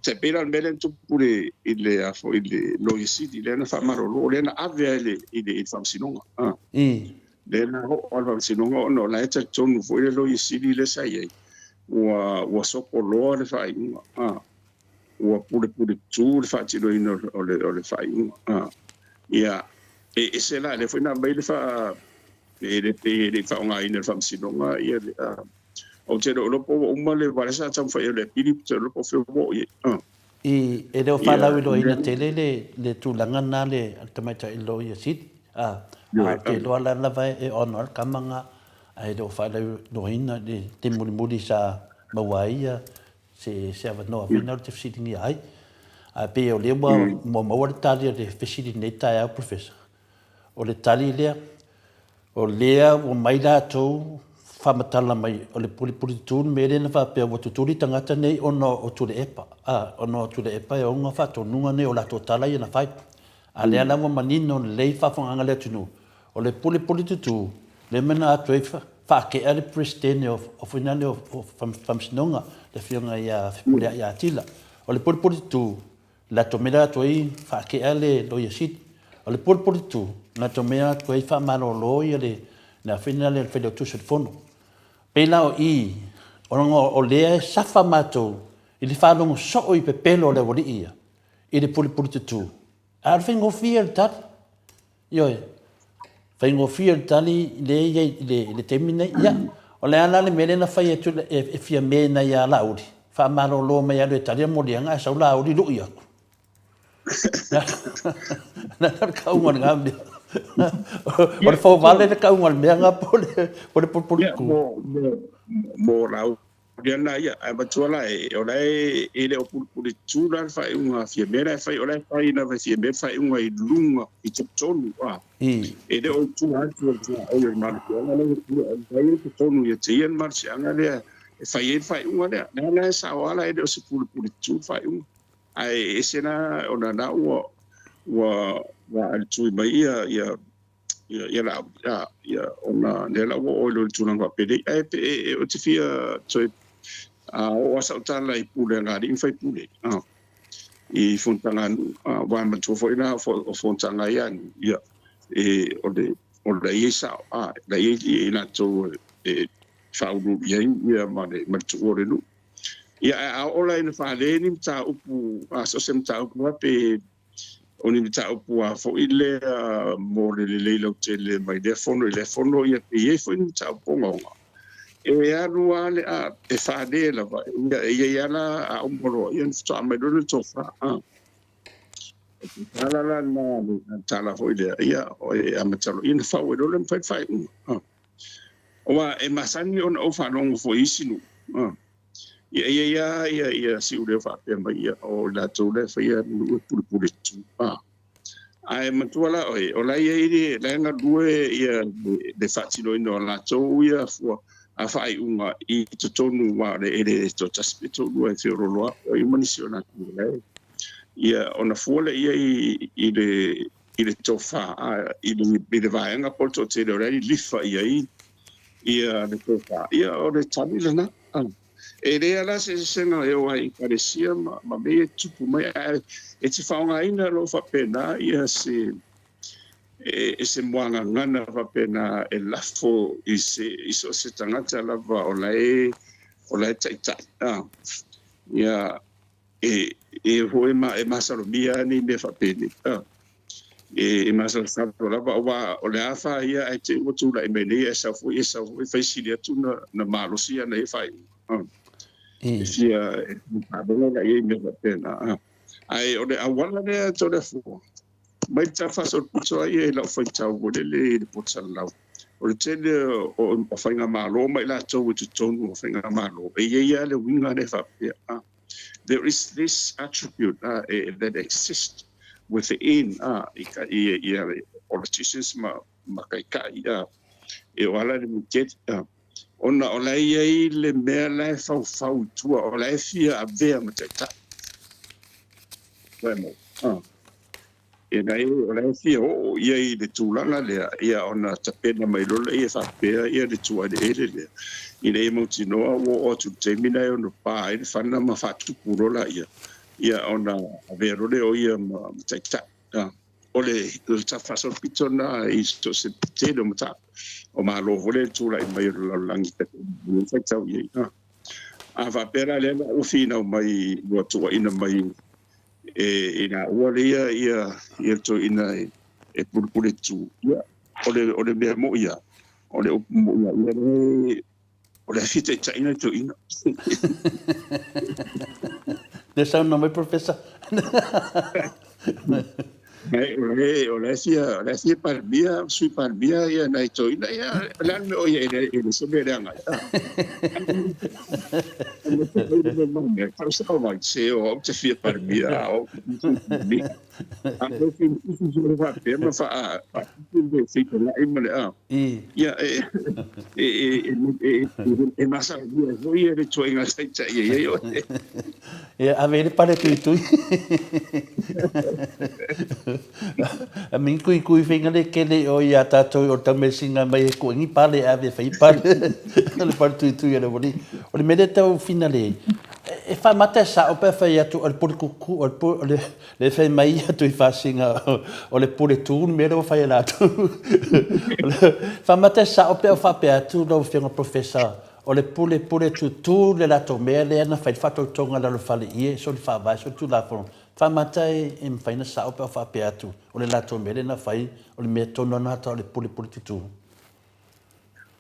tai pei la o le mea lea na tupu i le, a foi, i le Loia Sili lea na faamalolo, lea na ave lava i le, i le Faamasinoga. Lea na oo lava i le Faamasinoga ona o la e talitonu foi le Loia Sili lea sa i ai, ua, ua sopoloa le faaiuga, a, ua pulepuletu le faatinoina o le, o le faaiuga. A, ia, e ese la, lea foi na aumai le faa, e le pei e le i faaaogaina e le Faamasinoga ia le, a, ou te le o iloa po ua uma le, aua o lea sa taumafai e le apili, ou te le o iloa po o fea ua oo i ai. A. I, e le o faalauiloaina tele le, le tulaga lena le, a le tamaitai Loia Sili, a, a ou te iloa la lava e ono ai le tama lena, ae le o faalauiloaina le taimi mulimuli sa maua ai ia se, se avanoa foi lena ou te fesiligia ai. Ae pei o lea ua, ua maua le tali o le fesili i lenei taeao Professor. O le tali lea, o lea ua mai latou faamatala mai o le pulepuletutū le mea lea na faapea ua tutuli tagata nei ona o Tuilaepa, a, ona o Tuilaepa e ona faatonuga nei o latou tala ia na fai. A lea la ua manino lelei faafofogaaga a le atunuu, o le pulepuletutū lea mea na atu ai faatea le Peresetene o foi nale o Faamasinoga, le Afioga ia Fepuleai Atila. O le pulepuletutū Latou mea atu ai faatea le Loia Sili. O le pulepuletutu, latou mea atu ai faamalolo ia le le afina lea le Failautusi o le Fono. Pei la o i, ona o lea e safa matou i le faalogo soo i pepelo o le aualii ia i le pulepuletutu. A o le faigofie le tali. Ioe. Faigofie le tali lea e i ai i le taimi lenei. Ia, o le a la le mea lea na fai atu e Fiame nei ia Laauli, faamalolo mai alu e tali le moliaga ae sau Laauli lui atu. Na o le kauga o lena mea. O le fouvale le kauga o le mea lena po o le pulepuletutu. Mo Laauli Ia na ia, ae matua la e, o la e, e le o pulepuletu la le faaiuga a Fiame la e fai, o la e fai lava e Fiame le faaiuga i luga, i totonu, a. E le o i tua atu o le tuaoi o le malosiaga lea e fai i totonu ia te ia le malosiaga lea e fai ai le faaiuga lea. Lea la e sao lava la e le o se pulepule tutū le faaiuga. Ae ese la ona la ua ua ua alitui mai ia ia ia ia la ia, ia ona lea la ua oo i le tulaga faapelei. Ae pe e, ou te fia toe a oo lava sau tala i pulega a alii ma faipule i fonotaga a nuu, aua e manatua foi la o fonotaga ia a nuu, ia e o le o la e i ai sao, la e i ai latou e faauluulu i ai ia ma le ma le tuua o le nuu. Ia ae a oo la ina fale ni mataupu, a so o se mataupu lava pe o ni mataupu a foi lea mo le lelei lautele mai lea fono i lea fono, ia pe i ai foi ni mataupu ogaoga, e alu lava le a e fale lava, ia e i ai lava la a uma loa, ia ona faatoa aumai loa lea o le tofa. A o le tala la lena, le tala foi lea, ia e amata loa, ia ona fau ai loa lea ma fai le faaiuga. Aua e masani ona ou faalogo foi i isi nuu, ia e i ai lava ia, ia siuleo faapea mai, ia o i latou la e faia le nuu e pulepule tu. Ae matua la oe, o la e i ai le, la e galue ia le faatinoina o latou ia fua a faaiuga i totonu, aua e le toatasi pe toalua e feoloolo lava, o i ai ma nisi o latou o la e, ia ona fua lea i ai i le i le tofa, i le, i le vaega po o le toatele o la e lilifa i ai ia le tofa, ia o le tali lena. E leai la se eseesega e oo ai i Ekalesia ma, ma mea ia e tutupu mai, ae e te faaaogaina loa faapena ia se, e, se muagagana faapena e lafo i se, i so o se tagata lava o la e, o la e taitai. Ia, E, e foi ma, e masalomia lava nei mea faapenei. E, e masalosalo lava, aua o le a fa ia ae te i ua tulai mai nei ae sau foi, e sau foi fai sili atu na, na malosi ana ia faaiuga. E fia, e faalogo la i ai mea faapena. Ae o le auala lea Toleafoa, mai le tafaasolopito lava ia i lau faitau ua lele i le poto salalau. O le tele o, o faigamalo ma i latou i totonu o faigamalo, e i ai lava le uiga lea faapea. There is this attribute that exists within ia politicians ma ma taitai e o ala le muteti ona o la e i ai le mea la e faufau i tua, o la e fia avea ma taitai. E leai, o la e fia oo ia i le tulaga lea, ia ona tapena mai loa lea e faapea ia le tuaeleele lea, ina ia mautinoa ua oo atu i le taimi lena e ono pa ai le fana ma faatupu loa laia, ia ona avea loa lea o ia ma taitai. O le tafaasolopito lena i so o se tele o mataupu o Malo foi lea i le tulai mai o le lalolagi e faitau i ai. A faapea la lea ua finau mai, ua tuuaina mai e ina ua leia ia ia le toeaina e pulepule tu, ia o le o le mea mo'i lava, o le upu mo'i lava, ia le o le fia taitaiina le toeaina. Lea saunoa mai Professor. O la e fia, o la e fia Palemia, Sui Palemia ia nai toeaina, ia o le a le mea o i ai, e le o se mea leaga ai. Faasao mai, se o au te fia Palemia, a o au te fia Sui Palemia. A o te faapea ma faa feitagai ma le a. Ia, e, e, e, e, e masalomia ai foi le tuuaiga taitai e i ai oe. Ia, ave i le pale tuitui. A mingi kui kui whainga le kele o ia tātou o tau mesinga mai e kuengi pale ave whai pale. Le pale tuitui a le wali. O le mele tau whina le, e whamata e sao pe whai atu o le pule kuku, o le pule, le whai mai ia tui whasinga o le pule tū, le mele o whai e lātou. Whamata e sao pe o whape atu lau whianga professor O le pulepule tutū le latou mea lea na fai le faatautoga i lalo fale ie so le faavae so le tulafono faamata e mafai na sao pe a faapea atu o le latou mea lea na fai o le mea tonu lava na atau o le pulepule tutū.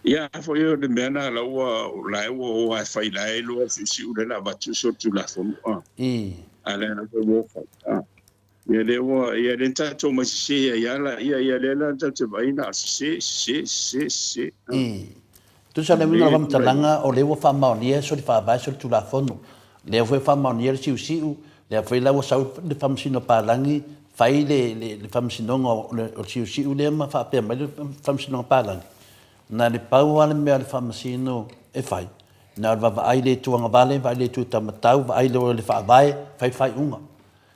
Ia foi o le mea na la ua la e ua o a e fai la e iloa e siusiu lea na avatu so le tulafono a. I. A lea la ua fai a. Ia lea ua, ia lea na tatou omai sese ai lava laia, ia lea la tatou te vaai na o le sese, sese, sese, sese. I tusa le uiga o le faamatalaga, o lea ua faamaonia e soli faavae solitulafono, lea foi ua faamaonia le siusiu, lea foi la ua sau le Faamasino Palagi fai le faamasinoga o le siusiu lea ma faapea mai le Faamasinoga Palagi, na o le pau lava le mea a le Faamasino e fai, Na o le vaavaai i le itu agavale, vaai i le itu taumatau, vaai i le faavae, fai le faaiuga.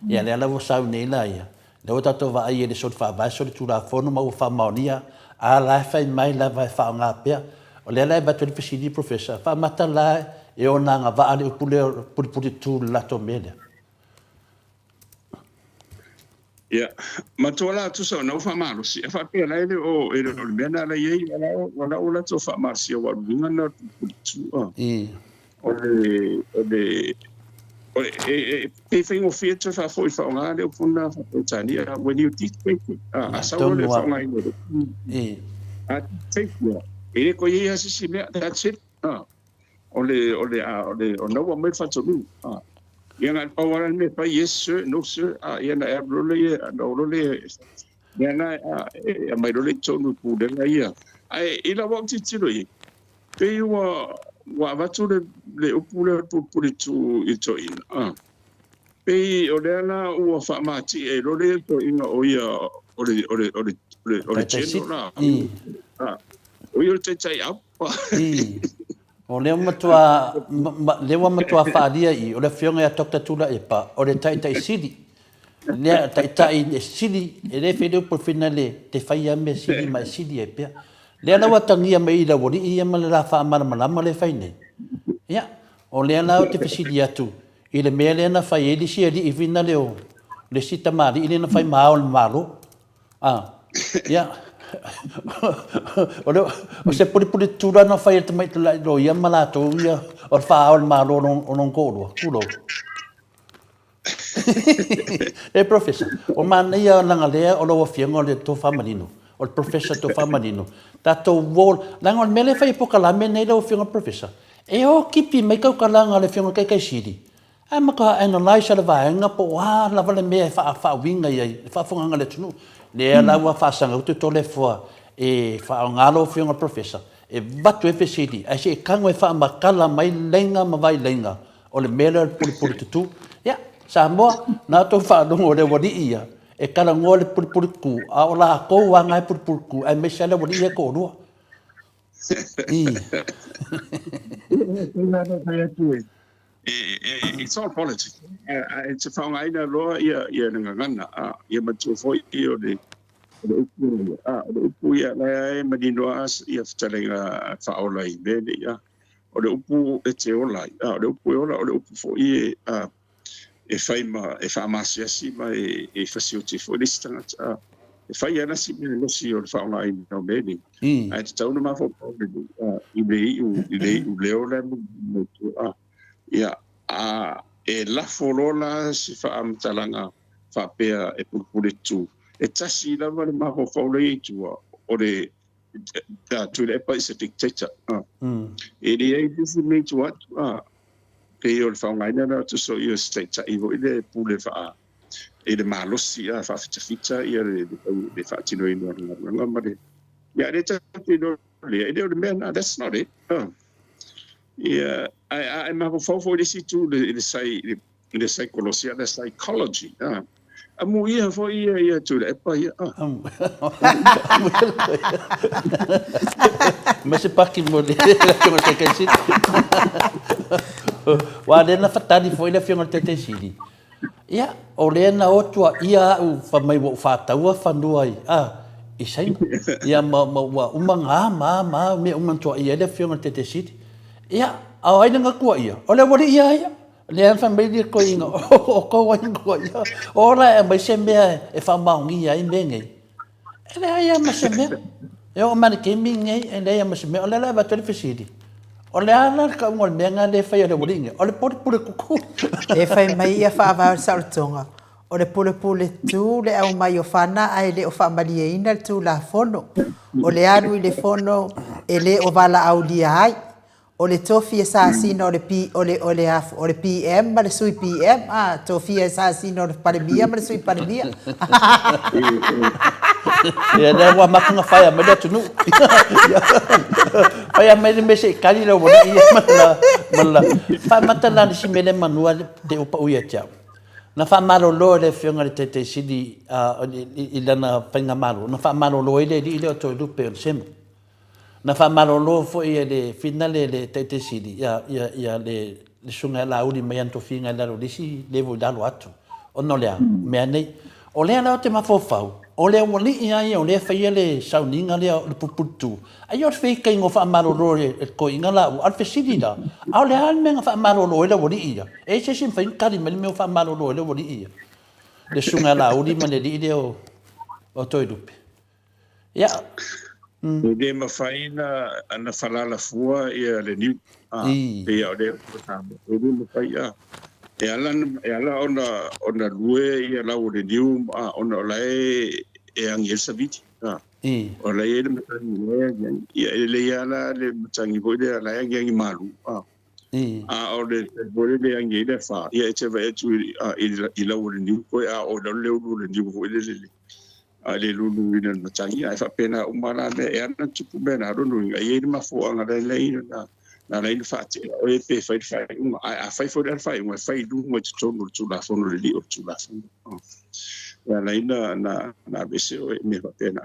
Ia lea la ua sau nei la ia, lea ua tatou vaai i le soli faavae, soli tulafono ma ua faamaonia, a la e fai mai lava e faaaoga pea. O lea la e avatu ai le fesili Professor, faamata la e ona agavaa le upu lea o le pulepuletu i le latou mea lea? Ia, matua la tusa ona ua faamalosi, a faapea la e le o e le o le mea na la i ai, o la o la ua latou faamalosia aua o le uiga lena o le pulepuletu. O le o le o le e e pei e faigofie toe faafoi faaaoga le upu lena faa-Peretania, when you dictate it, a sau loa le faaaogaina o le upu, a dictate loa, e le toe i ai lava se isi mea, that's it. O le, o le, o le, o lena ua aumai le faatonuga. Ia na o le pau lava le mea e fai, yes sir, no sir, ia ona e alu loa lea, ona o loa lea, mea na e aumai loa lea i totonu i pulega ia. Ae i lau au tilotilo i ai, pei ua, ua avatu le, le upu lea o le pulepuletu i le toeaina, pei o lea la ua faamatie loa lea toeaina o ia o le, o le, o le, o le general la, o ia o le taitai au. I. O lea ua matua, lea ua matua faaalia i, o le afioga ia Doctor Tuilaepa, o le Taitai Sili. Lea, Taitai e sili, e le fai le upu fina le, te fai lava mea sili ma e sili ai pea. Lea la ua atagia mai i le aualii ia ma le la faamalamalama lea e fai nei. Ia, o lea la ou te fesili atu i le mea lea na fai ai le isi alii fina lea o, le isi tamalii lea na fai ma ao o le Malo. A, ia, o le, o se pulepule tula na fai e le tamaitai loia ma latou ia, o le faa-ao o le Malo o lona toalua, tulou. E Professor, o manaia leaga lea o lau Afioga o le Tofa Manino, o le Professor Tofa Manino, tatou o, leaga o le mea lea e fai e polokalame nei lau Afioga Professor, e o kipi mai tautalaga a le Afioga i le Taitaisili, Ae matua analyse le vaega po o a lava le mea e faauiga i ai le faafofogaaga a le atunuu. Lea la ua faasaga utu Toleafoa e faaaoga lau Afioga i le Professor e avatu ai fesili ae se i tago e faamatala mai laina ma vailaina o le mea lea o le pulepule tutu. Ia, Samoa, na outou faalogo i le aualii ia e talanoa i le pulepule tutu, a o latou lava na e pulepule tutu aemaise lava le aualii ia e toalua. I. It's all politics. E te faaaogaina loa ia le gagana, ia matua foi o le upu ia, o le upu ia la e manino lava ia fetalaiga faaola i mea nei, o le upu e te ola ai, o le upu e ola, o le upu foi e fai ma e faamasiasi ma e fasioti foi le isi tagata. E fai lava si mea losi o le faaaogaina o mea nei. Ae tatau ona mafaufau i le iu, i le iu leo lea mai tua. Ia, a e lafo loa la se faamatalaga faapea e pulepule tu, e tasi lava le mafaufau la e i tua, o le Tuilaepa is a dictator. E leai se isi mea i tua atu. Pei o le faaaogaina lea o tusa o ia o se taitai foi lea e pule faa i le malosi a faafitafita ia le faatinoina o le galuega ma le ia lea tatou te iloa lea e le o le mea lena, that's not it. Ia ae a e mafaufau foi i le isi itu i le sai i le saikolosia, le psychology, amuia foi ia ia Tuilaepa ia. Ma se paki mo le Afioga i le Taitai Sili. Aua o lea na fatali foi le Afioga i le Taitai Sili. Ia, o lea na o tuaia au fai mai ua ou faataua fanua i, a, i Saina. Ia, ma, ma ua uma na a ma a ma a mea uma na tuaia ai le Afioga i le Taitai Sili. Ia, a o ai na tuaia? O le aualii lava ia. Lea na fai mai le toeaina, o tou ai na tuaia. O la e aumai se mea e faamaonia ai mea nei. E leai lava ma se mea. E oo mai i le taimi lenei, e leai lava ma se mea. O lea la e avatu ai le fesili, o le a la le tauga o le mea lena lea e fai e le aualii nei? O le pulepule tutu. E fai mai ia faavae o le saolotoga, o le pulepule tu le aumai o fana ae le o faamalieina le Tulafono. O le alu i le fono e le o valaaulia ai. O le tofi e sasina o le P, o le, o le, o le PM ma le Sui PM, a, tofia e sasina o le Palemia ma le Sui Palemia. Ia, lea ua amata ona faia mai le atunuu. Faia mai le mea se i kali le aualii ia ma la, ma la. Faamata la le isi mea lea manua te upa ui ia te au. Na faamalolo e le Afioga i le Taitaisili i lana faigamalo, na faamalolo ai le alii lea o Toelupe o Lisema. Na faamalolo foi e le finale le Taitai Sili ia, ia, ia le, le susuga ia Laauli mai ana tofiga i lalo i le isi level i lalo atu. Ona o le a? Mea nei. O lea la ou te mafaufau, o le aualii lava ia o lea e faia le sauniga lea o le pulepuletu, ai o le feitaiga o faamalolo e le toeaina laua. A o le fesili la, a o le a le mea na faamalolo ai le aualii ia? E i ai se isi e mafai ona tali mai le mea ua faamalolo ai le aualii ia? Le susuga ia Laauli ma le alii lea o Toelupe. Ia. E le mafai na falala fua ia le niu. Pei o lea e le mafai a. E ala, e ala ona lue ia lau o le niu ona o la e agi ai le savili. O la e i ai le matagi o la e agiagi. Ia e lelei lava la le matagi foi lea la e agiagi malu. A o le taimi foi lea e agi ai le afa, ia e te vaai atu i lau o le niu koe a oo i lalo le ulu o le niu foi lele a le luluina i le matagi, ae faapena uma la mea e ala ona tupu mea na. Lona uiga, e i ai le mafuaaga la e na ala ai ona faatea oe pe fai le faaiuga. Ae a fai foi la le faaiuga, e fai i luga i totonu o le Tulafono, le lio o le Tulafono. E ala ai na aveese oe i mea faapena.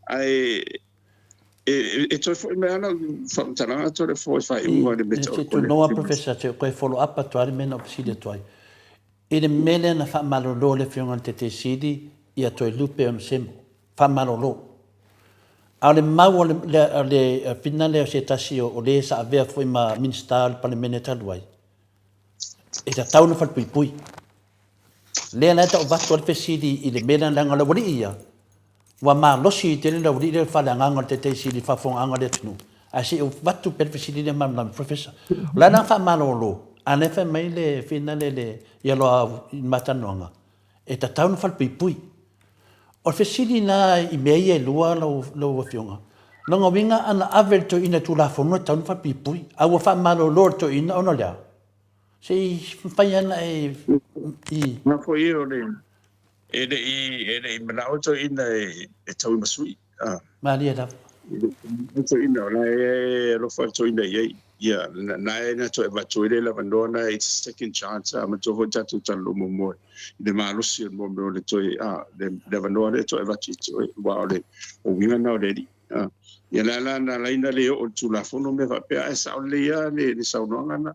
Ae e toe foi mai lava lau faamatalaga Toleafoa i faaiuga o le mea tau o le Tunoa Professor, se i toe follow up atu lava le mea na ou fesili atu ai. I le mea lea na faamalolo le Afioga i le Taitaifono ia Toelupe Onesemo, faamalolo. A o le mau a le fina lea o se tasi o le sa avea foi ma Minisita o le Palemene talu ai, e tatau ona falepuipui. Lea la e tau avatu ai le fesili i le mea lea leaga o le aualii ia, ua malosi tele le aualii lea i le faaleagaga o le Taitai Sili i le faafofogaaga a le atunuu. Ae se i ou avatu pea le fesili lea malamalama Professor. O le a la faamalolo? A o lea e fai mai le finale le ia loa i le ma talanoaga, e tatau ona falepuipui. O le fesili lena i mea ia e lua lau Afioga, lona uiga ana ave e le toeaina i Tulafono e tatau ona falepuipui, a ua faamalolo e le toeaina ona o le a? Se i mafai lava ona e i. Na foi e o le e le i e le i manao toeaina e taui ma sui. Ah. Malie lava. E le i manao toeaina o la e alofa le toeaina i ai. Ia na e na toe avatu ai le avanoa na it's a second chance. Ah, manatua foi tatou talanoa muamua i le malosi o le mea o le toe ah le avanoa lea toe avatu i toe aua o le uiga na o le alii. Ah. Ia la la na ala ai na le oo i le Tulafono mea faapea ae sao lelei lava le saunoaga na.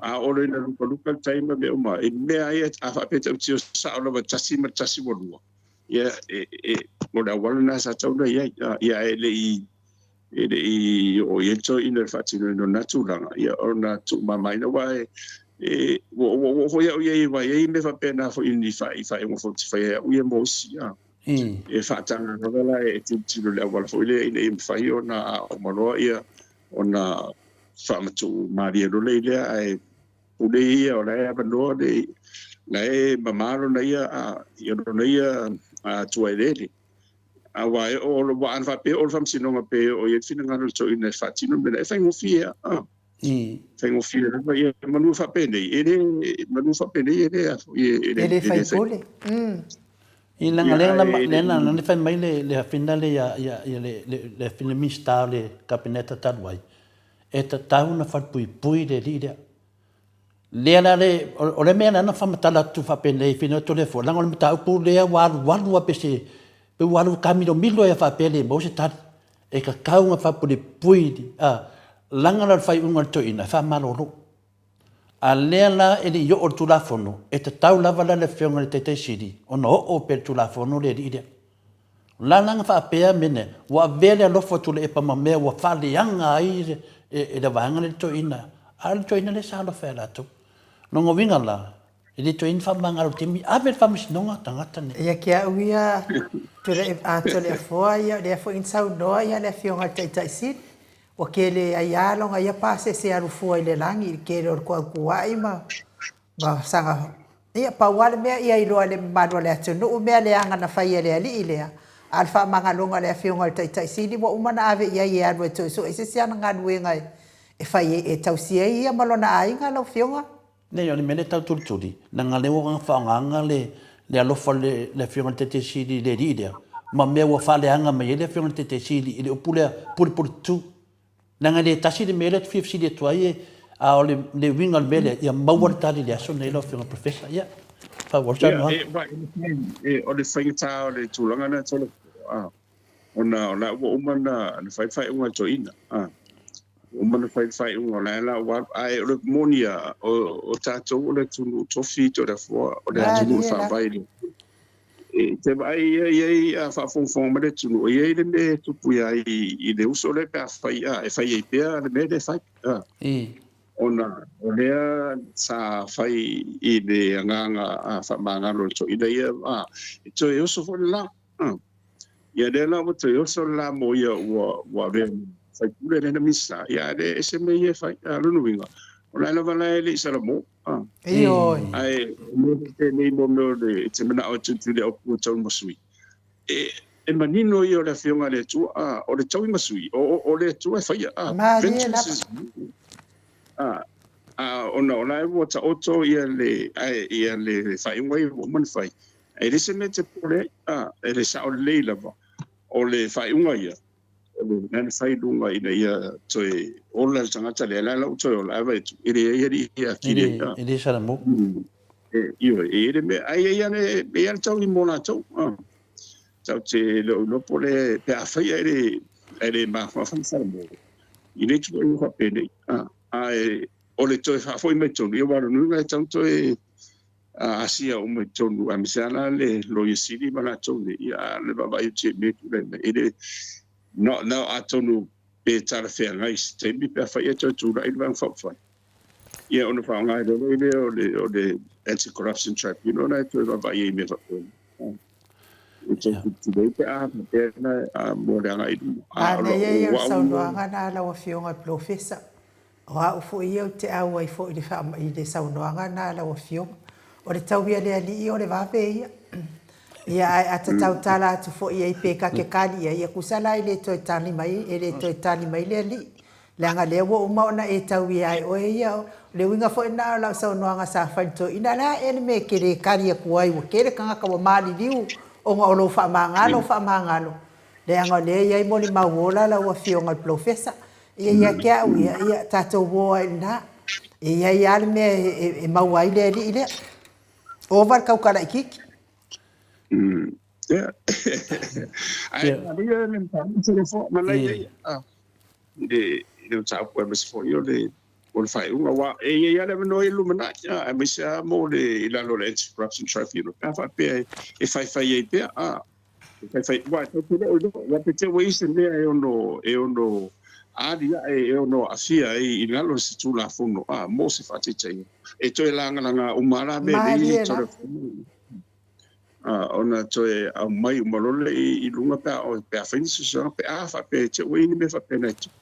A oo loa ina lukaluka le tai ma mea uma, i mea ia a faapea e tautio sao lava 1 ma le 1 ua 2, ia, e, e, o le auala lena sa tatau ona i ai. Ia, ae le i, e le i oo i ai le toeaina i le faatinoina o lena tulaga, ia, ona tuumamaina, aua e, e, ua, ua, ua oo foi au i ai, aua e i ai mea faapena foi i ni faaiuga foi ou te faia e au ia mo isi, a. E faataga lava la e tilotilo i le auala foi lea ina ia mafai ona a uma loa ia ona faamatuu malie loa lea i lea, ae pule ia o la e avanoa le la e mama lona ia ia lona ia tua eleele. Aua e oo aua ana faapea e oo i le faamasinoga pe oo i ai le finagalo o le toeaina e faatino le mea lea, e faigofie lava. Faigofie lava ia manu faapenei, e le manu faapenei e le a foi e le e le faipule. I leaga lea na lea na lea fai mai le le afina le ia ia ia le le le afina Minista o le Kapeneta talu ai, e tatau ona falepuipui le alii lea. Lea la le o le mea lea na faamatala atu faapenei fina atu lea foi, leaga o le mataupu lea ua alualu lava pe se pe ua alu taamilomilo ai lava faapea e le maua se tali. E tatau ona faapuipui a leaga la o le faaiuga a le toeaina e faamalolo. A lea la e le i oo le Tulafono, e tatau lava la le Afioga i le Taitai Sili ona oo pea le Tulafono le alii lea. O la la na faapea mea nei, ua avea le alofa o Tuilaepa ma mea ua faaleaga ai e le vaega lea le toeaina, a o le toeaina lea sa alofa ia latou. Lona uiga la, e le toe i ai ni faamagalo i le taimi, ave i le faamasinoga tagata nei. Ia ki au ia, Tuilaefoa ia, lea foi na saunoa ia le Afioga i le Taitai Sili, Ua kele ai a lona ia pasese alu fua i le lagi i le kele o le kuaukuaʻi ma ma saga ia pau a le mea ia iloa e le mamalu o le atunuu mea leaga na fai e le alii lea, a o le faamagaloga a le afioga i le Taitai Sili ua uma ona ave i ai e alu e toe sue se isi ana galuega e fai ai e tausi ai ia ma lona aiga lau afioga. Nei, o le mea lea tau tulituli, leaga lea ua faaaogaina le alofa o le Afioga i le Taitai Sili i le alii lea, ma mea ua faaleaga mai ai le Afioga i le Taitai Sili i le upu lea, pulepuletutu. Leaga e le tasi le mea lea ou te fia fesili atu ai, a o le uiga o le mea lea, ia maua le tali i le aso lenei lau Afioga Professor. Ia, faaauau le saunoaga. O le faigata o le tulaga lea Tolo. Ona o la ua uma na fai le faaiuga a le toeaina. Ua uma na fai le faaiuga o la e la ua alu. Ae o le moni lava, o tatou o le atunuu tofi Toleafoa, o le atunuu e faavae i le Atua. E te vaai ia i ai a faafogafoga mai le atunuu, e i ai le mea e tupu ia i le uso lea pe a fai, e fai ai pea le mea lea e fai. Ona o lea sa fai i le agaga faamagalo o le toeaina ia, e toe oso foi le la. Ia lea la ua toe oso le la mo ia ua ua avea ma faipule lea na Minisita, ia ae le ese mea ia e fai. A o lona uiga, o la e lava la e le i salamo. Ioe. Ae o mea faapenei mo mea o le e te manao e tulituli au pua tau ma sui. E manino ia o le Afioga a le Atua, a o le taui ma sui, o le Atua e faia. Malie lava. A ona o la e ua taoto ia le ia le faaiuga ia ua uma ona fai, e le se mea e te popole ai, a, e le sao lelei lava. O le faaiuga ia, o le mea na fai i luga ina ia toe ola le tagata lea, la ua toe ola, ae vaai atu, e leai alii ia akili ai, a. E le salamu. Ioe, e i ai le mea, ae i ai lava le, e i ai lava le taui mo latou, a. Tatou te le o iloa po o le, pe afai ae le, ae le mafaufau Samoa i nei tulaga faapenei, a. Ae o le toe faafoi mai totonu, ia aua o le nuiga e tatau ona toe asia uma i totonu, aemaise lava la le Loia Sili ma latou nei, ia a o le vaavaai atu i mea e tulai mai, e le, na atonu pe talafeagai i se taimi pe afai e toe tulai le Vaega Faaupufai, ia ona faaaoga ai loa lea o le Anti-Corruption Tribunal lena e toe vaavaai ai i mea faapena. E toe tilotilo ai pe a faapea na mo le agai i luma. A o Manaia ia o le saunoaga na a lau Afioga i le Polofesa. O au foi ia ou te auai foi i le saunoaga lena a lau Afioga. O le taui a le alii o le vave ia. Ia ae a ta tautala atu foi i ai pe ta te tali i ai, ia tusa la e le toe tali mai, e le toe tali mai le alii. Leaga lea ua uma ona e taui ia oe ia. O le uiga foi lena o lau saunoaga sa fai i le toeaina, o le a ea le mea e te le tali atu ai, ua tele tagata ua maliliu ona o lou faamagalo, faamagalo, leaga o lea e i ai molimau ola lau Afioga i le Polofesa. Ia ia te au ia, ia tatou o ai i lena. E i ai lava le mea e maua ai le alii lea. Ova le tautala itiiti. Ia. Ae malie le mataupu Toleafoa, manaia ia i le mataupu aemaise foi o le faaiuga aua e i ai lava le avanoa i le lumanai, aemaise lava mo le i lalo o le Anti-Corruption Tribunal pe a faapea e faifai ai pea. Faifai, aua e tatou te le o iloa, aua pe te i ua i ai se mea e ono, e ono aliae, e ono aafia ai i lalo o se Tulafono, a, mo se faataitaiga, e toe lagalaga uma lava la mea nei e toe, a, ona toe aumai uma loa lea i luga pe a, pe a fai ni suesuega, pe a faapea e te i ua i ai ni mea faapena e tupu.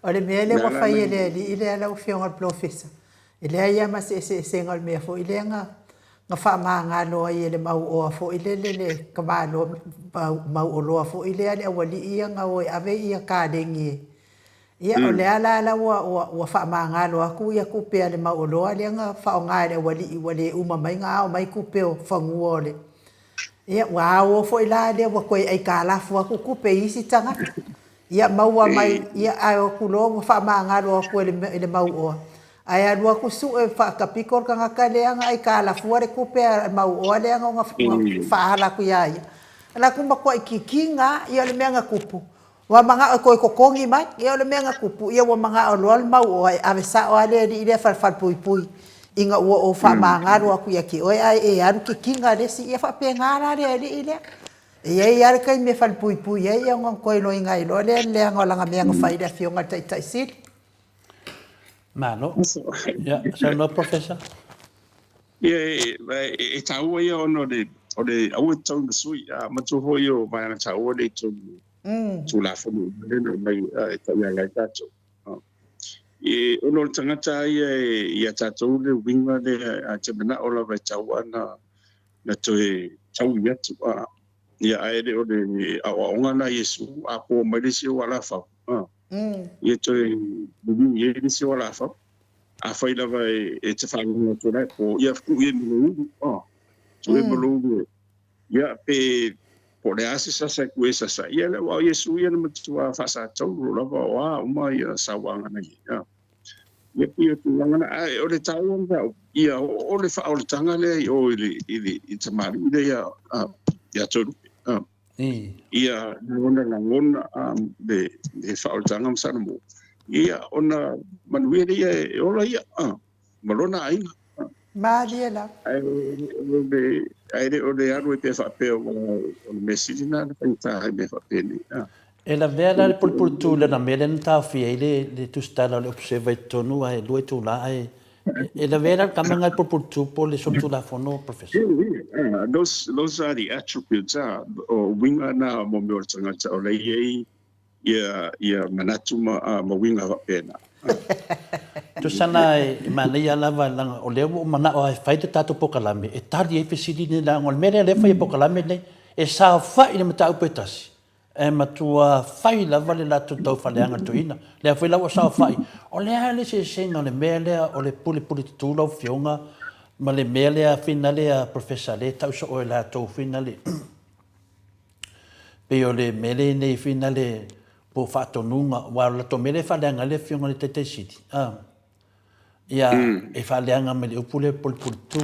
O le mea lea ua fai e le alii lea lau Afioga i le Polofesa, e leai lava ma se eseesega o le mea foi lea na na faamagalo ai e le mauoa foi lele le tamaloa mauoloa foi lea le aualii ia na o e ave ia kalegi e ia o lea la la ua ua ua faamagalo atu ia tupe a le mauoloa lea na faaaoga e le aualii ua le uma mai na ao mai tupe o fanua o le ia ua ao foi la lea ua toe aitalafu atu tupe i isi tagata Ia maua mai, ia ae o atu loa ua faamagalo atu e le mauoa. Ae alu atu sue faatapito le tagata lea na aitalafua le tupe a le mauoa lea na ona faaala atu ia ia. Ala atu matuai kikiga a, ia o le mea na tupu, ua manao e toe totogi mai. Ia o le mea na tupu, ia ua manao loa le mauoa e ave sao lava le alii lea falepuipui ina ua ou faamagalo atu ia te oe ae e alu kikiga le isi. Ia faapena la le alii lea. E i ai lava le taimi e falepuipui ai ona toe loiga ai loa lea le leaga o lana mea na fai i le Afioga i le Taitai Sili. Malo. Ia, saunoa Professor. Ia, e taua ia ona o le, o le aua e tatau ona sui, a matua foi o vaega taua nei i totonu o Tulafono uma lea na aumai e taiala ai tatou. E, ona o le tagata lava ia ia tatou le uiga lea, a te manao lava e tatau lava ona na toe taui atu, a, ia, ae le o le aoaoga na a Iesu, a po mai le isi ou alafau, a, ia toe liliu i ai le isi ou alafau. Afai lava e te faalogo atu o la e po, ia tuu i ai ma lou ulu, a, tuu i ai ma lou ulu, ia, pe po o le a se sasa e tuu e sasa, ia, aua o Iesu ia na matua faasatauro lava o a uma ia sauaga na i ai, a. Ia pei o tulaga na, ae o le taua mataupu, ia oo le faaolataga lea i o i le i le i tamalii lea ia ia Toelupe. Ia lona lagona le faaolataga ma Salamo, ia ona manuia lea e ola ia ma lona aiga. Malie lava. Ae le o le alu ai pea faapea ua o le mea sili lena na faigata ai mea faapenei. E lavea la le pulepuletu i lana mea lea na taofia ai le tusitala o le Observer i totonu ae 2 itula ae e lavea la le tama lena i le pulepuletu po o le solitulafono, Professor? Those are the attributes, o uiga na mo mea o le tagata o la e i ai ia manatu ma uiga faapena. Tusa la e manaia lava leaga o lea ua ou manao lava e fai le tatou polokalame e tali ai fesili nei leaga o le mea lea o lea e fai e polokalame lenei e saofai i le mataupu e tasi e matua fai lava le latou taufaaleaga i le toeaina. Lea foi la ua saofai, o le a le eseesega o le mea lea o le pulepule tutu lau Afioga ma le mea lea finale a Professor lea e tau soo e latou finale pei o le mea lea nei finale po o faatonuga aua o le latou mea lea e faaleaga ai le Afioga i le Taitai Sili a. Ia, e faaleaga mai le upu lea pulepuletu.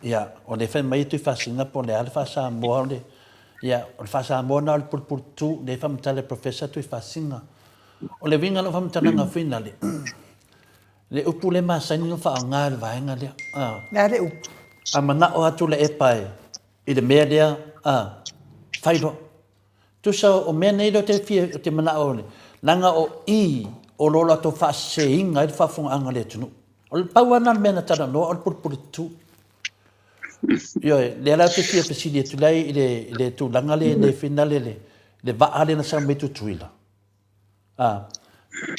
Ia, o lea e fai mai e Tuifaasina po o le a le faa-Samoa o le... Ia, o le faa-Samoa lena o le pulepuletu, lea e faamatala e Professor Tuifaasina. O le uiga o lau faamatalaga foi lale, le upu lea e masani ona faaaoga e le vaega lea. A. Le a le upu? A manao atu le epa i le mea lea, a, fai loa. Tusa o mea nei lea ou te fia, ou te manao le, leaga o i o lo latou faaseseina ai le faafofogaaga a le atunuu. O le pau lava lena o le mea na talanoa o le pulepule tutu. Ioe, lea la ou te fia fesili atu lai i le, i le tulaga lea i le finale le, le vaa lea na sau mai Tutuila. A,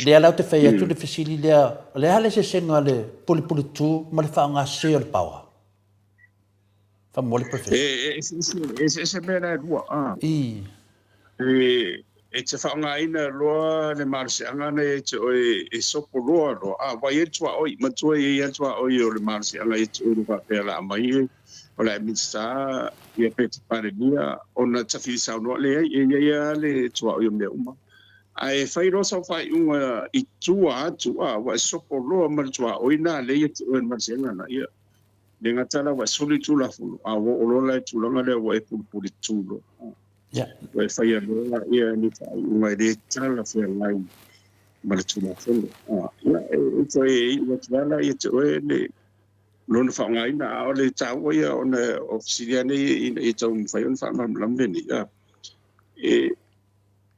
lea la ou te fai atu le fesili lea, o le a le eseesega o le pulepule tutu ma le faaaoga sese o le power? Faamolemole Professor. E eseese mea la e lua. E te faaaogaina loa le malosiaga lena ia te oe e sopo loa loa. A, ua i ai le tuaoi, matua e i ai lava le tuaoi o le malosiaga ia te oe le faapea o le a aumai o le a e Minisita ia pe te Palemia ona tafi saunoa lea e i ai lava le tuaoi o mea uma. Ae fai loa sau faaiuga i tua atu, a, ua e sopo loa ma le tuaoi lena lea ia te oe le malosiaga lena. Ia. Le gata la ua e soli le Tulafono, a ua oo loa la i le tulaga lea ua e pulupuli tu loa. Ua e faia loa ia ni faaiuga e le talafeagai ma le Tulafono. Ia, e toe iu atu lava la ia te oe le lona faaaogaina, a o le taua ia ona o fesili lava nei ina ia taumafai ona faamalamalama lenei. E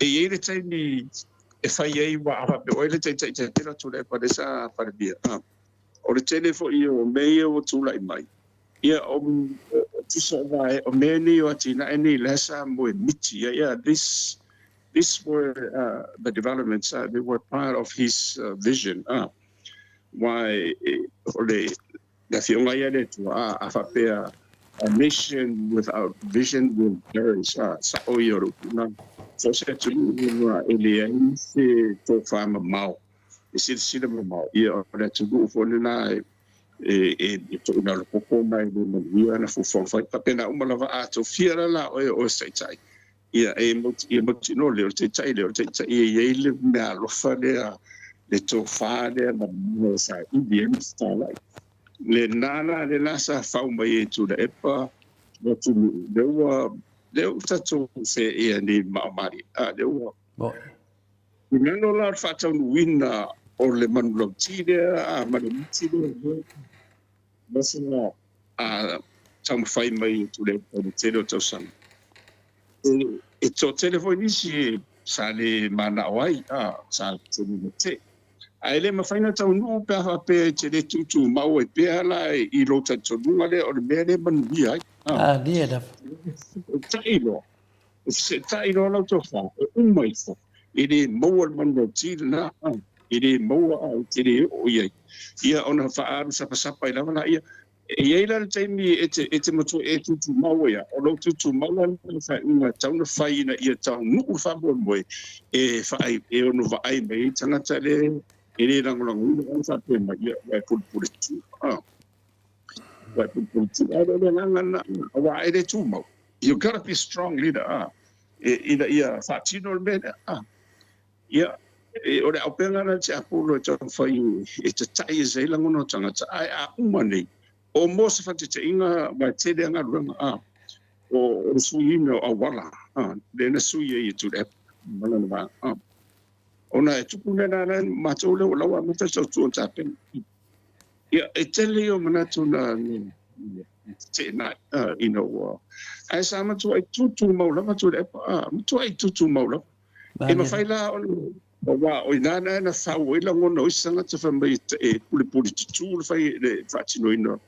i ai le taimi e fai ai, aua a faapea o oe le taitai taitila Tuilaepa lea sa Palemia, O le tele foi o mea ia ua tulai mai, ia o tusa o mea nei o atinae nei la sa moe miti ai, yeah, this this were the developments, they were part of his vision, why o le Afioga ia le Atua, a faapea a nation without vision will perish, sa'o ia o le upu lena. So se atunuu e leai se tofa mamao e silasila mamao, ia o le atunuu foi lena e toina popo ma e le manuia ana fuafuaga fai. Faapena uma lava a tofia la la oe o oe taitai, ia e ia mautinoa lea o le taitai lea o le taitai e i ai le meaalofa lea, le tofa lea ma le saili ai ma fetalai. Lena la le la sa fau mai e Tuilaepa le atunuu, lea ua lea ua tatou feaea nei maamalie, a lea ua I lalo la o le faataunuuina o le manulauti lea ma le miti lea, lea sa taumafai mai e Tuilaepa i le tele o tausaga. E toatele foi nisi sa le manao ai, sa tele mate. Ae le mafai ona taunuu pe a faapea e te le tuutumau ai pea la i lou talitonuga lea o le mea lea e manuia ai. Alia lava. E tai loa. E feseetai loa lau tofa, e uma ifo, e le maua le manulauti lena, e le maua a e te le oo i ai. Ia ona faaalu sapasapa ai lava laia. E i ai la le taimi e te, e te matua e tutumau ai a, o lou tutumau la lena faaiuga e tatau ona fai ina ia taunuu le faamoemoe e vaai, e ono vaai mai ai tagata le e le lagolagoina ona faapea mai, ia ua e pulepule tu. Ua e pulepule tu. Ae o le agaga lena, aua e le tumau. You gotta be a strong leader a, ina ia faatino le mea lea a. Ia, o le auupega lena tiapolo e taumafai e tatai ese ai lagona o tagata, ae a uma nei, o mo se faataitaiga, aua e tele lava galuega a. O. o le suiina o auala, lea na sui ai e Tuilaepa ma lana vaega. Ona e tupu mea na ala matou lea ua lau amata le tautua tapena. Ia, e tele ia o manatu na teteenai ina ua. Ae sa matuai tutumau lava Tuilaepa, matuai tutumau lava. E mafai la ona aua o i ina na fau ai lagona o isi tagata fai mai e pulepule tutu le fai le faatinoina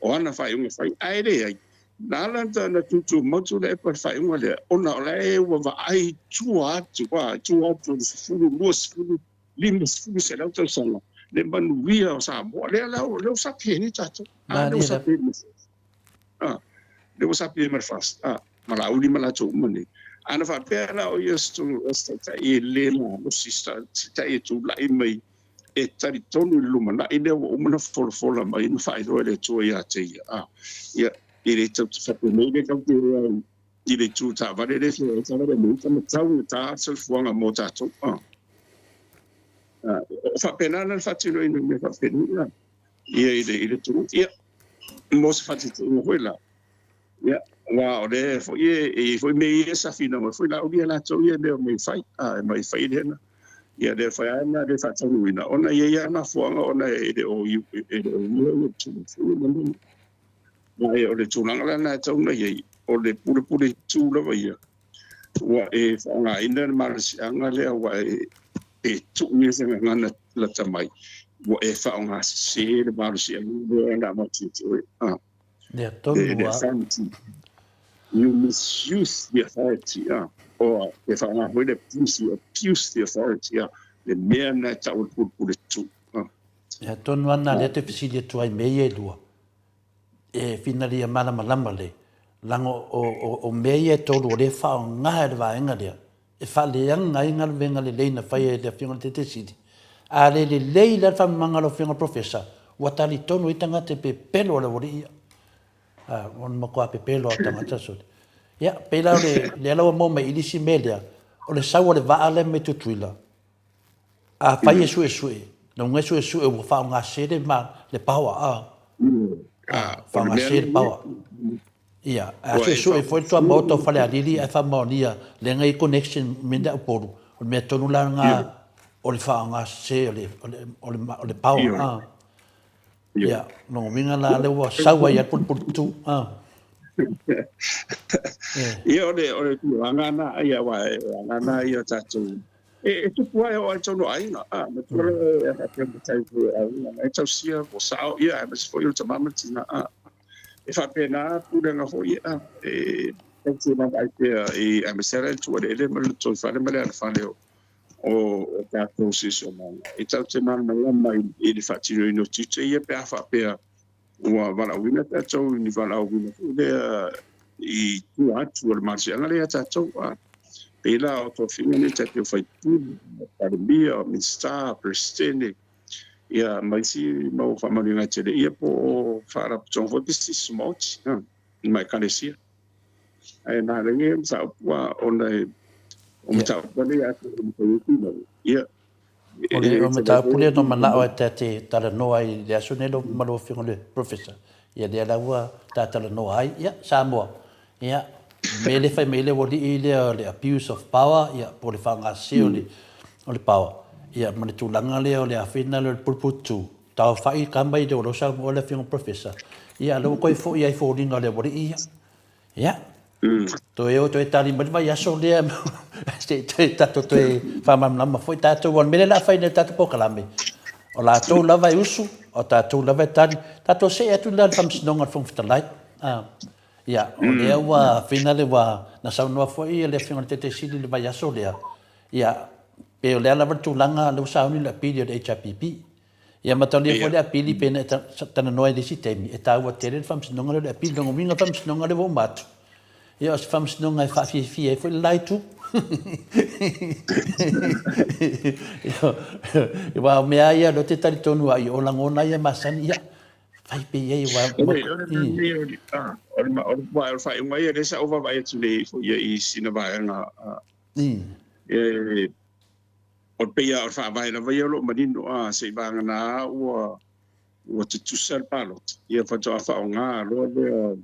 o ana faaiuga fai, ae leai. Na ala ona tutumau Tuilaepa i le faaiuga lea, ona o la e ua vaai tua atu, tua atu i le 10, 20, 50, 100 tausaga le manuia o Samoa. Lea la lea ua sapi ai nei tatou. Lea ua sapi ai lea ua sapi ai ma le FAST, ma Laauli ma latou uma nei. A na faapea la o ia o se taitai e le malosi, se taitai e tulai mai e talitonu i le lumanai lea ua uma ona folafola mai ma faailoa e le Atua ia te ia. Ia, e le tau te faapenei le tau te i le itu taavale le fia ai taavale Amerika ma taugata le soifuaga mo tatou. O faapena la le faatinoina o mea faapenei ia i le atunuu. Ia, mo se faataitaiga foi la, ia, aua o lea foi e i ai foi mea ia e safina mai foi Laauli ia latou ia e mea mai fai, e mai fai lea na. Ia lea fai lava na le faataunuuina ona e i ai lava mafuaaga ona e le o e le o ia le tulafono. Ma o le tulaga la lena e tatau ona i ai, o le pulepule tu lava ia, ua e faaaogaina le malosiaga lea ua e tuu ia se gagana lata mai, ua e faaaogasese le malosiaga lea na avatu ia te oe. Lea tonu lava. You misuse the authority, or e faaaoga foi le abuse, you abuse the authority, le mea lena e tau o le pulepule tu. Lea tonu lava lena lea te fesili atu ai i mea ia e lua. E finali ia malamalama le laga o mea ia e tolu o lea e faaaoga e le vaega lea e faaleaga ai galuega lelei na faia e le Afioga i le Taitai Sili. A le lelei la le faamamaga a lau Afioga i le Professor, ua talitonu ai tagata e pepelo e le aualii ia. A, ua matua pepelo lava o tagata sole. Ia, pei la o le, lea la ua maua mai i i le isi mea lea, o le sau o le vaa lea mai Tutuila, Afai e suesue, lona uiga e suesue ua faaaoga le ma le power a. Faaaoga se le power. Ia, a suesue foi le tuamaota o Falealili ae faamaonia lea na i ai connection me le Upolu, o le mea tonu la lena o le faaaoga sese o le o le power a. Ia, lona uiga la lea ua sau ai lava le pulepuletutu a. Ia o le tulaga lena, ia aua e ala lena ia tatou E tupu ai o ai tonu aiga, a, matua le e faapea matai foi aiga, e tausia po sao, ia, aemaise foi o le tama ma le tina, a. E faapena pulega foi, a, e tau te vaavaai pea i, aemaise lava le tuueleele ma le lotoifale ma le alafale o, o tatou siosiomaga. E tau te malamalama i le faatinoina o tiute ia pe a faapea ua valaauina tatou i ni valaauina foi lea i tua atu o le malosiaga lea ia tatou. A pei la o tofiga nei tai pei o faipule, Palemia, o Minisita, Peresetene, ia ma isi mau faamanuiaga e tele ia po o faalapotopotoga foi pisinisi tumaoti ma ekalesia. Ae na ala ia mataupu a ona o mataupu lea ia te ia. O le mataupu lea na manao ai ta te talanoa ai i le aso nei ma lau Afioga i le Professor, ia lea la ua ta talanoa ai, ia Samoa, ia mea lea fai mai le aualii lea o le abuse of power, ia po o le faaaogasese o le o le power, ia ma le tulaga lea o le afina lea o le pulepuletutu, taofai ka mai le o lea ua saunoa le Afioga i le Professor, ia a o lea ua toe foi lava i foliga o le aualii ia. Ia, toe o toe tali mai le vaiaso lea se i toe tatou toe faamalamalama foi tatou. O le mea lea o le a fai nei i le tatou polokalame, o latou lava e usu, o tatou lava e tali. Tatou see atu la i le Faamasinoga a le Fofoga Fetalai. Ia, o lea ua finale ua na saunoa foi le Afioga i le Taitai Sili i le vaiaso lea, ia, pe o le a lava le tulaga lea ua sauni le apili a le HRPP. Ia matalia foi le apili pe na e talanoa i le isi taimi, e taua tele le faamasinoga lea o le apili. Lona uiga o le faamasinoga lea ua uma atu, ia o se faamasinoga e faafiafia ai foi le la itu. Aua o mea lava ia o lea ou te talitonu lava i o lagona ia masani, ia fai pea i ai aua... O le o le faaiuga ia lea sa ou vaavaai atu nei foi i sina vaega e O le pei lava o le faavae lava ia o lo o manino, a, seivagana ua ua tutusa le palota, ia faatoa faaaoga loa lea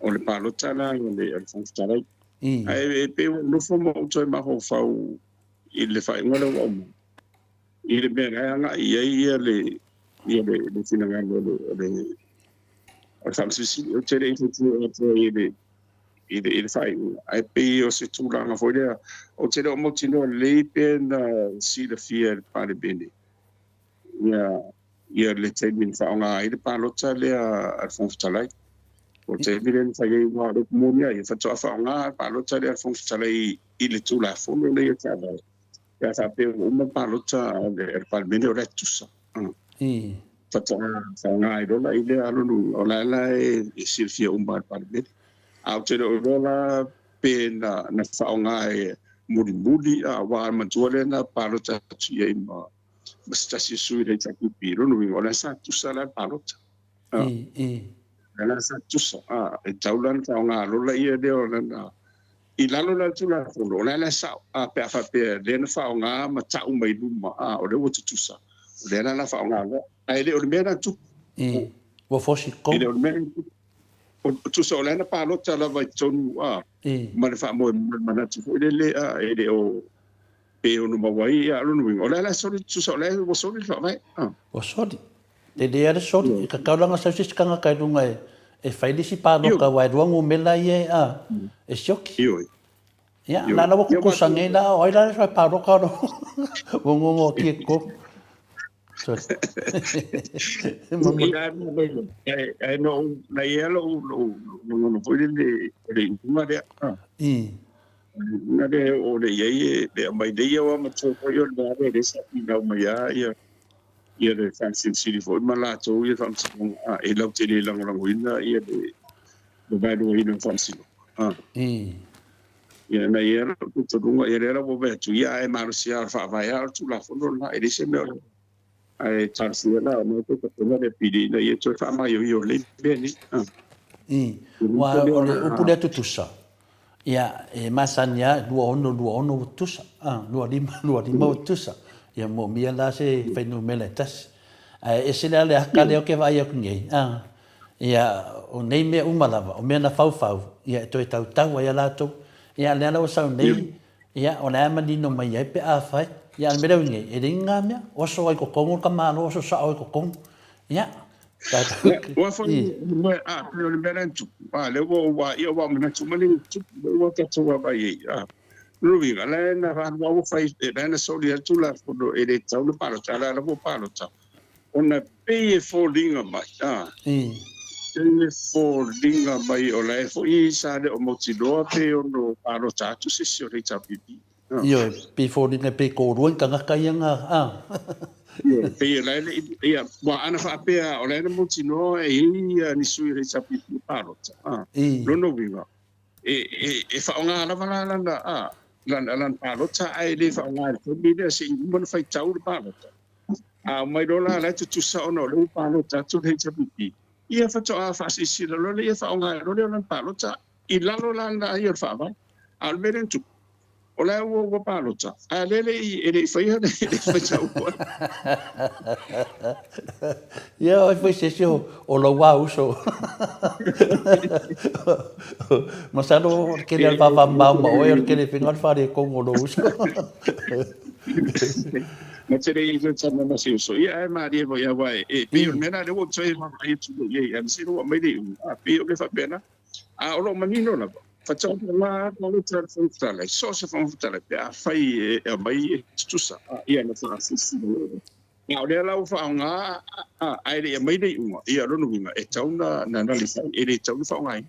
O le palota la o le Fofoga Fetalai. Ae e pei ua ou nofo ma ou toe mafaufau i le faaiuga lea ua aumai, i le mea la e agai i ai ia le ia le le finagalo o le o le o le Faamasino Sili. Ou te le i faitio atoa i le i le i le faaiuga, ae pei o se tulaga foi lea, ou te le o mautinoa lelei pe na silafia e le Palemene ia ia le taimi na faaaoga ai le palota lea a le Fofoga Fetalai. O le taimi lea na fai ai, aua o le upu moni lava ia, faatoa faaaoga le palota lea a le Fofoga Fetalai i le Tulafono lea e faavae, pe a faapea ua uma le palota a le Palemene o la e tutusa. Faatoa faaaoga ai loa la i lea lona uiga, o la e la e silafia uma e le Palemene. Ae ou te le o iloa la pe na faaaoga e mulimuli, aua manatua lea na palota atu i ai ma ma se tasi o sui o le HRPP. Lona uiga, o la sa tutusa la le palota. O la sa tutusa. E tatau la ona faaaoga lola ia lea o lana i lalo la o le Tulafono, o la la e sao, pe a faapea lea na faaaoga ma tau mai luma, o lea ua tutusa, o lea la la faaaoga loa. Ae le o le mea la na tupu. Ua fosi E le o le mea la na tupu. O tusa o la na palota lava i totonu ma le faamoemoe ma le manatu foi lele, e le o pe ono maua ai, a o lona uiga, o le a la soli, tusa o la ua soli le faavae. Ua soli. E lelei lava le soli. E tatau la ona sau se isi tagata i luga e fai le isi palota aua e lua numera ia e sioki. Ioe. Ia, la la ua tutusa nei la, o ai la le fai palota lo ua gogo atu i totonu. Sorry. Ae no na ia lou lagona foi lele o le iuga lea. Na le o le i ai e le aumai nei au matua foi o le mea lea sa finau mai a ia ia le Faamasino foi ma latou ia faamasinoga e latou te le lagolagoina ia le vaeluaina o faamasinoga. Ia na ia lou talitonuga ia lea la ua vaai atu ia ae malosi lava o le faavae lava o le Tulafono lena e leai se mea o ae talosia la ona toe tapena le apili ina ia toe faamaioio lelei mea nei. Aua o le upu lea tutusa, ia, e masani lava, 26, 26 ua tutusa, 25, 25 ua tutusa. Ia moomia la se fuainumera e tasi. Ae ese la le aka lea ou te vaai atu nei, ia, o nei mea uma lava, o mea na faufau, ia e toe tautau ai lava latou. Ia, a o lea la ua sau nei, Ia, o le a manino mai ai pe afai. Ia, a o le mea lea ua i nei, e leai ni na mea. Oso ai i totonu le tamaloa, oso sao ai i totonu. Ia, tatou Ia, ua foi i. le, a, pei o le mea lea na tupu, a, lea ua ou a, ia, ua ou manatu uma lea ua tupu, lea ua tatou vaavaai i ai, a. O lona uiga, la e na alu lava ua fai, la e na soli ai le Tulafono e le tatau ona palota, a o la e lava ua palota. Ona pei e foliga mai, a, pei e foliga mai o la e foi sa le o mautinoa pe ono palota atu se isi o le HRPP. Ioe, pei foliga pei toalua ni tagata ia na, a. Ioe, pei o la e le i, ia, aua ana faapea o la e na mautinoa e i ai ni sui o le HRPP e palota, a, lona uiga, e faaaoga lava la lana, a, lana palota ae le faaaoga i le taimi lea se i uma ona faitau le palota. A omai loa la, la e tutusa ona o lea ua palota atu le HRPP, ia faatoa faasilasila loa lea, ia faaaoga loa lea o lana palota i lalo la lena ia o le Faavae. A o le mea lea na tupu, o la ua palota, a o lea e le i faia le faitauga. Ia, o ai foi se isi o lou lava uso. Masalo o le tele o le vavamamao ma oe o le tele faiga o le faaletonu o lou uso. Na te le i tana ma se uso. Ia ae malie foi aua e pei o le mea lena lea ua ou toe vaavaai atu nei i ai, ae masalo ua aumai le iuga, a pei o le faapena. A o lo o manino lava, faatoa faaaoga palota a le Fofoga Fetalai, so o se Fofoga Fetalai pe afai e aumai e tutusa, ia na faasilasila loa. A o lea la ua faaaoga ae le i aumai le iuga, ia o lona uiga e tatau ona nullify, e le tatau ona faaaogaina.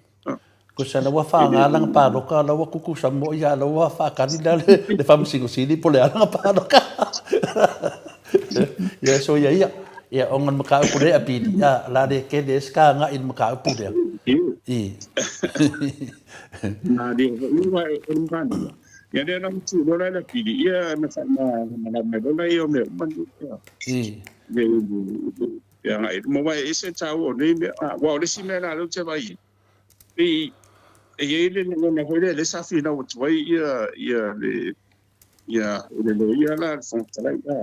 Tusa la ua faga lana paloka la ua tutusa moi a la ua faatali la le Faamasino Sili po o le a lana paloka. Ia soia ia. Ia ona o le mataupu lea e apili, a la le tele ai se agai i le mataupu lea. I. Ia lea la tu lola le apili, ia na faamalamalama mai lola ia o mea uma nei. I. Le agai i luma, aua e ese le taua o nei mea. Aua o le isi mea la lea ou te vaai i ai, pei e i ai le lagona foi lea, lea sa finau atu ai ia ia le ia le loia la le Fofoga Fetalai la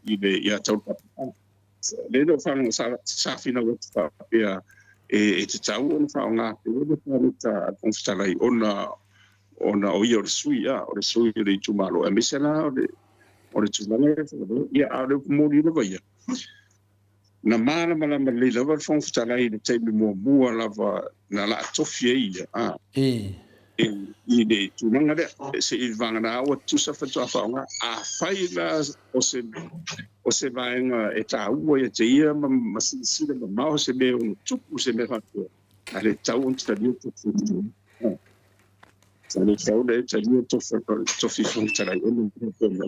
i le ia Taulapapa. Lea na ou faalogo sa finau atu faapea E tatau ona faaaoga pea le palota a le Fofoga Fetalai ona ona o ia o le sui, a o le sui o le itumalo, aemaise la o le o le tulaga lea e ia, a o le upu moni lava ia, na malamalama lelei lava le Fofoga Fetalai i le taimi muamua lava na laa tofi ai ia, a i le tulaga lea, se i vagana ua tutusa faatoa faaaoga. Afai la o se o se vaega e taua ia te ia ma silasila mamao se mea ono tupu, se mea faapea, ae le tatau ona talia tofi. Sa le tatau ona e talia tofi Fofoga Fetalai ona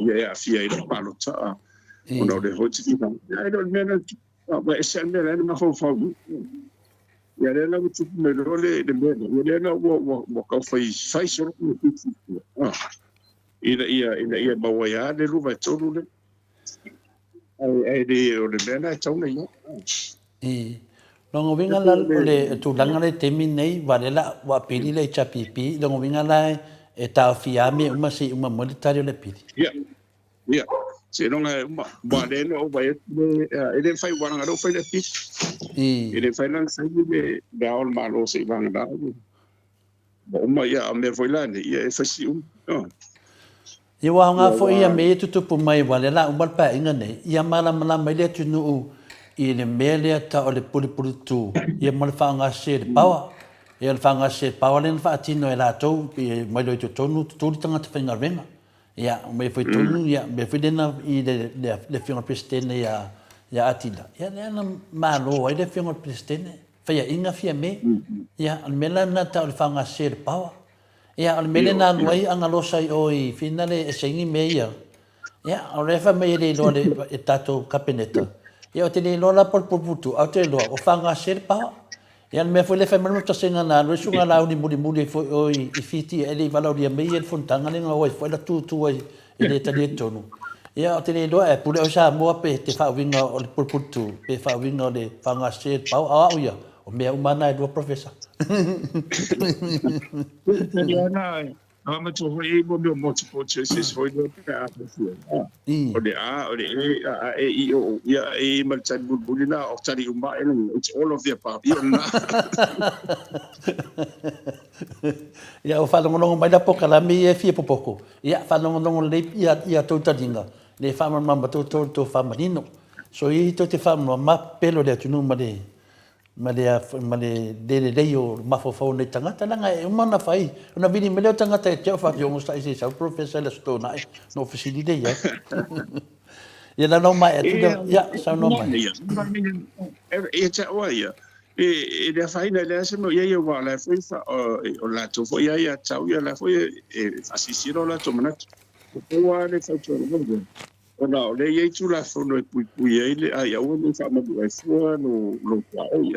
ia e aafia ai lau palota, ona o lea foi te fia ae le o le mea na ua ese le mea la e mafaufau ia lea la ua tupu mai loa le mea lea, ia lea la ua tau fai fai solo ina ia maua ai lava le 2/3 lea. Ae le o le mea lena e tatau ona i ai. Lona uiga la o le tulaga lea i le taimi lenei, aua o lea la ua apili le HRPP, lona uiga la e taofia lava mea uma se i uma mai le tali o le apili. Ia, ia, seiloga e uma. Aua o lea na ou vaai atu e le mafai aua leaga o lea ua fai le apili. E le mafai la ona saini le Ao o le Malo se i vagana ua uma, ia, a o mea foi la nei, ia e fai si umi. Ia ua aoga foi ia mea ia e tutupu mai aua o lea o le a uma le paeaiga nei, ia malamalama ai le atunuu i le mea lea tau o le pulepuletu ia ma le faaaogasese o le power. Ia o le faaaogasese o le power lea na faatino e latou mai loa i totonu tutuli tagata faigaluega. Ia omai foi tonu ia mea foi lea na i le afioga i le Peresetene ia Atila, ia lea na malo ai le afioga i le Peresetene, faiaina Fiame. Ia o le mea la lena tau o le faaaogasese o le power. Ia, o le mea lea na alu ai Agalosa i o i Finale e saini mea ia. Ia, o lea e fai mai e le iloa e le tatou Kapeneta. Ia, ou te le iloa la po o le pulepuletu, ae ou te iloa ua fagasese le power. Ia, o le mea foi lea e fai mai le matasega na alu ai suiga Laauli mulimuli ai foi i o i Fiti e le i valaaulia mai ia i le fonotaga lea na o ai foi la tutu ai e le talia i totonu. Ia, ou te le iloa e pule oe Samoa pe te faauiga o le pulepuletu, pe faauiga o le fagasese o le power. A o au ia, O mea uma na e lua Professor. Ana, a matua foi i mo mea multiple choices foi lea pe a fua. O le A, o le E, a E, I, O, U. Ia, e ma le tali mulimuli na, o tali uma e it's all of the above. Ia, na. Ia, ua faalogologo mai la polokalame ia e fia popoko. Ia, faalogologo lelei ia tou taliga, le faamalamalama tou le tofa manino. So ia tou te faamalamalama pepelo le atunuu ma le ma le ma le le lelei o mafaufau o nei tagata leaga e uma ona fai ona vili mai lea o tagata e te au fai onosai se i sau professor i le Aso Toonai ona ou fesili lea i ai. Ia la ua maea atu lea, ia saunoa mai. Ia te au a ia, e le afaina e leai se mea o i ai aua o la e foi o latou foi ia aiatatau ia o la e foi e faasilasila o latou manatu. E pau lava le fautuaga foi Ona o lea e i ai Tulafono e puipui ai le ai, aua ne i faamanuia ai fua lou tuaoi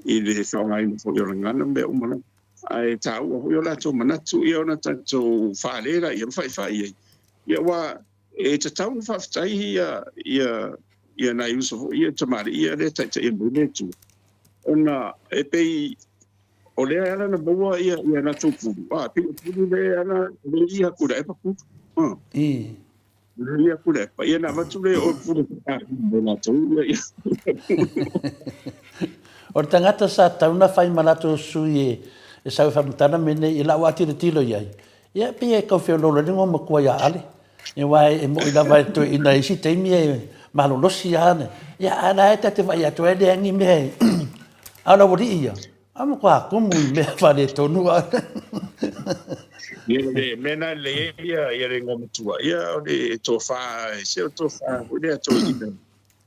i le faaaogaina foi o le gagana ma mea uma lava. Ae taua foi o latou manatu ia ona tatou fale laia ma faifai ai. Ia aua e tatau ona faafetai ia nai uso foi ia tamalii ia lea e taitaia mai le Atua ona e pei o lea e ala ona maua ia latou pulu, e pei o pulu lea e ala lea e i atu i le epa pulu. Ia pule, pa ia na avatu le o pule mo latou ia. O le tagata sa tatau ona fai ma latou sui e sau e faamatala mea nei i lau lava tilotilo i ai, ia pei e tau feoloolo ai le igoa matua ia Ale. Aua e moni lava e toeaina i isi taimi e malolosi lava, ia a o la e ta te vaai atu e leai ni mea e a o le aualii ia, A matua tumu i mea faaletonu a. Ia le mea na lelei ai ia ia le igoa matua ia o le tofa se o tofa foi lea toeaina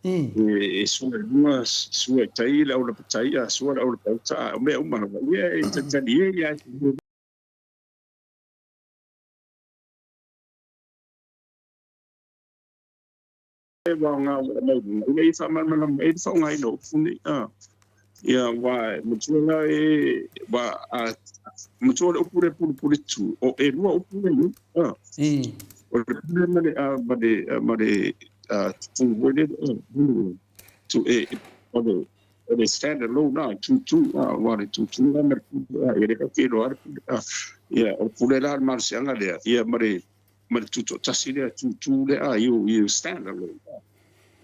e sua i luga sua i tai le aulapatai a sua le aulapauta a o mea uma lava ia e talitali ai ia. E aoga ua aumai i luga ina ia faamalamalama ai le faaaogaina o upu nei. Ia, aua e matua la e, aua a matua le upu lea pulepule tu, o ʻelua upu lea i ai. O le pule ma le, ma le, ma le tu foi lele, tu e, o le, o le stand alone a, tutu, aua le tutu la ma le pule, ia lea tatou te iloa le pule, ia, o le pule la le malosiaga lea, ia ma le, ma le tutoatasi lea, tūtū lea, you stand alone.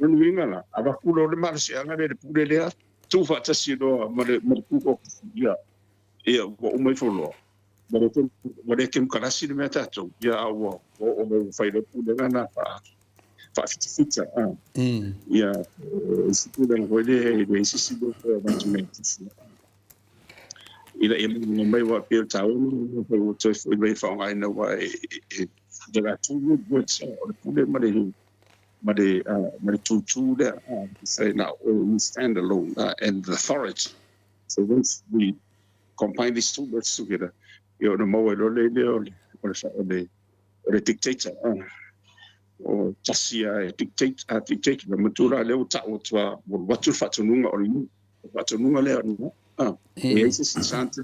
O lona uiga la, avatu loa le malosiaga lea i le pule lea, Tuufaatasi loa ma le tutoatasi, ia, ia ua uma ifo loa, ua le ua le kemukarasi le mea tatou, ia a ua ua oo mai ua fai loa pulega na faafitafita, a. Ia, o isi pulega foi lea e leai se isi mea e toe avatu mai ina ia maua mai aua e pei o le taua lena ua toe foi mai e faaaogaina aua e there are two root words, o le pule ma le ma le ma le tūtū lea, say now we stand alone and the authority. So once we combine these two words together, ia ona maua ai loa lea idea o le o le o le o le dictator, o tasi lava e dictate a dictate ma matua la lea ua ta'u atu lava ua alu atu le faatonuga o le faatonuga lea e i ai se isi chance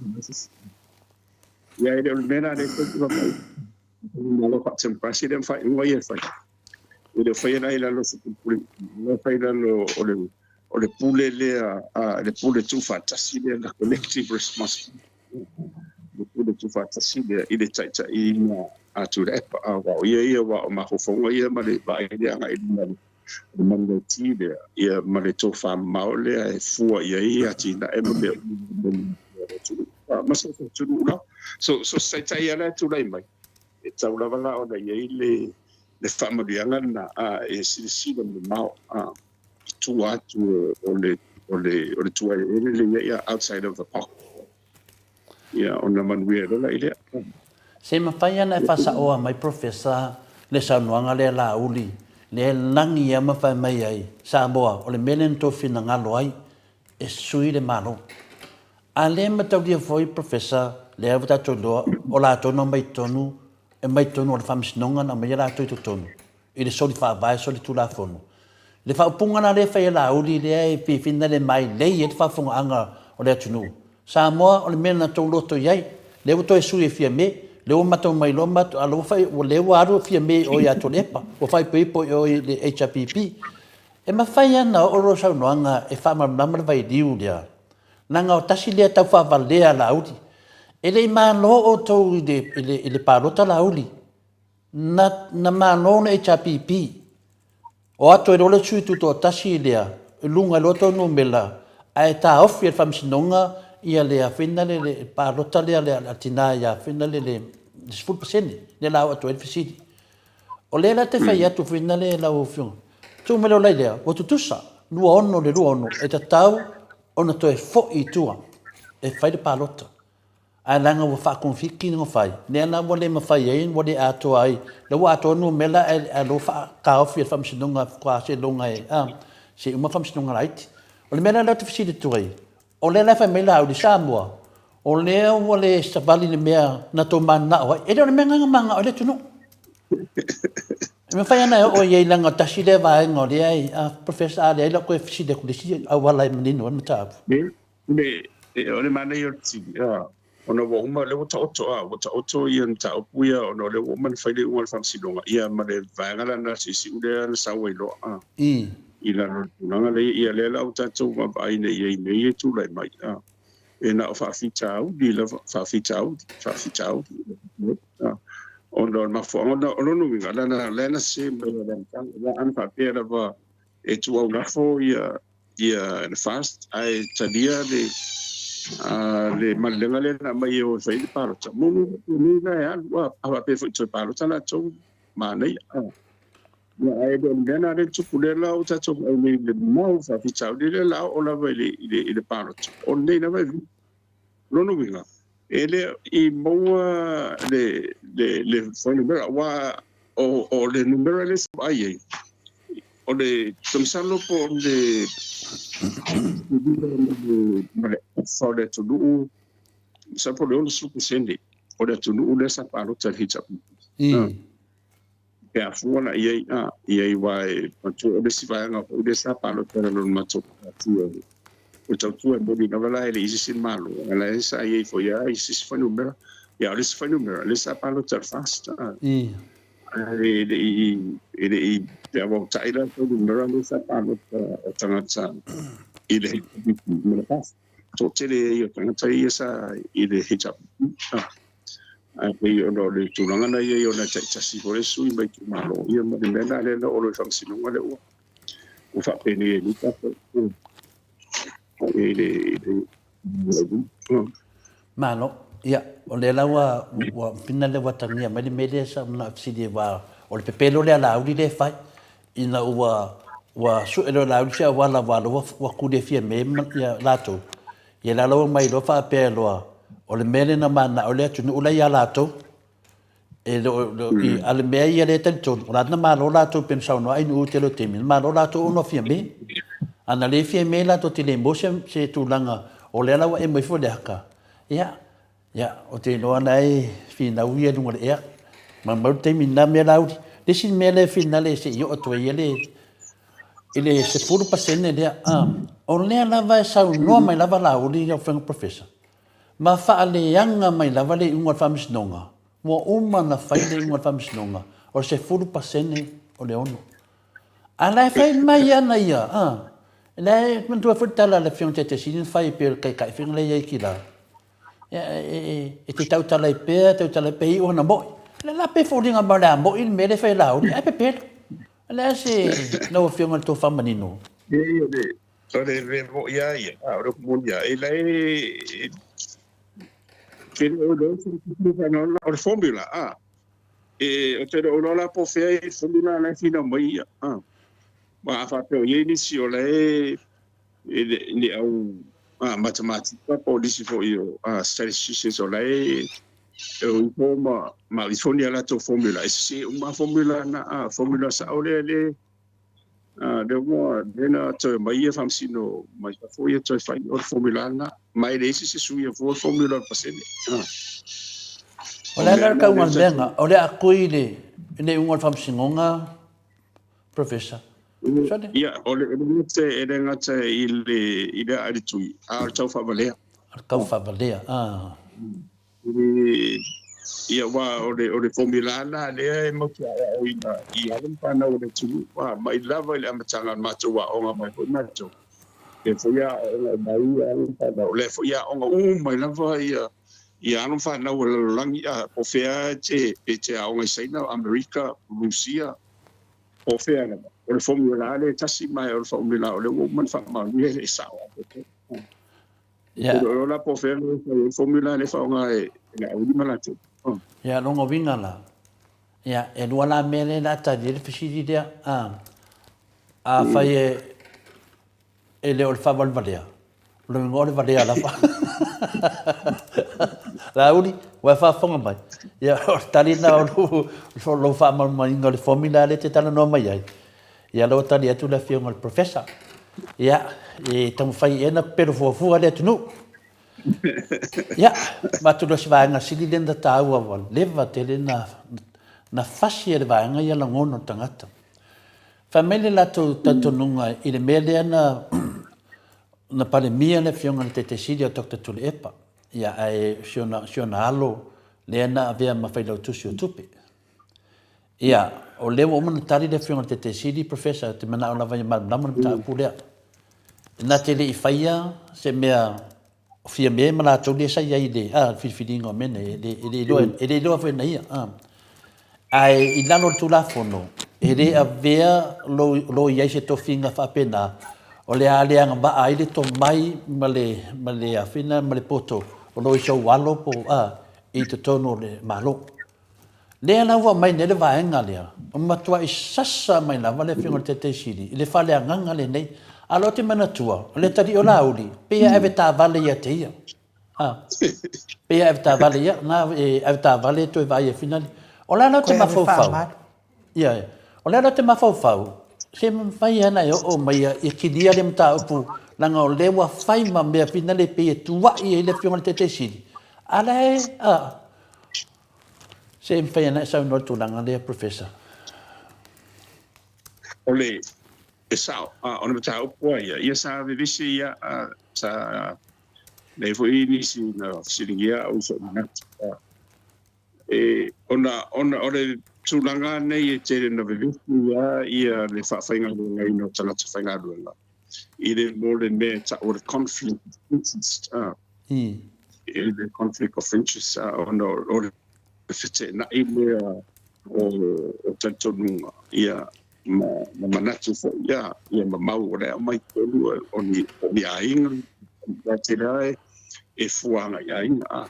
ia e le o le mea la lea e tou te Malo faatemokrasi lea ma faaiuga ia e fai. E le o faia la i lalo o se pule, e fai i lalo o le o le pule lea, le pule tuufaatasi lea, the collective responsibility. Le pule tuufaatasi lea i le taitaiina a Tuilaepa, aua o ia ia, aua o mafaufauga ia ma le vaai lea agai i luma le manulauti lea, ia ma le tofamamao lea e fua i ai atinae ma mea uma ma so o se atunuu lava. So, so se taitai lava la e tulai mai, e tatau lava la ona i ai le, le faamanuiaga lena, a, e silasila mamao, a, i tua atu o le, o le, o le tuaeele lea i ai, outside of the pocket. Ia, ona manuia ai loa la i lea. Se mafai ana e faasaoa mai Professor le saunoaga lea Laauli lea e lagi a ma fai mai ai Samoa o le mea lea na tou finagalo ai e sui le Malo. A le mataulia foi Professor lea ua tatou iloa o latou na omai totonu e omai totonu o le Faamasinoga na aumaia latou i totonu i le soli faavae, soli tulafono. Le faaupuga la lea e fai e Laauli lea e fiafia le mailei ai le faafofogaaga o le atunuu, Samoa o le mea na tou loto i ai, lea ua toe sui e Fiame, lea ua matau mai loa matou, a o lea ua alu Fiame i o ia Tuilaepa, ua faaipoipo i o i le HRPP. E mafai lava ona oo lou saunoaga e faamalamalama le vailiu lea, leaga o tasi lea tau faavalea a Laauli. E le i malo outou i le palota Laauli, Na, na malo le HRPP. O atu ai loa le sui tutoatasi lea i luga i loa tou numera ae taofi e le Faamasinoga ia le afina le, le palota lea le, a tina ia afina le, le 10% lea la oo atu ai le fesili. O lea la te fai atu fina le lau afioga. Tuu mai loa lea, ua tutusa 26 le 26 e tatau ona toe foi i tua e fai le palota. Ae leaga ua faakonfiti na fai, lea la ua le mafai ai, ua le atoa ai. Lea ua atoa numera ae lea ua faataofi e le Faamasinoga faatoa seiloga e, a, se i uma Faamasinoga Laiti. O le mea la lea ou te fesili atu ai, o lea la e fai mai Laauli Samoa, o lea ua le savali i le mea na tou mananao ai. E le o le mea lena na mananao ai le atunuu. E mafai ona e oo i ai leaga tasi lea vaega o lea e, a, Professor, a leai la ou toe fesili atu i le isi auala e manino ai le mataupu. O le manaia o le fesili, ona ua uma, o lea ua taoto, a, ua taoto ia mataupu ia ona o lea ua uma ona fai le iuga o le faamasinoga, ia ma le vaega la na siusiu lea na sau ai loa, a, i lalo o le tulaga lea, ia lea la ua tatou vaavaai nei i ai i mea ia e tulai mai, a, e na o faafitauli lava, faafitauli, faafitauli, a, ona o le mafuaaga, ona o lona uiga, leaga o lea na sē mai lava i le amataga, aua ana faapea lava e tuuau lafo ia ia le FAST ae talia le le malelega lea na aumai e o e fai le palota mo nei la e alu a faapea foi toe palota latou manaia a ia ae le o le mea na lea tupu lea la ua tatou vaai nei le mau faafitauli lea la oo lava i le i le i le palota o lenei lava e lona uiga e le i maua le le le fuainumera aua o o le numera lea sa vaai ai o le masalo po o le ma le afa o le atunuu masalo po o le 60% o le atunuu lea sa palota i le HRPP. Pe a fua la i ai, a, i ai aua e manatua o le isi vaega foi lea sa palota i lalo o le matou pati o le tautua e moni lava la e le i i ai se isi Malo, a o la e sa i ai foi lava i se isi fuainumera. Ia, o le isi fuainumera lea sa palota i le FAST, a, ae e le i, e le i, pe a uauta'i la le fuainumera lea sa palota o tagata i le HRPP ma le FAST. Toatele ai o tagata ia sa i le HRPP, a. Ae pei ona o le tulaga na i ai ona e taitasi foi le sui mai itumalo, ia ma le mea lena lea na oo loa i faamasinoga lea ua faapenei ai nei tatou. I le i le Malo. Ia, o lea la ua, ua pina lea ua atagia mai le mea lea sa ou manao e fesili ai, aua o le pepelo lea a Laauli lea e fai, ina ua, ua sue loa e Laauli se auala aua o lea ua, ua kuli e Fiame ma ia latou, ia la la ua omai loa faapea loa, o le mea lea na mananao ai le atunuu la e ia latou. E le o, le o, i, a o le mea ia lea e talitonu, o la na malo latou pei ona saunoa Ainuu i le tele o taimi, na malo latou ona o Fiame. A na le Fiame latou te le maua se, se tulaga, o lea la ua emo ifo le aka, ia, ia, ou te iloa la e finau ia i luga o le ea. Maumau le taimi i lena mea Laauli. Le isi mea lea e finale se i oo atu ai i le, i le 10% lea, a, o lea lava e saunoa mai lava Laauli lau Afioga Professor, Ma faaleaga mai lava le iuga o le Faamasinoga, ua uma ona fai le iuga o le Faamasinoga, o le 10% o le ono. A la e fai mai ana ia, a, la e manatua foi le tala a le Afioga i le Taitaifono na fai pei o le Taitai foi lea e i ai ki la, e, e, e te tautala ai pea, tautala ai pea, e iu lava ina mo'i. O le la pei e foliga mai o le a mo'i le mea lea e fai e Laauli, ae pepelo. O le a se lau Afioga i le tofa manino? Leai, o le, O le mea moni lava ia, a o le upu moni lava, e lae te le o iloa se o le formula, a. E, ou te le o iloa la po o fea e formula la e finau mai ia, a. Ma a faapea o i ai nisi o la e, e le, le au a, matematika po o nisi foi o a, statisticians o la e, e o ifo ma, ma ifo ni a latou formula, e sese uma formula na, a, formula sao lea le, Lea ua lea na toe aumai ia faamasino mai fafo ia toe fai o le formula lena. Ma e leai se sui e fua le formula o le pasene. O le a la le tauga o le mea lena? O le a tui le le iuga o le faamasinoga, Professor? Sorry. Ia, o le e le gata i le i le i le tui, a o le tau faavalea. O le tau faavalea, ah. Ia, aua o le, o le formula lena lea e matou te aoaoina i alo ma fanau a le atunuu, a, mai lava i le amataga o le matou aoga mai foi matou, lea foi e aooga mai alo ma fanau, o lea foi e aooga uma mai lava ia, ia alo ma fanau a le lalolagi, a, po o fea lava e te, e te aoga i Saina, Amerika, Rusia, po o fea lava, o le formula lea e tasi ma o le formula o lea ua uma ona faamaonia e le sao atoatoa. Ia. O la po fea le formula le faaaoga e le aulima latou. Ia, lona uiga la, ia, e lua la mea lea o le a tali ai le fesili lea. A, afai e, e le o le faavalevalea, o lona uiga o le valea lava. Laauli, ua e faafofoga mai? Ia, o le tali lena o lou, o lou faamalamalamaina o le formula lea e te talanoa mai ai. Ia lea ua tali atu le afioga i le Professor. Ia, e taumafai ea na pepelo fuafua le atunuu. Ia, avatu loa si vaega sili lea na taua ua leva tele na, na fasi e le vaega ia lagona o le tagata. Fai mai le latou talitonuga i le mea lea na, na palemia le afioga i le Taitai Sili o Doctor Tuilaepa. Ia, ae si ona, si ona alo lea na avea ma Failautusi o Tupe. Ia, o lea ua uma ona tali le Afioga i le Taitai Sili, Professor, ou te manao lava ia malamalama le mataupu lea. Na te le i faia se mea o Fiame ma latou lea sa i ai i le a, filifiliga o mea nei, e le, e le iloa, e le iloa foi e na ia. A. Ae i lalo o le Tulafono, e le avea lo, lo i ai se tofiga faapena, o le a le agavaa ai le tomai ma le, ma le afina ma le poto o lo i sou alo po o, a, i totonu o le Malo. Lea la ua aumai nei le vaega lea, ua matuai sasa mai lava le Afioga i le Taitai Sili i le faaleagaga lenei. A o lea ou te manatua, o le atalii o Laauli, pei e avetaavale ia te ia. A, pei e avetaavale ia, na e avetaavale e toe vaai e finale. O le a la ou te mafaufau? Ia, o le a la ou te mafaufau, se mafai lava ona e oo mai ia kilia lea mataupu, leaga o lea ua fai ma mea finale pei e tuuai ai le Afioga i le Taitai Sili. A o la e, a, Se i mafai ona e saunoa i le tulaga lea, Professor. O le, e sao, a, o le mataupu lava ia, ia sa vevesi ia, a, sa leai foi nisi na fesiligia au i so'u manatu, a, e, ona, ona o le tulaga nei e tele na vevesi ia ia le faafaigaluegaina o tagata faigaluega i le mo le mea e ta'u o le conflict of interest, a. I le conflict of interest, a, ona o le feteenai lea o talitonuga, ia. Ma manatu foi ia, ia ma mau o le aumai totonu o ni, o ni aiga, aua tele lava e fua agai i aiga. A.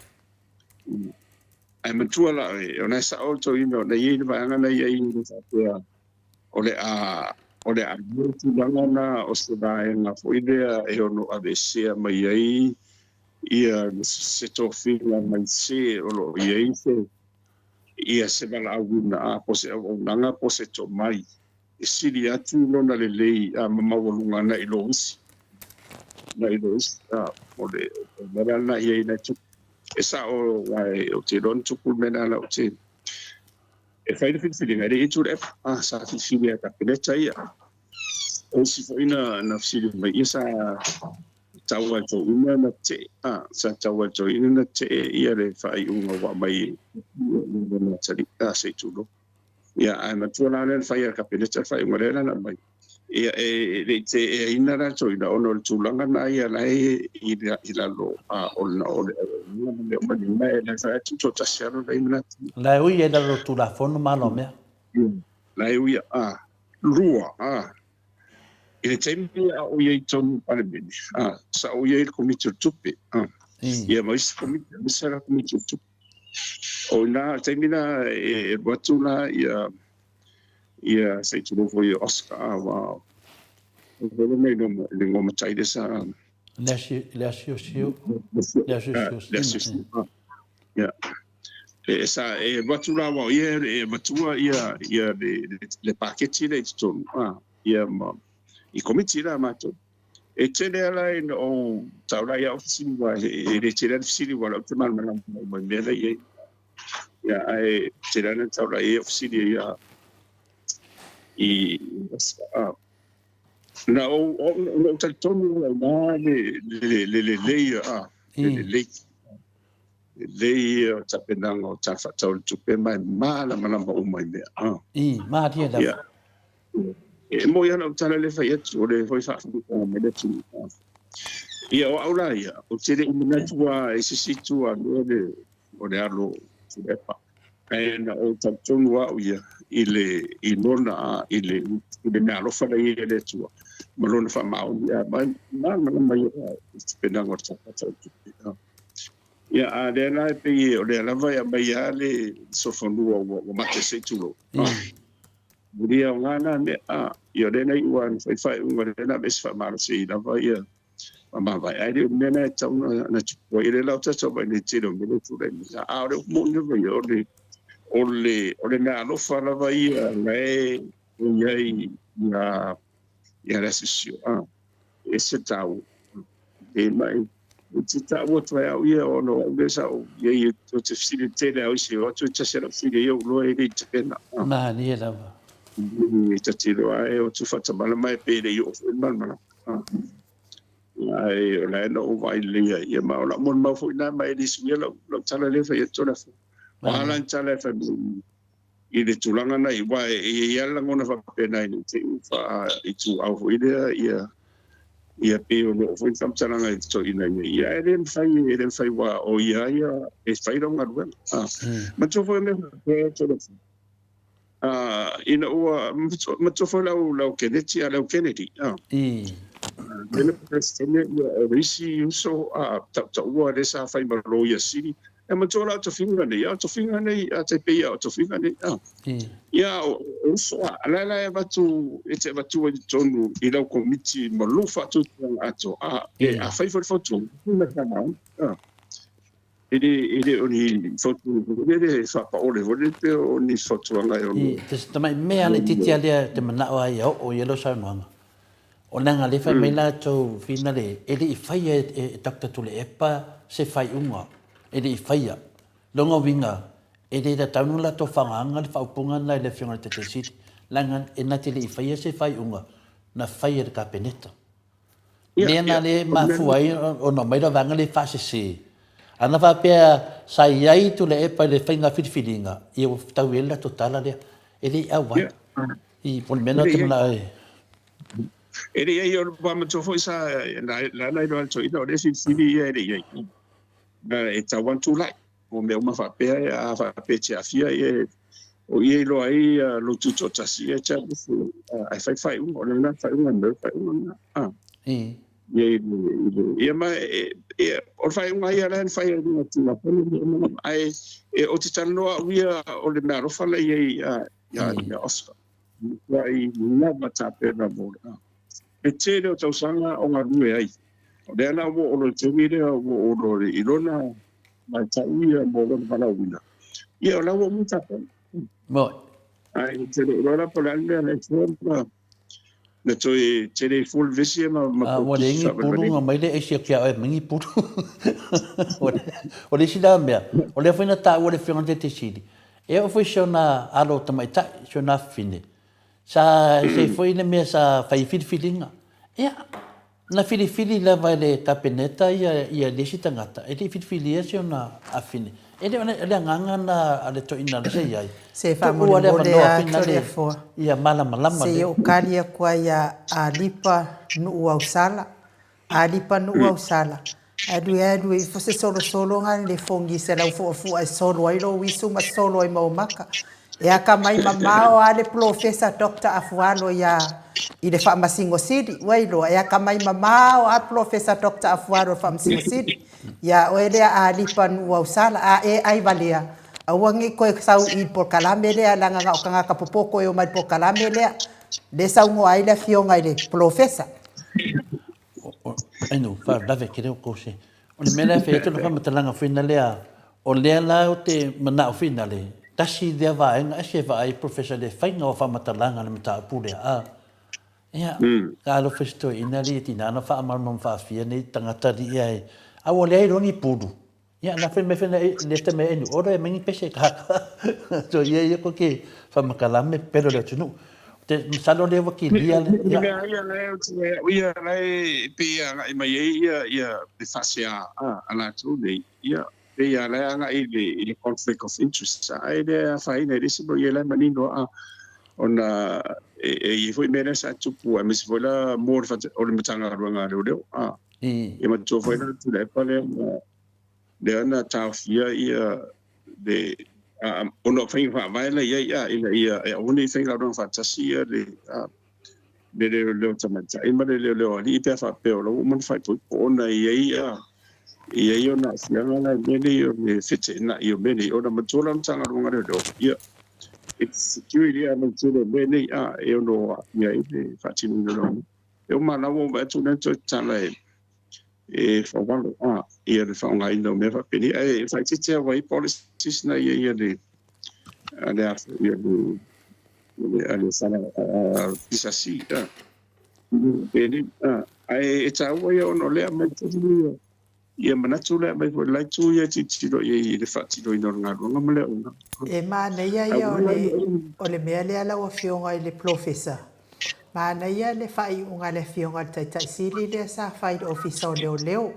Ae matua la oe, o na e sao le toeaina o na i ai le vaega na i ai le faapea o le a o le a i ai tulaga na o se vaega foi lea e ono aveesea mai ai ia se tofiga mai se o lo o i ai se ia se valaauina a po o se auaunaga po o se tomai e sili atu lona lelei a ma maualuga na i lo isi na i lo isi a o le mea la lena i ai na tupu e sao ae ou te iloa na tupu le mea lena la ou te e fai le filifiliga e le i tu le epa a sa filifili e Kapeneta ia o isi foi na na fesili mai ia sa tau ai toeaina na tetee, a, sa tau ai toeaina na tetee ia le faaiuga ua aumai e lona atalii, a, se i tulou. Ia, ae matua la lea na fai e le Kapeneta le faaiuga lea la na aumai. Ia, e le i teeaina la toeaina ona o le tulaga na ia la e i lalo a, o le o le auaunaga ma mea uma nei, ma e le fai atu toatasi lava lona manatu. La e ui ai lalo o le Tulafono ma ala o mea. La e ui, a, lua, a, I le taimi a o i ai i totonu o le Palemene, a, sa ou i ai i le Komiti o le Tupe, a, ia ma isi Komiti, aemaise lava le Komiti o le Tupe. O i ina, i le taimi la e alu atu la ia, ia se i tulou foi ia Oscar, a, aua o le igoa matai lea sa... Le asiosio, le asiosio. Ia. E sa e alu atu la aua o ia e avatua ia ia le le paketi lea i totonu a ia ma i komiti la matou. E tele lava la ina ou tau la ia au fesili aua e le tele lava le fesili aua o lea ou te malamalama uma i mea la i ai. Ia ae tele lava na tau la i ai au fesili ia i a na ou na ou talitonu la i ina le le lelei a le lelei. Lelei ia o tapenaga o Tala Faatatau o le Tupe ma e malamalama uma i mea. I, malie lava. Ia. E moi lava lau tala lea e fai atu, o le foi faafogafoga mai le atunuu. Ia, o au la ia, ou te le i manatu lava i se isi itu aloa le, o le alo o Tuilaepa. Ae na ou talitonu lava au ia i le, i lona, i le, i le meaalofa la e i ai e le Atua ma lona faamaoni, ma e malamalama ia i le tapenaga o le Tala Faatatau o le Tupe. Ia, a lea la e pei o lea lava e aumai lava le sofonua ua mate se i tulou. Mulia o ngā nā mea, a, ia o lea na iu lava na fai faaiuga lea na aveese faamalosi ai lava ia mavae. Ae le o le mea lena e tatau ona tupu ai. O lea la o tatou vaai nei i le tele o mea lea e tulai mai. A o le upu moni lava ia, o le, o le, o le mea alofa lava ia la e i ai ia, ia le asiosio. A, e ese taua. E mai, ou te taua atu ai au ia, ona o au lea sa ou i ai, ou te fesili tele au i se o atu e tasi lau fesili ia ou loa e le i tapena. Malie lava. E ta te iloa e o atu faatamala mai pe le i oo foi le malamalama. Ae o la e na ou vaai lelei ai ia, ma o lau molimau foi lena, ma e le suia lau, lau tala lea e fai atu o le afu. O a la ni tala e fai mai i le tulaga na i, aua e i ai lava le lagona faapena ina i te i ua faaituau foi lea ia, ia pei o loo foi le faamatalaga i le toeaina ia, ia ae le mafai, e le mafai aua o ia ia e fai lau galuega. A, matua foi mea faapea e tolu a, ina ua, matua foi lau, lau Keneti, a lau Kennedy, a. Lea na Peresetene, ia, o le isi uso a tautaua lea sa fai ma Loia Sili, E matua la o tofiga nei, a o tofiga nei, a tai pei a o tofiga nei, a. Ia, o uso a, la la e avatu, e te avatua i totonu i lau komiti ma lou faatuatuaga atoa, a, e, a fai foi le fautuaga, ma le a. E le, e le o ni fautuaga foi lele e faapaole foi lele pe o ni fautuaga e ono. I, te tamai mea laitiiti lava lea te manao ai ia oo i ai lau saunoaga. O leaga lea fai mai latou whina le, e le i faia e Doctor Tuleepa se faaiuga, e le i faia. Lona uiga, e le tatau ona latou faagaga le faaupuga lena i le Afioga i le Taitai Sili, leaga e na te le i faia se faaiuga na fai e le Kapeneta. Mea na lea e mafua ai ona aumai le vaega lea e faasese. Ana faapea sa i ai Tuleepa i le faiga filifiliga, ia ua fetaui ai le latou tala lea. E le i auai. I, o le mea lena ou te manao ai. E le i ai, o le matua foi sa, la la iloa e le toeaina, o lea e filifili ia e le i ai. E tatau lava ona tulai. O mea uma faapea, a faapea e te aafia, ia O ia iloa ai lou tutoatasi, ia e te alu ae fai faaiuga, o le lena faaiuga e mea faaiuga lena. Ah. Ia i le, ia ma ia, o le faaiuga ia la na fai ai luga Tulafono ae e, ou te talanoa au ia o le mea alofa la i ai ia ia Oscar. Matuai lava tapena mo le le tele o tausaga o galue ai. O lea la ua oo loa i le taimi lea ua oo loa i lona vaitau ia mo lona valaauina. Ia o la ua uma tapena. Moi. Ae ou te le iloa la po o le a le mea na fua ma na toe tele ai fua le vesi ma ma Ah, ua leai ni pulu na mai le aisi atu ia oe mai ni pulu. O le isi la mea, o lea foi na taua le Afioga i le Taitai Sili, e oo foi si ona alo tamaitai, si ona afafine, sa ese ai foi le mea sa fai ai filifiliga. Ia, na filifili lava e le Kapeneta ia ia le isi tagata, e le i filifilia si ona afafine. E le o le agaga lena a le toeaina lea sa i ai, Se tuua le faamolemole avanoa a finale Toleafoa. ia malamalama Se i le. ou kali atu ai ia Alipa Nuuausala Alipa Nuuausala, alu e alu ifo se solosologa le fogi 100 fuafua e solo ai lou isu ma solo ai ma ou maka. E akamai mamao a le Polofesa Doctor Afualo ia i le Faamasino Sili. Ua iloa, e akamai mamao a le Polofesa Doctor Afualo i le Faamasino Sili. Ia oe lea Alipa Nuuausala, a e ai valea, aua ne i toe sau i le polokalame lea leaga na o tagata popoto e omai i le polokalame lea. Lea e saunoa ai le afioga i le Polofesa. Enu, faalavelave tele outou se. O le mea lea e fai atu le faamatalaga foi lea, o lea la ou te manao finale, tasi lea vaega ese e vaai Professor le faiga o faamatalaga i le mataupu lea, a. Ia, talofa i si toeaina alii e tiga ona faamalamalama faafia nei tagata alii ae, a ua leai loa ni pulu. Ia, na fai mai foi le te mea enu ora e mai ni pese kaka. So ia ia ko ke whamakalame pelo le atunuu. Te masalo lea ua kilia le. Ia mea ia le o te ia le pe ia ngai mai ai ia ia le faasea a a latou nei. Ia pe ia le agai i le i le conflict of interest. Ai le afaina i le isi mo ia le manino a ona e e i foi mea lea sa tupu aemaise foi la mo le o le Matagaluega a Leoleo a. Ia matua foi la Tuilaepa lea na lea na taofia ia le ona o faiga faavae la i ai a ina ia e aua ne i faigaluega faatasi ia le le leoleo tamaitai ma le leoleo alii pe a faapea o la ua uma ona faaipoipo ona e i ai ia e i ai ona aafiaga la i mea nei o le feteenai o mea nei ona matua la le Matagaluega a Leoleo ia it's security a lautele o mea nei a e ono aafia ai le faatinoina o le E uma la ua ou vaai atu lea toe tatala e e faavalo a ia le faaaogaina o mea faapenei ae faaeteete lava i policies na ia ia le a le a ia le le a le sala a PSC a penei a ae e taua ia ona o lea aumai tonu ia ia manatu lea aumai foi le la itu ia e tilotilo i ai i le faatinoina o le galuega ma le auaunaga. E manaia ia o le, o le mea lea lau Afioga i le Polofesa, manaia le faaiuga a le Afioga i le Taitai Sili lea sa fai i le Ofisa o Leoleo,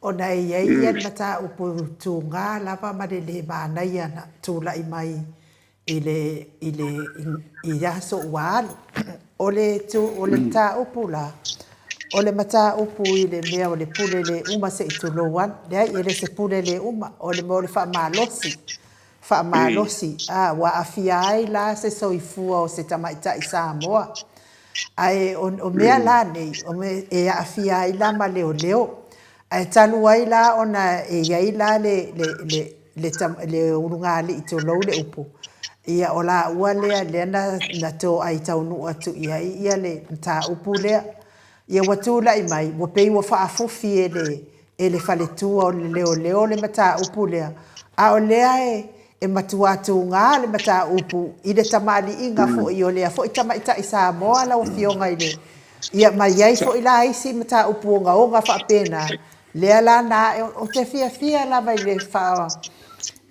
ona e i ai ia le mataupu tuga lava ma le le manaia na tulai mai i le, i le, i aso ua alu. O le, o le mataupu la, o le mataupu i le mea o le pule le uma se i tulou atu. Leai, e le se pule le uma, o le mea o le faamalosi, faamalosi, a, ua aafia ai la se soifua o se tamaitai Samoa. Ae o, o mea la nei, o mea e aafia ai la ma leoleo. Ae talu ai la ona e i ai la le, le, le, le, le ulugalii tulou le upu, ia o laua lea lea na, na toai taunuu atu i ai ia le mataupu lea. Ia ua tulai mai, ua pei ua faafufi e le, e le faletua o le leoleo le mataupu lea, a o lea e, e matua tuga le mataupu i le tamaliiga foi o lea foi tamaitai Samoa lau Afioga i le, ia ma i ai foi la isi mataupu ogaoga faapena, Lea la na ae, ou te fiafia lava i le faa,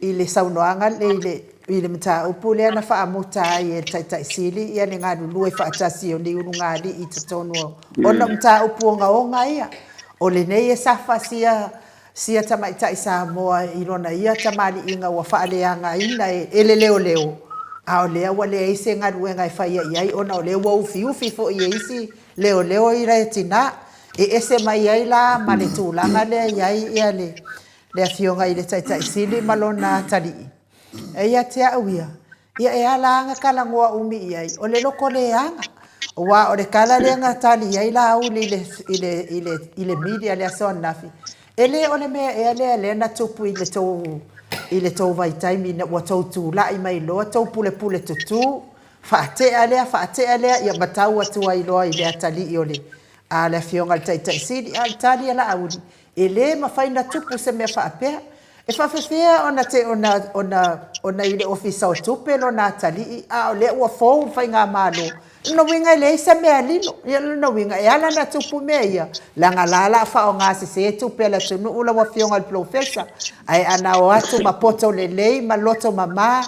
i le saunoaga le, i le, i le mataupu lea na faamuta ai e le Taitai Sili ia le galulue faatasi o ni ulugalii i totonu o, ona o mataupu ogaoga ia. O lenei e safa sia, sia tamaitai Samoa i lona ia tamaliiga ua faaleagaina e, e le leoleo, a o lea ua leai se galuega e faia i ai ona o lea ua ufiufi foi e isi leoleo i le tina. E ese mai ai la ma le tulaga lea e i ai ia le, le Afioga i le Taitai Sili ma lona atalii. E ia te au ia, Ia e ala lava na talanoa umi i ai, o le loto leaga. Aua o le tala lea na tali ai Laauli i le, i le, i le, i le media i le aso ananafi, e le o le mea ea lea lea na tupu i le tou, i le tou vaitaimi ina ua tou tulai mai loa tou pulepule tutū, faatea lea, faatea lea, ia ma tau atu ai loa i le atalii o le, a le Afioga i le Taitai Sili. A o le tali a Laauli, E le mafai ona tupu se mea faapea. E faafefea ona te ona ona ona i le Ofisa o Tupe lona atalii a o lea ua fou le faigamalo? Lona uiga e leai se mea lilo. Ia lona uiga e ala ona tupu mea ia, leaga la la faaaoga sese tupe a le atunuu lau Afioga i le Polofesa. Ae ana o atu ma poto lelei ma loto mama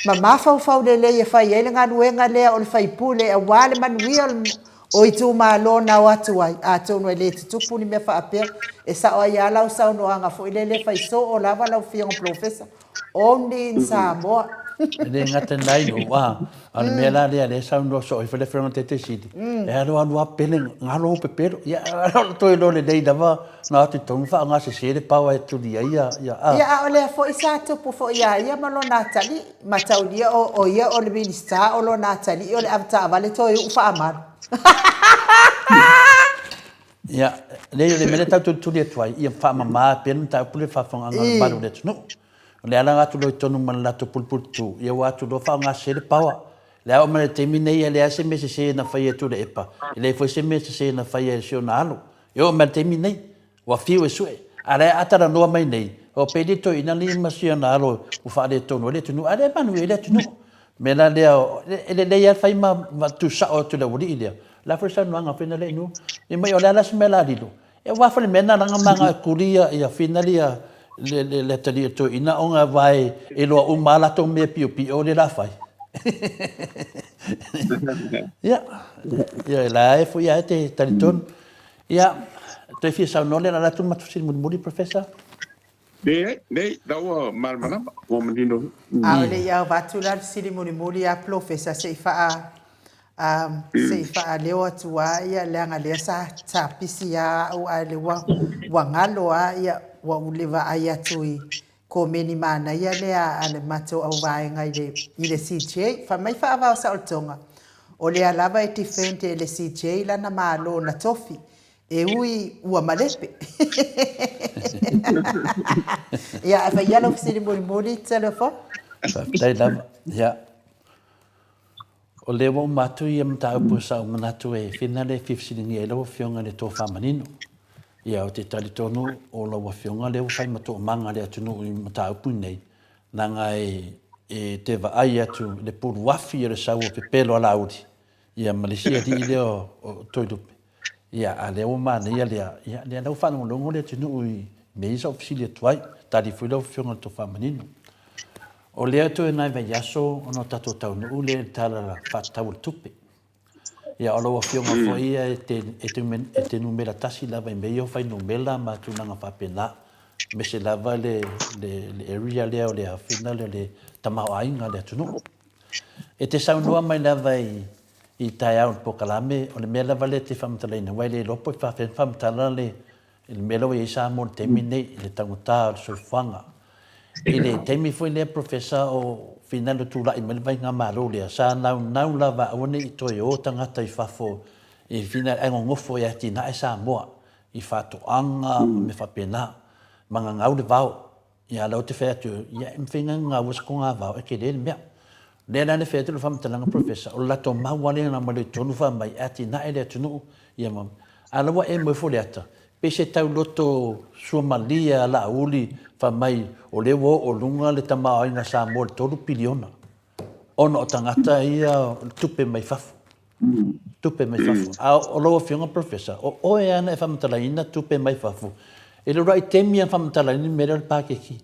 ma mafaufau lelei e fai ai le galuega lea o le faipule aua le manuia o le O itumalo na o atu ai, atonu e le tutupu ni mea faapea. E sao ai lava lau saunoaga foi lele e fai soo lava lau Afioga Polofesa, only in Samoa. E le gata i lena nuu, a o le mea la lea lea e saunoa soo ai foi le Afioga i le Taitaisili, e alu alu lava pele, galo ou pepelo. Ia, o le toe iloa lelei lava na o atu i totonu faaaoga sese le power e tuli ai ia, a. Ia, a o lea foi sa tupu foi ia ia ma lona atalii. Mataulia o ia o le Minisita o lona atalii o le avetaavale toe uu faamalu. Ia, leai o le mea lea tatou te tulituli atu ai, ia faamama pea le mataupu lea i le faafofogaaga a le mamalu o le atunuu. O le ala atu loa i totonu ma le latou pulepuletutu, ia ua atu loa faaaoga sese le power. Le a oo mai i le taimi nei, e leai se mea sese na faia e Tuilaepa, e leai foi se mea sese na faia e si ona alo. E oo mai i le taimi nei. Ua fiu e sue, a lea a talanoa mai nei, o pei le toeaina alii ma si ana alo ua faaletonu ai le atunuu, a lea e manuia ai le atunuu. O le mea la lea, e lelei lava le fai ma tuusao atu i le aualii lea. O le a foi le saunoaga a Fina lea i nu? Fai mai, o le a la se mea o le a lilo? E aua foi le mea na laga ma agai e tuli ia Fina le atalii o le toeaina ona aua e iloa uma lava latou mea piopio lea o le a fai. Ia, ia la e foi lava e te talitonu. Ia, toe fia saunoa lea la atu matou fesili mulimuli, Professor? Leai, leai, la ua malamalama, ua manino foi. A o le i avatu la le fesili mulimuli a Polofesa, se i faa, se i faaleo atu lava ia, leaga lea sa, sa pisi lava au ae lea ua, ua galo lava ia, ua ou le vaai atu i komeni manaia lea a le matou auvaega i le, i le CJ. Fai mai faavao saolotoga, o lea lava e defend e le CJ lana malo na tofi, e ui ua malepe. Ia, ae fai ia lau fesili mulimuli, Talofa. Faafetai lava. Ia, o lea ua uma atu ia mataupu sa ou manatu e fina le fia fesiligia ai lau Afioga i le tofa manino. Ia, ou te talitonu o lau Afioga lea ua fai ma toomaga le atunuu i mataupu nei, leaga e, e te vaai atu i le puluafi o le sau o pepelo a Laauli, ia ma le isi alii lea o, o Toelupe. Ia, a lea ua manaia lea, ia, lea la ua faalogologo le atunuu i mea ia sa ou fesili atu ai. Tali foi lau Afioga i le tofa manino. O lea toe nai vaiaso ona tatou taunuu lea i le Tala Faatatau o le Tupe. Ia, o lau Afioga foi ia e te, e te, e te numera tasi lava i mea ia o fuainumera ma tulaga faapena, aemaise lava le, le, le area lea o le aofina lea o le tamaoaiga o le atunuu. E te saunoa mai lava i, i taeao i le polokalame, o le mea lava lea e te faamatalaina, aua e le iloa po o faapefea ona faamatala le, i le mea lea ua i ai Samoa i le taimi lenei, i le taugata o le soifuaga. I le taimi foi lea Professor o finagalo tulai mai le Faigamalo lea, sa naunau lava aua ne i toe o tagata i fafo i finagalo ae nonofo e atinae Samoa i faatoaga ma mea faapena, ma gagau le vao. Ia, lea ou te fai atu, ia e mafai ona gaua se togavao, e tele le mea. O lea la e fai atu le faamatalaga Professor, o le latou mau lava lea na aumai i totonu fai mai e atinae le atunuu, ia ma, a o la ua emo ifo le ata, pei se tauloto suamalie a Laauli fai mai o lea ua oo i luga le tamaoaiga Samoa i le $3 piliona ona o tagata ia o le tupe mai fafo. Tupe mai fafo. A o lau Afioga Professor, o oe lava na e faamatalaina tupe mai fafo. E le uluai taimi lava na faamatalaina le mea lea o le paketi.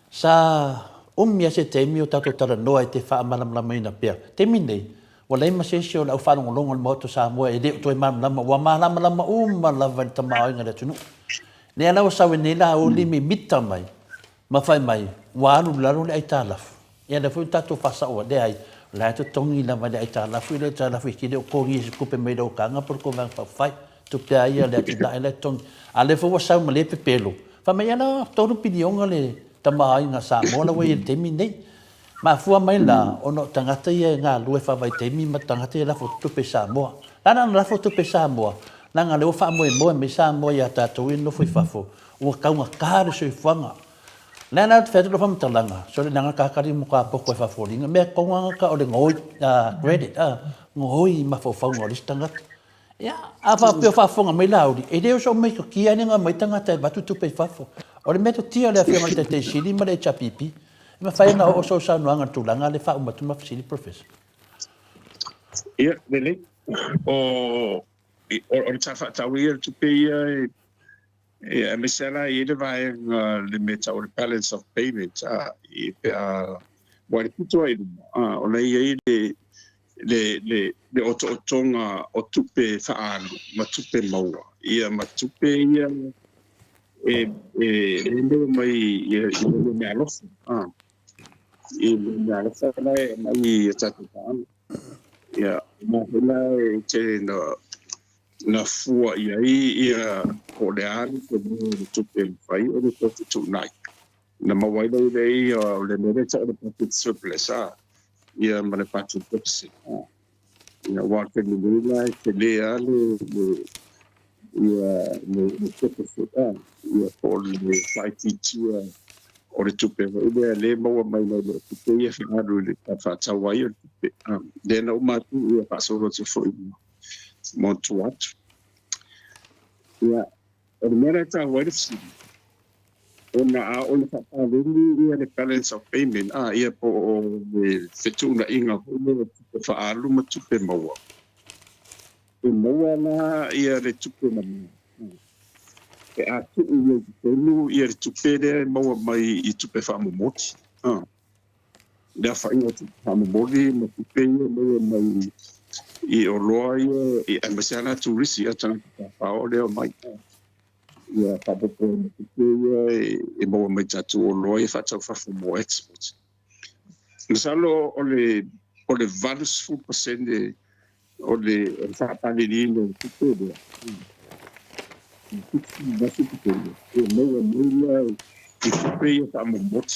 Sa umi lava se taimi o tatou talanoa e te faamalamalamaina pea. Taimi nei, ua leai ma se isi o le au faalogologo o le Maota o Samoa e le o toe malamalama, ua malamalama uma lava i le tamaoaiga o le atunuu. Lea la ua sau ai nei Laauli mimita mai ma fai mai, ua alu i lalo le aitalafu. Ia lea foi ua tatou faasaoa, leai, o la e totogi lava e le aitalafu i le aitalafu e te le o totogi i se tupe mai lau taga po o le tou Vaega Faaupufai. Tupe lava ia a le atinae la e totogi. A o lea foi ua sau ma lea pepelo, fai mai, ia la, $3 piliona le tamaoaiga a Samoa la ua i ai i le taimi lenei. Mafua mai la ona o tagata ia e galulue faavaitaimi ma tagata ia e lafo tupe i Samoa. La na ona lafo tupe i Samoa, leaga lea ua faamoemoe mai Samoa ia tatou ia e nofo i fafo, ua taugata le soifuaga. Lea la ou te fai atu lau faamatalaga, sole leaga kakali mo ka poko e faafoliga, mea tonu lava ta o le gaoi, credit, gaoi i mafaufauga o le isi tagata. Ia, a faapea o faafofoga mai Laauli, e le oso metotia ai le mai tagata e avatu tupe i fafo. O le metotia o le Afioga i le Taitai Sili ma le HRPP. E mafai ona oo sou saunoaga i le tulaga lea e faauma atu ma fesili Professor. Ia, lelei. O, o le Tala Faatatau ia o le Tupe ia e Ia, aemaise lava la e i ai le vaega le mea e tau o le balance of payment, a, i, pe a, aua i le pito lava i luma, a, o la e i ai le, le, le, le otootoga o tupe faaalu ma tupe maua, ia, ma tupe ia e, e, e maua mai i, i le meaalofa, a, i le meaalofa la e aumai i a tatou paaga. Ia, ma foi la e tele na, na fua i ai ia po o le a le tele o le tupe e mafai ona toe fetuunai. Na maua ai lea i le ia o le mea lea e tau o le budget surplus a, ia ma le budget deficit a. Ia aua o le taimi nei la e tele lava le, le, ia le, le deficit a, ia po o le faaitiitia o le tupe foi lea lea e maua mai nai lo tupe ia faaalu i le faatatau ai o le tupe. A, lea na uma atu ia faasolo atu foi mo tua atu. Ia, o le mea la e taua ai le fesili, ona a oo ina faapaleni ia le balance of payment, a, ia po o le fetuunaiga foi lea o tupe faaalu ma tupe maua, e maua la ia le tupe mama, pe a tuu i ai i totonu ia le tupe lea e maua mai i tupe faamomoli, a. Le aofaiga o tupe faamomoli ma tupe ia e maua mai i oloa ia, aemaise lava la turisi, tagata tafafao lea e omai. Ia faaopoopo ai ma tupe ia e maua mai tatou oloa ia faatau fafo mo exports. Masalo o le o le 80% o le faapaleniina o le tupe lea, 70% e maua mai la i tupe ia faamomoli.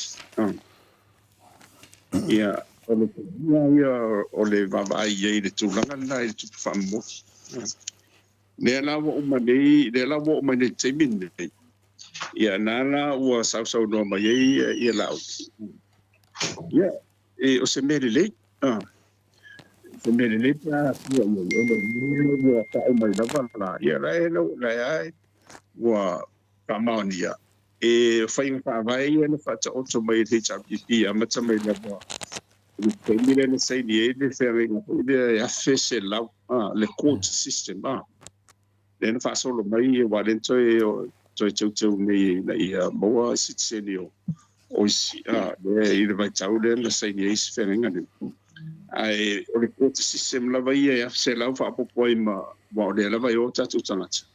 Ia, o le talia ia o le vaavaai i ai i le tulaga lena i le tupe faamomoli. Lea la ua uma nei, lea la ua oo mai nei i le taimi lenei, ia na la ua sausaunoa mai ai ia Laauli. Ia, e, o se mea lelei, a, se mea lelei pe a fua i ai, ona o lea ua faaoo mai lava la, ia la e, la e ua faamaonia. E, o faiga faavae ia na faataoto mai e le HRPP, amata mai lava i le taimi lea na saini ai le feagaiga foi lea e 1100, a, le quota system, a. Lea na faasolo mai aua lea na toe, toe teuteu nei ina ia maua sitiseni o, o isi, a, lea i le vaitau lea na saini ai se feagaiga nei. Ae o le quota system lava ia e 1100 faaopoopo ai ma, aua o lea lava e o tatou tagata.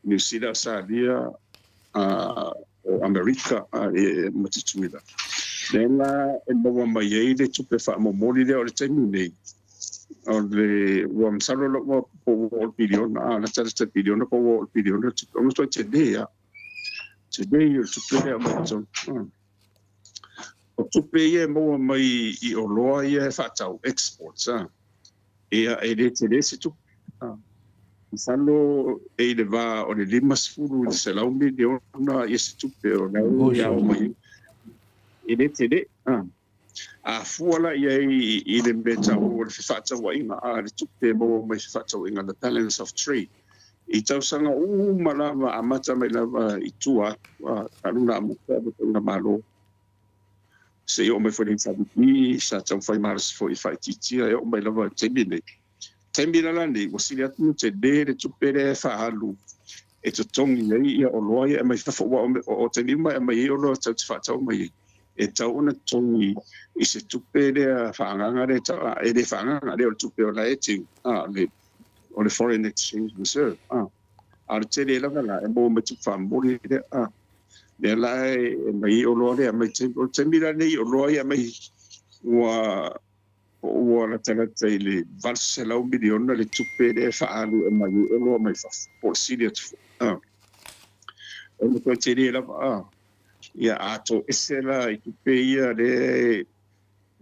Niu Sila, Ausalia, o Amerika ma Tutuila. Lea la e maua mai ai le tupe faamomoli lea o le taimi nei, o le, ua masalo la ua po ua oo i le piliona, a latalata i le piliona po ua oo i le piliona le tupe, ona toe tele lava. Tele ia o le tupe lea e aumai i totonu. O tupe ia e maua mai i oloa ia e faatau, exports, a. Ia, e le tele se tupe. Masalo e i le va o le 50 i le 100 miliona ia se tupe o la e ao mai ai. E le tele. A fua la i ai i le mea tau o le fefaatauaiga, a le tupe e maua mai fefaatauaiga, the balance of trade, i tausaga uma lava, amata mai lava i tua atu, a, talu ona amata le faigamalo. Se i oo mai foi le HRPP, sa taumafai malosi foi e faaitiitia e oo mai lava i le taimi lenei. Taimi la lenei, ua sili atu ona tele le tupe lea e faaalu e totogi ai ia oloa ia e aumai fafo, aua o taimi uma e aumai ai oloa tatou te faatau mai ai, e tatau ona totogi i se tupe lea faaagaaga lea e tau, e le faaagaaga lea o le tupe o la e teu, o le foreign exchange reserve. A o le tele lava la e maua mai tupe faamomoli lea. Lea la e aumai ai oloa lea aumai taimi, o le taimi la lenei oloa ia aumai ua ua latalata i le 800 miliona le tupe lea e faaalu e aumai ai oloa mai fafo, po o le sili atu foi. A, o le matua tele lava, a, ia a toese la i tupe ia lea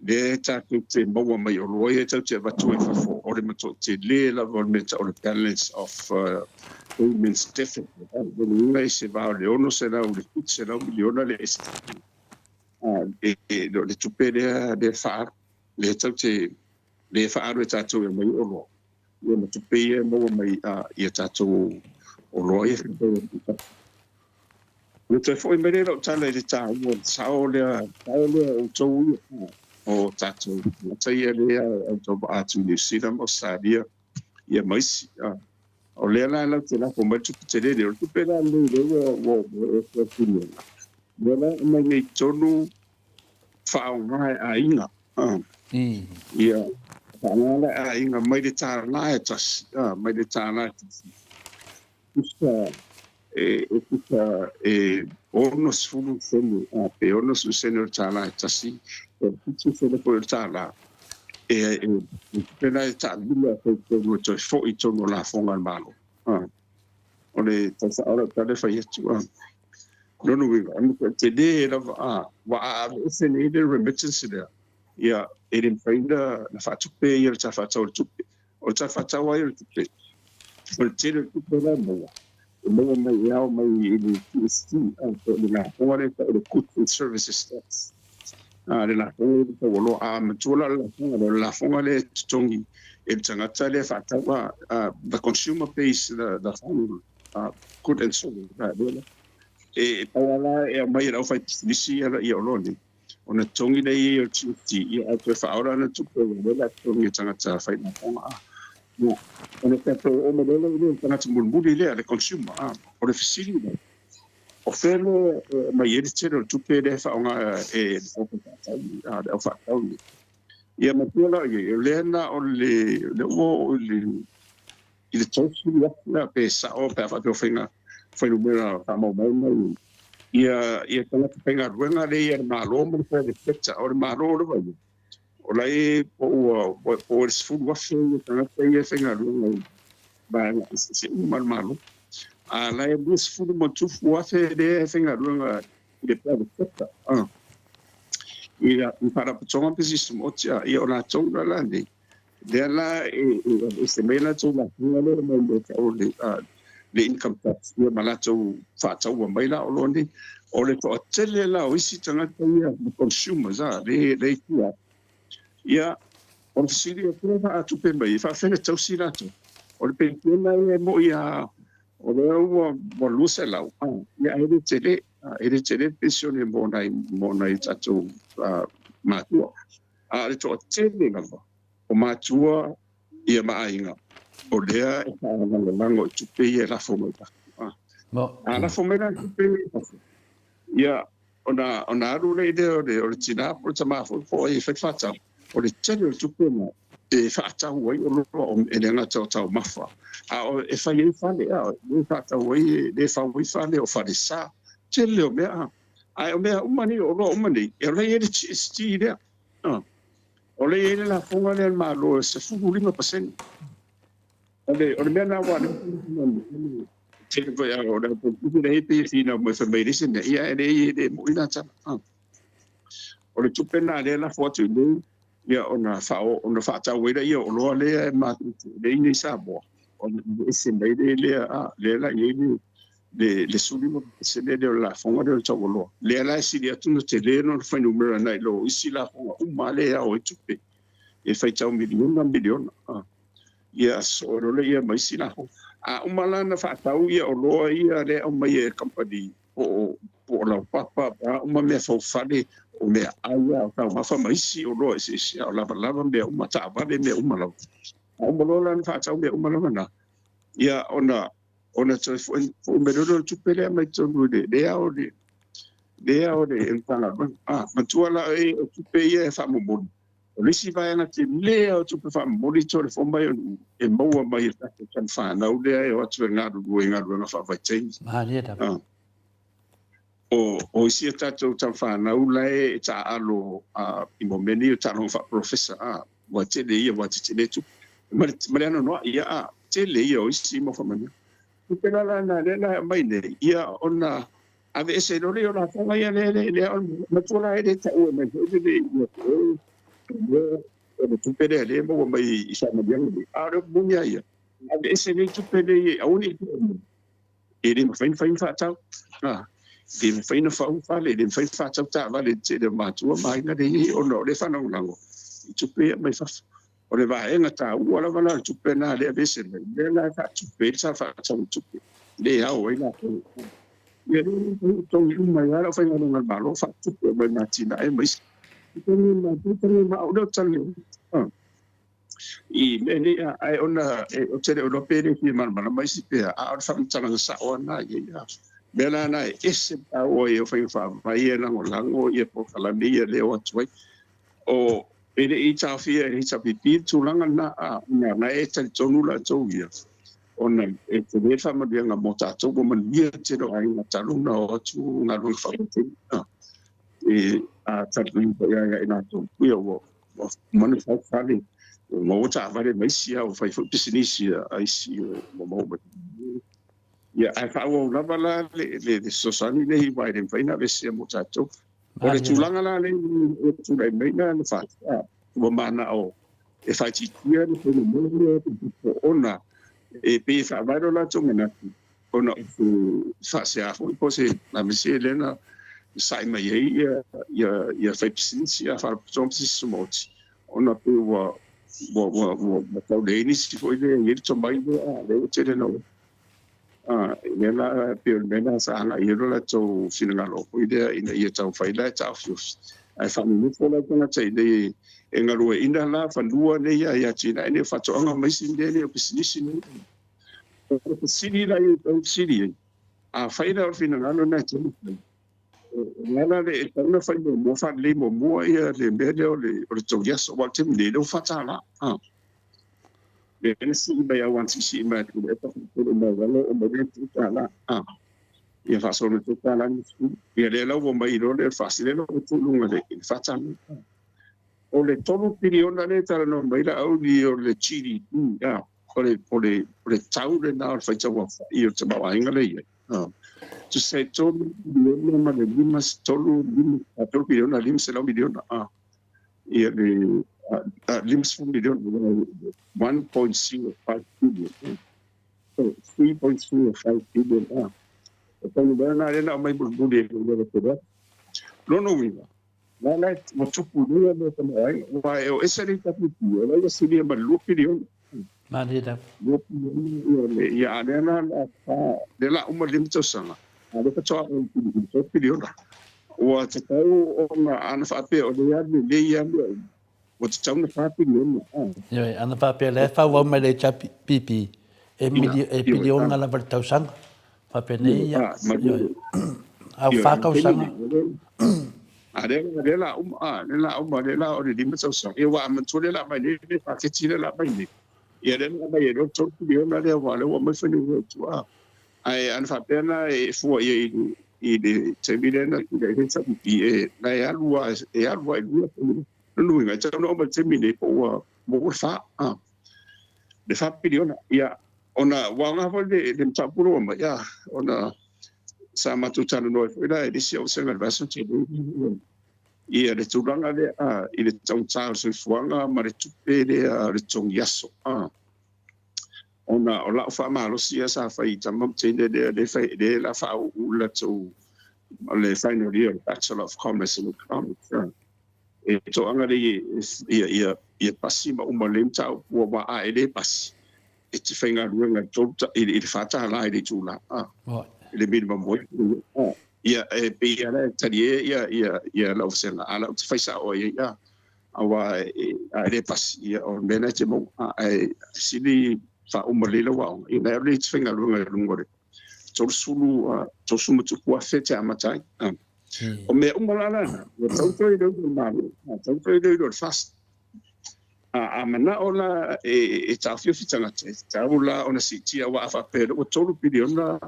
Lea tatou te maua mai oloa ia tatou te avatua i fafo, o le matuai tele lava o le mea tau o le balance of payments deficit. O le uiga i se va o le 600 i le 700 miliona le le tupe lea lea faaalu, lea tatou te lea faaalu e tatou e aumai oloa, ia ma tupe ia e maua mai i a tatou oloa ia. Ua toe foi mai lea lau tala i le taua o le sao lea, sao lea o outou ia, o tatou tagata ia lea e autauvaa atu i Niu Sila ma Ausetalia ia ma isi. O lea la latou te lafo mai le tupe tele lea. O le tupe la lenei lea ua ua lea la e aumai nei totonu faaaoga e aiga. Ia faaaoga la e aiga mai le $1 e tasi, mai le $1 e tasi. Tusa e tusa e 60 sene, pe 60 sene o le $1 e tasi, pe 7 sene foi o le $1. E tupe la e taamilo atu i totonu e toe foi i totonu o lafoga a le Malo. O le tau sao lau tala e fai atu. Lona uiga, o le matuai tele lava, ua a aveese nei le remittance lea, ia e le mafai ona faatupe ia le Tala Faatatau o le Tupe. O le Tala Faatatau lava ia o le Tupe, o le tele o le tupe la e maua, e maua mai e ao mai i le GST, po o le lafoga lea e tau o le Goods and Services Tax. Le lafoga lea e tau oloa. A matua la o le lafoga lea, o le lafoga lea e totogi e le tagata lea e faatau, the consumer pays the final good and service. E pau lava la e aumai e le aufaipisinisi ia oloa nei, ona totogi lea i ai o le GST, ia ae toe faaola ana tupe ua lea la totogi e tagata failafoga. Ia, ona tatou oo mai loa lea i le tagata mulimuli lea, le consumer. O le fesili lea, o fea lea e aumai ai le tele o le tupe lea e faaaoga e le aufaifaatau nei, le aufaatau nei? Ia matua la i ai, o lea na o le lea ua oo i le i le 30,000 pe sao pe a faapea o faiga fuainumera faamaumau mai ia ia tagata faigaluega lea ia le Malo ma le private sector. O le Malo lava ia, o la e po ua po o le 10,000 ia tagata ia e faigaluega i vaega eseese uma a le Malo, a la e 20,000+ lea e faigaluega i le private sector i faalapotopotoga ma pisinisi tumaoti. Ia o latou la la nei lea la e aveese mai latou lafoga lea mai le tau o le income tax ia ma latou faataua mai la oloa nei. O le toatele la o isi tagata ia ma consumers le le i tua ia, o le fesili e pule faatupe mai e faafefea tausi latou? O le penisione ia e moi a o lea ua 200 ia, e le tele, e le tele le penisione mo nai tatou matua. A o le toatele lava o matua ia ma aiga o lea e faalagolago i tupe ia e lafo mai fafo. A lafo mai la tupe ia i fafo, ia ona alu lea lea o le tinā po o le tamā foi po o ai e fai faatau, o le tele o le tupe na e faatau ai oloa, e le gata o taumafa, a o e fai ai fale, a e faatau ai, le fau ai fale, o falesa, tele o mea. Ae o mea uma nei, o oloa uma nei, e o la e i ai le GST lea. O lea e i ai le lafoga lea a le Malo e 15%. O le mea lena ua tele foi o le polokiki lea e pei e finau mai fai mai le isi mea, ia e leai, e le moni la tala. O le tupe lena lea e lafo atu i inei, ia ona ona faatau ai lea o oloa lea e matou te lea i inei i Samoa, ona ese mai lea lea lea la i ai le 15% lea o le lafoga lea o le tau oloa. Lea la e sili atu ona tele lona fuainumera nai lo isi lafoga uma lea e ao ai tupe e faitau miliona miliona. Ia sosoo loa lea ma isi lafoga. A uma la ona faatau ia oloa ia lea e aumai e kamupani po o laupapa, po o a uma mea faufale, o mea ai, o taumafa ma isi oloa eseese, a o lavalava mea uma, taavale, mea uma lava. A uma loa la ona faatau mea uma lava na, ia ona toe foi mai loa lea o le tupe lea mai totonu i le lea o le lea o le Matagaluega. Matua la o tupe ia e faamomoli. O le isi vaega tele o tupe faamomoli toe fo mai e maua mai e tatou tamafanau lea e o atu e galulue i galuega faavaitaimi. Malie lava. O isi a tatou tamafanau la e taaalo i mo mea nei o taaloga faapolofesa, ua tele ia, ua tetele tupe. Ma le anoanoai ia, tele ia o isi mau faamanuiaga. Tupe la la na lea la e aumai nei, ia ona aveese loa lea o lafoga ia lea lea matua la e le taua mai foi lele ia. O le tupe lea lea e maua mai i faamanuiaga nei, a o le upu moni lava ia, a aveese nei tupe nei e aua ne i toe aumai, e le mafai ona fai ni faatau, e le mafai ona fau fale, e le mafai ona faatau taavale i le tele o matua ma aiga lea e i ai ona o lea e faalagolago i tupe ia mai fafo. O le vaega taua lava la o le tupe lena lea e aveese mai, lea la e faatupe ai le tala faatatau o le tupe, lea e ao ai latou. Ia lea e totogi uma ai lava le aufaigaluega a le Malo, faatupe uma i atinae ma isi. Totogi matou, totogi ma au lea ou te talanoa i mea nei, ae ona ou te le o iloa pe le fia malamalama isi pe a, a o le faamatalaga sao lava lena i ai. O le mea la lena e ese le taua ia o faiga faavae ia e lagolago ia polokalame ia lea e o atu ai. O e le i taofia e le HRPP le tulaga lena, a ona la e talitonu latou ia ona e tele le faamanuiaga mo tatou, ua manuia le tele o aiga talu ona o atu galuega faavaitaimi e a talitonu foi ia i latou ia ua uma ona fai fale, ua maua taavale ma isi, a ua fai foi pisinisi a isi ua maua mai. Ia, ae faaauau lava la le fesoasoani lenei aua e le mafai ona aveesea mo tatou. O le tulaga la lea ua tulai mai la le FAST, ua manao e faaitiitia le fuainumera lea ona e pei e faavae lo latou manatu ona o se faasea foi po o se lavesi lea na sa'i mai ai ia faipisinisi a faalapotopotoga ma pisinisi tumaoti ona pei ua tau leai nisi foi lea e i ai le tomai lea, a lea ua tele na lea la pei o le mea lena sa agai ai lo latou finagalo foi lea ina ia taumafai la e taofiofi ae faanonofo la tagata i nei e galueaiina la fanua nei ia atinae nei o faatoaga ma isi mea nei o pisinisi nei. O le fesili la ia e fesili ai, afai la o le finagalo lena e taumafai, o le a la le e tatau ona fai muamua, faalelei muamua ia le mea lea o le togi aso, aua o le taimi nei o lea ua $4. Lea na sii mai au ana sii mai atu le tele mai lalo o mai le $3. Ia faasolo le $3 le sulu. Ia lea la ua mai loa le FAST lea la ua tuu i luga i le $4. O le 3 piliona lea e talanoa mai la Auli o le GDP, o le o le o le tau lena o le faitauaofai o le tamaoaiga lea e i ai. Tusa e 3 piliona ma le 53 3 piliona 500 miliona. Ia le 50 miliona, 1.05 billion. 3.05 billion. O tonu mea lena lea na aumai mulimuli e le le Lona uiga, la la ua tupu i luga le tamaoaiga, aua e o ese le HRPP, o la ua silia ma le 2 piliona. Malie lava. 2 piliona, ia, a lea la lea la uma le 5 tausaga, a lea faatoa oo i le 3 piliona. Ua tatau ona, ana faapea o lea e lelei lava mea uma, ua tatau ona 4 piliona. Ioe, ana faapea o lea e faaauau mai le HRPP, e piliona lava i le tausaga. Faapenei ia, ioe, a ua 4 tausaga. A lea lea la uma, a lea la uma, lea la o le 5 tausaga. Ia aua a manatua lea la aumai nei le paketi lea la aumai nei. Ia lea la aumai ai loa le 3 piliona lea aua o lea ua aumai fuainumera i tua. Ae ana faapea la e fua i ai i le taimi lea na tulai ai le HRPP, e la e alu lava e alu lava i luga. Lona uiga, e tatau ona oo mai i le taimi nei po ua maua le 4, le 4 piliona. Ia, ona ua aoga foi le mataupu lea ua aumai, ona sa matou talanoa ai foi la e le isi vasega i le vaiaso na tea nei, ia le tulaga lea i le taugata o le soifuaga ma le tupe lea o le totogi aso. Ona o lau faamalosi ia sa fai i tama ma teine lea lea fai lea la faauu le latou o le final year o le Bachelor of Commerce and Economics. E toaga lei ia ia ia pasi ma uma lelei mataupu aua a e le pasi e te faigaluega i le tolu i le $4 i le itula i le minimum wage. Ia e pei lava la e talie ia ia ia lau vasega a la ou te fai sao ai ai aua a e le pasi ia o le mea lena e te maua ae sili faauma lelei lau aoga ia na e alu e te faigaluega i luga o le 30 30 ma tupu afe te amata ai. O mea uma la lena, ua tatau ona toe iloilo e le Malo, ua tatau ona toe iloilo e le FAST. A manao la e taofiofi tagata, e tatau la ona siitia, aua a faapea ua 3 piliona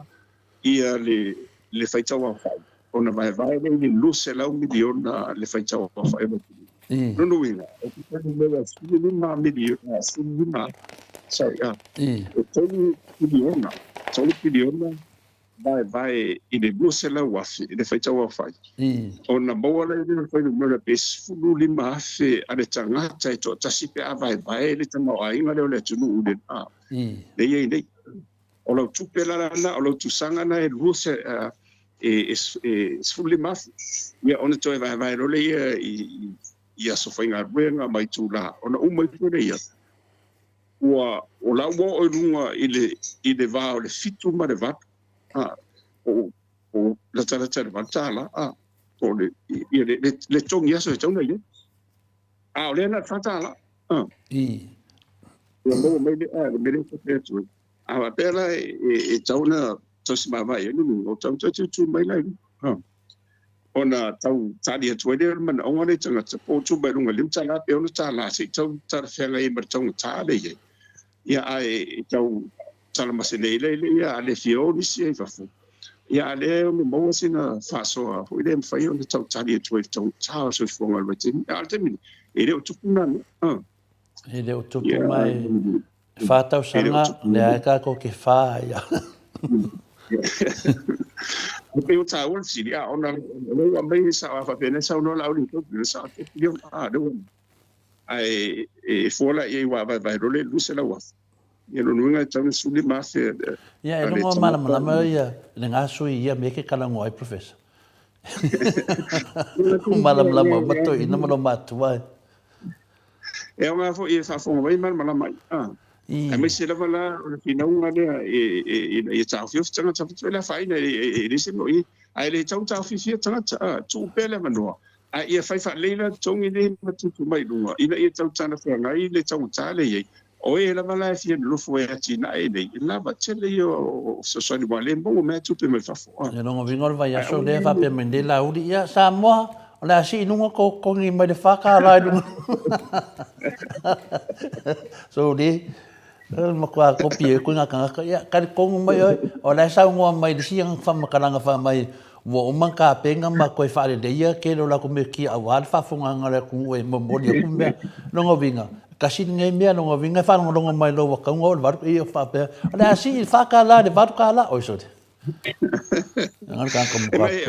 ia le faitauaofai, ona vaevae lea i le 200 miliona le faitauaofai o le atunuu. Lona uiga, o te fuainumera 15 miliona, 15, sorry, e 3 piliona, 3 piliona. vaevae i le 200,000 i le faitauaofai, ona maua lea o le fuainumera pe 15,000 a le tagata e toatasi pe a vaevae le tamaoaiga lea o le atunuu i le va lea e i ai nei. O lau tupe la lena, o lau tusaga lena e 15,000, ia ona toe vaevae loa lea i aso faigaluega ma itula, ona uma ifo lea, ua o la ua oo i luga i le i le va o le 7 ma le 8, a o o latalata i le $8, a o le ia le le togi aso e tatau ona i ai, a o lea na o le $4, a ua maua mai le a le mea lea e faapea atu ai. A faapea la e tatau ona tausi mavae ai le luga, o tau toe tutu mai la i luga, ona tau tali atu ai lea o le manaoga lea i tagata, po o tu mai luga i le $5 pe $6 se i tau talafeagai ai ma le taugata lea e i ai. Ia ae tau talamase nei lea ia a le fia o nisi ai fafo. Ia a lea ono maua sina faasoa foi lea e mafai ona tau tali atu ai i le taugata o le soifuaga o le vaitaimi. A o le taimi nei, e le o tupu na mea. E le o tupu mai e 4 tausaga, lea e tatou te fa ai. E pei o taua le fesili, a ona o lea ua aumai sao a faapea nei saunoa Laauli i tau sao a lea ua ae e fua la i ai ua vaevae loa le 200,000. Ia lona uiga e tatau ona 15,000. Ia e logo malamalama ia le nga sui ia me ke kalango ai professor. Malamalama uma toeaina ma lo matua. E aoga foi e faafofoga mai malamalama ai. Ah. Aemaise lava la o le finauga lea ina ia taofiofi tagata faapea le afaina e le se mea o i ai. Ae le tatau ona taofiofia tagata, ah, tuu pea le avanoa ae ia fai faalelei la totogi nei ma tutu mai i luga ina ia tau talafeagai le taugata lea e i ai. O e lava la e fia nonofo e atinae nei, e lava tele ia o fesoasoani aua o lea e maua mai lava tupe mai fafo. Ia lona uiga o le vaiaso lea faapea mai nei Laauli, ia Samoa, o le a sii i luga tou totogi mai le $4 i luga. So le, matua kopi ai koe ngā tangata, ia talitonu mai oe, o la e saunoa mai le isi faamatalaga fai mai, ua uma ona tapena ma toe faaleleia le tele o latou mea aua le faafofogaaga a le atunuu e momoli atu mea. Lona uiga, tasi lenei mea, lona uiga e faalogologo mai loa ua tatau ona oo i le 8, ia faapea, o le a sii i le $4 i le $8, oi sole. Leaga le tagata matua pele.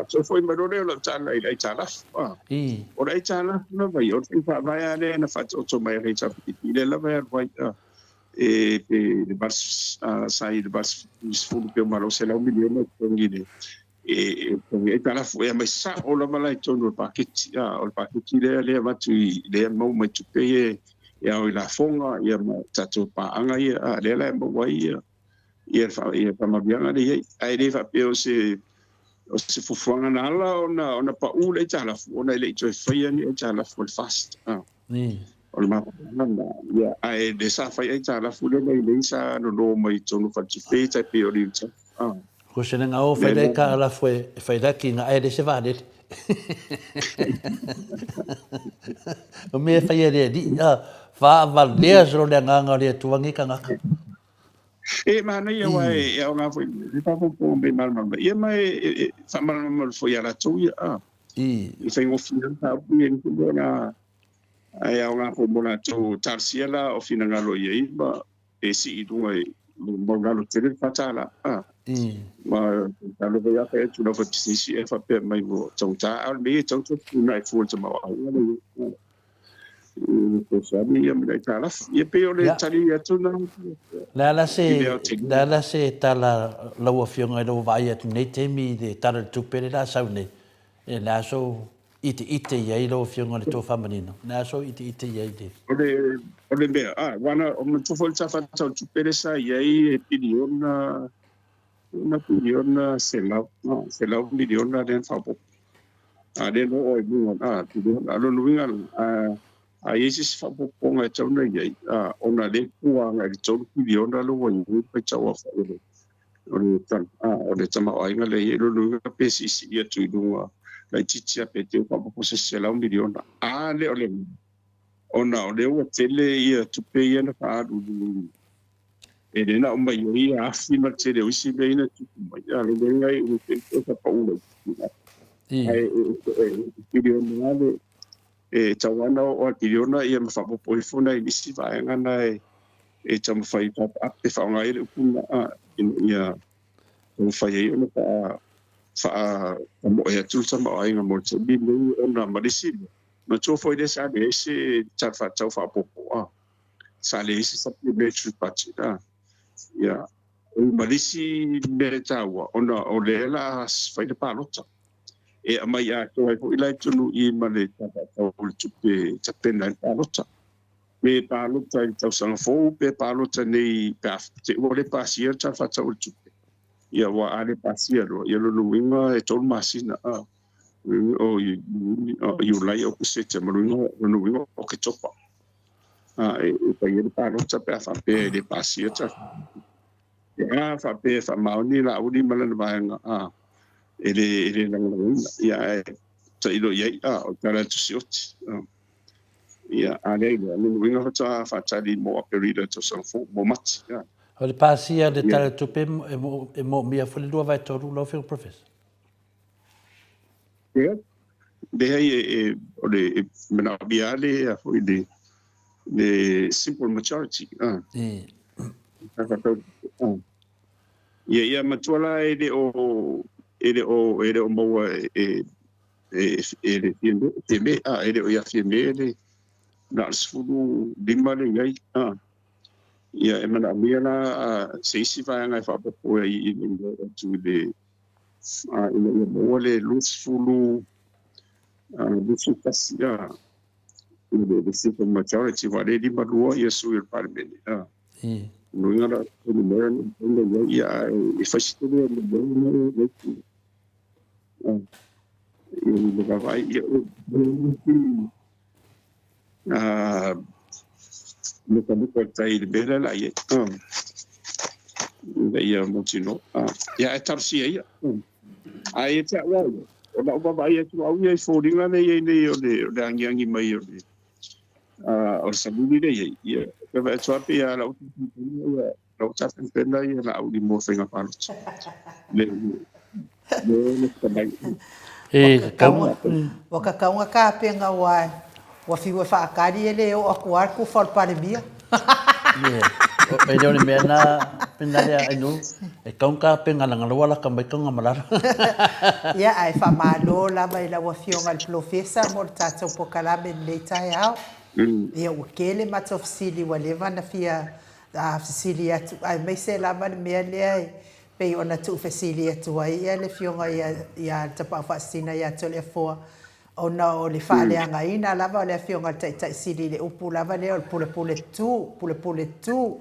Toe foi mai loa lea o lau tala i le aitalafu. O le aitalafu lava ia, o le faiga faavae lava lea na faataoto mai e le HRPP, lea lava e alu ai e pe le sa i le 80 pe $800 miliona e totogi le e totogi aitalafu e aumai sao lava la i totonu o le paketi. O le paketi lea lea avatu i lea maua mai tupe ia e ao i lafoga ia ma tatou paaga ia, lea la e maua ai ia ia le faamanuiaga lea i ai. Ae le faapea o se o se fuafuaga na ala ona ona pau le aitalafu ona e le i toe faia ni aitalafu a le FAST. O le mafuaaga lena. Ia, ae le sa fai aitalafu lea na i nei sa nono mai i totonu o faletupe tai pei o le UTAS. Ko se lenga o fai lea ka alafu e fai lea ki nga e le se vaalele. O mea e fai e le alii, a, faavalea solo le agaga o le Atua nei tagata. E manaia aua e aoga foi le faafogafoga mai malamalama ia ma e faamalamalama foi ia latou ia a. I faigofie ai mataupu ia i ona ae aoga foi mo latou talosia la o finagalo i ai ma e sii i luga i maualalo tele le $4 a. Ma talo foi a fai atu lau faipisinisi e faapea mai ua taugata a o le mea ia e tatau ona toe fetuunai fua i le tamaoaiga lea i ai. Ia pei o le tali atu lena. Le a la se, le a la se tala lau Afioga i lou vaai atu i lenei taimi i le Tala o le Tupe lea o le a sau nei, e le a sou iteite i ai lau Afioga i le Tofamanino? Le a sou iteite i ai i le. O le, o le mea, a, aua na, manatua foi le Tala Faatatau o le Tupe lea sa i ai e piliona, piliona 100, $100 miliona lea na faaopoopo. A lea na oo ai i luga, a, piliona. A o lona uiga la, a, a i ai se isi faaopoopoga e tatau ona i ai, a, ona lea e fua agai i le $3 piliona lea ua i ai le faitau aofai o le, o le, a, o le tamaoaiga lea e i ai. O lona uiga pe siisii atu i luga laitiiti lava pe te i ua faaopoopo se isi $100 miliona. A lea o le ona o lea ua tele ia tupe ia na faaalu e le na aumai ai ia afi ma le tele o isi mea ia na tupu mai. A o le mea e ua pei e pau laitiiti ae e piliona lava le e tatau lava ona oo lava i le piliona ia ma faaopoopo ifo nai nisi vaega na e E taumafai e faaaoga ai le upu lena ina ia taumafai ai ona faatamoe atu le tamaoaiga mo le taimi lenei ona ma le isi mea, manatua foi lea sa leai se Tala Faatatau Faaopoopo a, sa leai se Supplementary Budget a. Ia, ma le isi mea e taua ona o lea o le a fai le palota. E aumai atoa ai foi la i totonu i i ma le Tala Faatatau o le Tupe e tapena ai le palota. Pe palota i le tausaga fou pe palota nei pe a te i ua le pasia le Tala Faatatau o le Tupe. Ia aua a le pasia loa, ia lona uiga e 3 masina a, o Iulai, Aokuso, Setema, lona uiga o Oketopa a e fai ai le palota pe a faapea e le pasia le Tala Faatatau o le Tupe. Ia a faapea e faamaoni Laauli ma lana vaega a, e le lagolagoina. Ia ae tailo i ai a, o le tala a le Tusioti. Ia, a leai loa, lona uiga faatoa faatali mo Aperila tausaga fou, mo Mati. Ia. O le pasia o le Tala o le Tupe e moomia foi le 2/3 lau Afioga Professor? Ia, leai e, o le, e manaomia lava le, foi le, le simple majority. Ah. Ia, ia matua la e le o, e le o, e le o maua e, e le Fiame, a, e le o ia Fiame le na o le 15 le i ai, a. Ia, e manaomia la se isi vaega e faaopoopo ai ina ia oo atu i le, a, ina ia maua le 20, 21, a, i le simple majority, aua o lea e 52 ia sui o le Palemene, a. Lona uiga la, o le mea na i ai, ia, ae e fai si tele o le mea i le vaavaai, ia, lukaluka o le tai i le mea lea o le a i ai, ina ia mautinoa. Ia, ae talosia ia. Ae ia te au lava ia, o lau vaavaai atu au ia i foliga lea e i ai nei o le agiagi mai o le o le saluli lea e i ai, ia, e vaai atu lava pei lava lau ia lau tapenapena ia Laauli mo faiga palota. Le le le tamai. E kakauga. Ua kakauga kapena ua ua fiu e faakali e le oo atu lava le kufa o le Palemia. E le o le mea na pena lea Ainuu, e kau kapena leaga lea ua laka mai kauga ma lalo. Ia, ae faamalo lava i lau Afioga i le Polofesa mo le tatou polokalame i lenei taeao. Ia, ua tele matou fesili ua leva ona fia A fesili atu, aemaise lava le mea lea e pei ona tuufesili atu ai le Afioga ia Tapaau Faasisina ia Toleafoa, ona o le faaleagaina lava o le Afioga i le Taitai Sili i le upu lava lea o le pulepule tu, pulepule tu.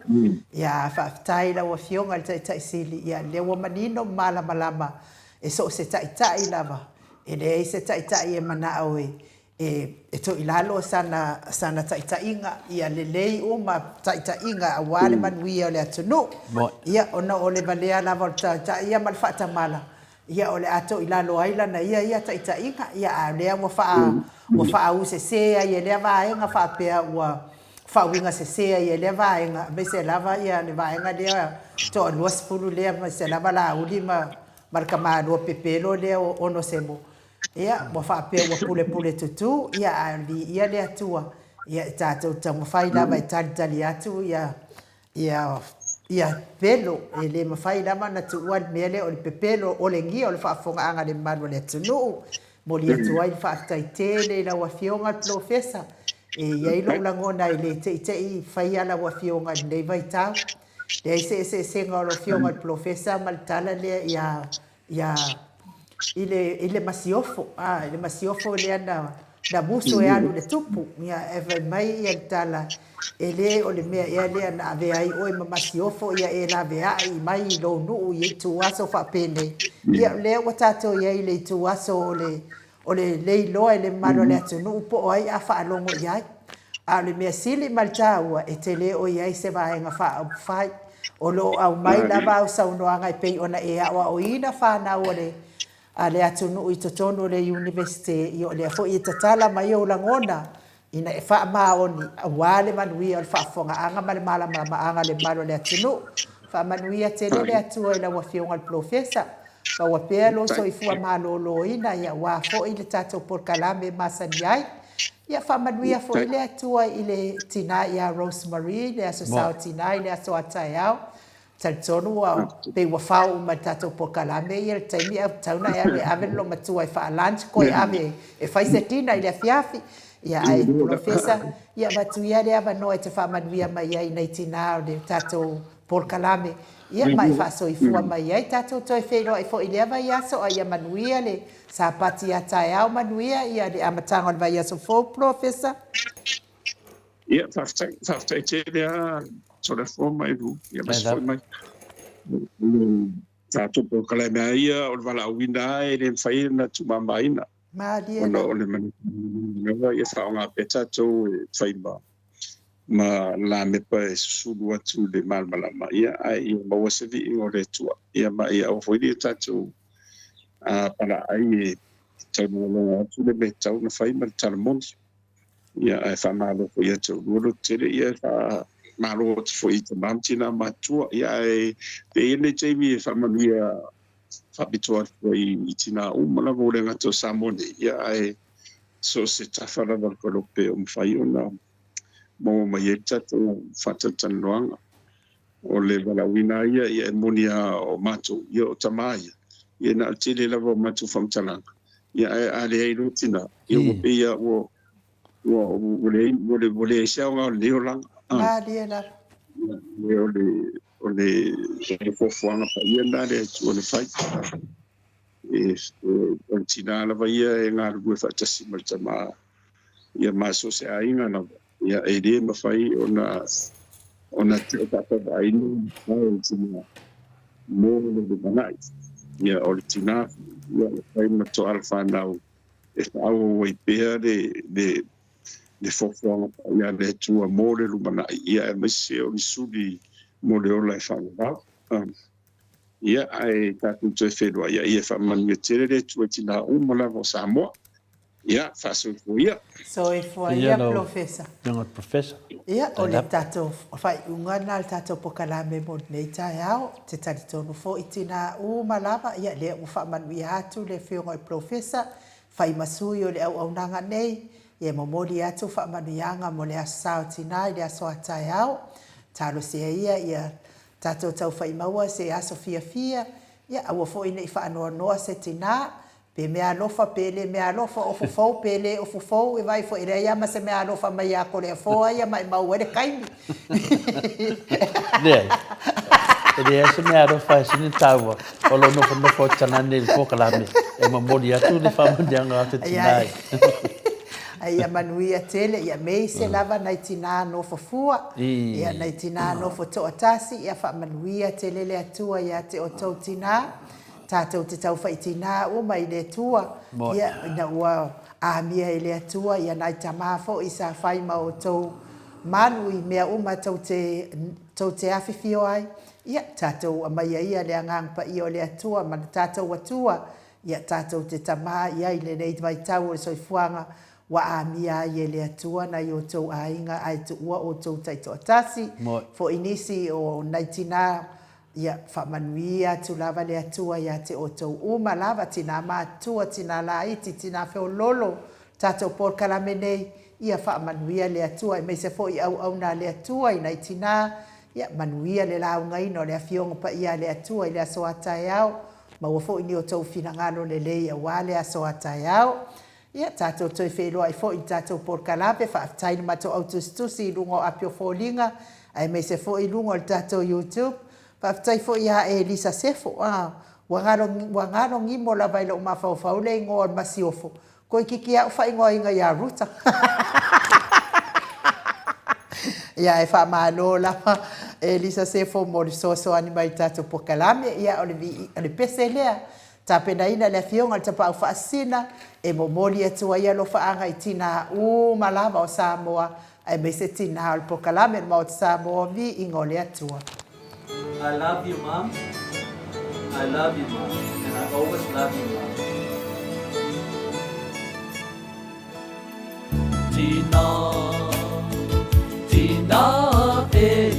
Ia, faafetai i lau Afioga i le Taitai Sili, ia lea ua manino ma malamalama e so o se Taitai lava, e leai se Taitai e manao e e toilalo sana sana taitaiga, ia lelei uma taitaiga aua le manuia o le atunuu. Ia, ona o le valea lava o le taitai ia ma le faatamala, ia o le a toilalo ai lana ia ia taitaiga, ia a o lea ua faa ua faausese ai e lea vaega faapea ua faauiga sese ai e lea vaega, aemaise lava ia le vaega lea toa 20 lea, aemaise lava Laauli ma ma le tamalua pepelo lea o Onosemo. Ia, ua faapea ua pulepule tutū, ia, ae viia le Atua, ia, e tatou taumafai lava e talitali atu, ia, ia, ia pepelo, e le mafai lava ona tuua le mea lea o le pepelo olegia o le faafofogaaga a le mamalu o le atunuu. Momoli atu ai le faafetai tele i lau Afioga le Polofesa. E i ai lou lagona e le teitei faia lau Afioga i lenei vaitau. Leai se eseesega o lau Afioga i le Polofesa ma le tala lea ia Ia, i le, i le masiofo, a, i le masiofo lea na, na musu e alu i le tupu. Ia, e fai mai ia le tala, e le o le mea ea lea na avea ai oe ma masiofo, ia e laveai mai i lou nuu i ituaso faapenei. Ia, o lea ua tatou i ai i le ituaso o le, O le leiloa i le mamalu o le atunuu po o ai a faalogo i ai. A o le mea sili ma le taua, e te le o i ai se vaega faaupufai. O lo o aumai lava au saunoaga e pei ona e aoaoina fanau o le a le atunuu i totonu o le Iunivesite, ia o lea foi e tatala mai ou lagona ina e faamaoni aua le manuia o le faafofogaaga ma le malamalamaaga o le mamalu o le atunuu. Faamanuia tele le Atua i lau Afioga i le Polofesa. Maua pea lou soifua maloloina aua foi le tatou polokalame e masani ai. Ia faamanuia foi le Atua i le tina ia Rose Marie i le Aso Sa o Tina i le aso a taeao. Talitonu ua pei ua fao uma e le tatou polokalame ia le taimi ae ua tatau ona e alu e ave le loomatua e faa-lunch koe ave e fai se dinner i le afiafi. Ia ae Polofesa, ia avatu ia le avanoa e te faamanuia mai ai i nai tina o le tatou polokalame, ia ma e faasoifua mai ai. Tatou toe feiloai foi i lea vaiaso, a ia manuia le Sapati a taeao, manuia ia le amataga o le vaiaso fou Polofesa. Ia, faafetai, faafetai tele lava Toleafoa ma Elu, ia aemaise foi mai le tatou polokalame lava ia o le valaauina lava e le mafai ona tuumamaina. Malie Ona o le manatu lava ia faaaoga pea tatou e fai ma ma lamepa e susulu atu i le malamalama, ia ae ia maua se viiga o le Atua, ia ma ia aua foi ne i tatou palaai e taulogologo atu le mea tatau ona fai ma le tala moni. Ia ae faamalo foi ia te oulua loto tele, ia e faamalo atu foi i tama ma tina matutua, ia ae pei e i ai lenei taimi e faamanuia faapitoa atu ai i tina uma lava ua le gata o Samoa nei, ia ae so o se tafa lava o le kolope o mafai ona maua mai ai le tatou faatalatalanoaga. O le valaauina lava ia, ia e moni lava o matou, ia o tama ia, ia na o le tele lava o matou faamatalaga, ia ae a leai loa tina, ia ua pei lava ua ua ua leai ua leai se aoga o lenei olaga. Malie lava. Ia o le o le fuafuaga paia lena a le Atua na fai. E, o le tina lava ia e galulue faatasi ma le tama, ia ma so o se aiga lava, ia e le mafai ona ona faatauvaina le o le tina mo le lumanai. Ia o le tina ia e fai ma toala fanau e faaauau ai pea le le le fuafuaga paia a le Atua mo le lumanai, ia aemaise o ni suli mo le ola e faavavau. Ia, ae tatou toe feiloai, ia, ia faamanuia tele le Atua i tinā uma lava o Samoa. Ia, faasoifua ia. Soifua ia, Polofesa. Professor. Ia, o le tatou faaiuga lena o le tatou polokalame mo lenei taeao. Ou te talitonu foi i tinā uma lava, ia, lea ua faamanuia atu le Afioga i le Polofesa, fai ma sui o le auaunaga nei, ia e momoli atu faamanuiaga mo le Aso Sa o Tinā i le aso a taeao. Talosia ia ia tatou taufa'i maua se aso fiafia, ia aua foi ne i faanoanoa se tinā, pe mea alofa pe le mea alofa, ofu fou pe le ofu fou, e vaai foi e leai lava ma se mea alofa mai ia Koleafoa ia maimau ai le taimi. Leai. E leai se mea alofa e sili ona taua o lou nofonofo atu talane i le polokalame e momoli atu le faamanuiaga a te tinā. A ia manuia tele, ia meise lava nai tinā nofo fua, ia nai tinā nofo toatasi, ia faamanuia tele le Atua ia te outou tinā, Tātou te tauwhai tinā uma i le Atua, ia, ina ua amia e le Atua ia nai tamā foʻi sa fai ma outou malu i mea uma tou te, tou te afifio ai, ia, tātou amaia ia le Agaga Paia o le Atua ma le tātou Atua, ia tātou te tamā i ai lenei vaitau o le soifuaga ua amia ai e le Atua nai outou aiga ae tuua outou taitoatasi, foʻi nisi o nai tinā Ia faamanuia atu lava le Atua ia te outou uma lava, tinā matua, tinā laiti, tinā feololo, tatou polokalame nei, ia faamanuia le Atua, aemaise foi auauna a le Atua i nai tinā, ia manuia le laugaina o le Afioga Paia a le Atua i le aso a taeao, maua foi ni outou finagalo lelei aua le aso a taeao. Ia, tatou toe feiloai foi i le tatou polokalame, faafetai i le matou au tusitusi i luga o api o foliga, aemaise foi i luga o le tatou YouTube. Faafetai foi ia Elisa Sefo, a, ua galo, ua galo gimo lava i lou mafaufau le igoa o le Masiofo, toeitiiti lava ou faaigoaina ia Ruta. Ia, ae faamalo lava Elisa Sefo mo le fesoasoani mai i le tatou polokalame. Ia, o le, o le pese lea. Tapenaina le Afioga i le Tapaau Faasisina e momoli atu ai alofaaga i tinā uma lava o Samoa aemaise tinā o le Polokalame o le Maota Samoa Viiga o le Atua. I love you mom, I love you mom and I always love you mom. Tina, tina ea,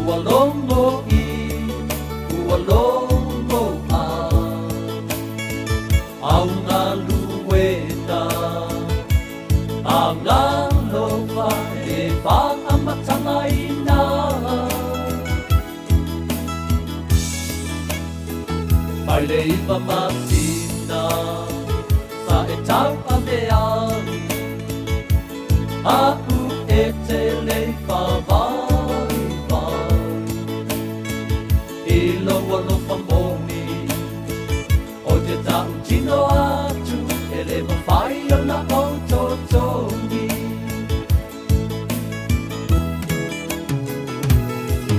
ua logo i, ua logo a, au galueta. Agalofa e faamatagaina. Mai le iva masina sa e tauave ai, Aʻu e te lei faavaivai i lou alofa moni, Ou te tautino atu e le mafai ona ou totogi.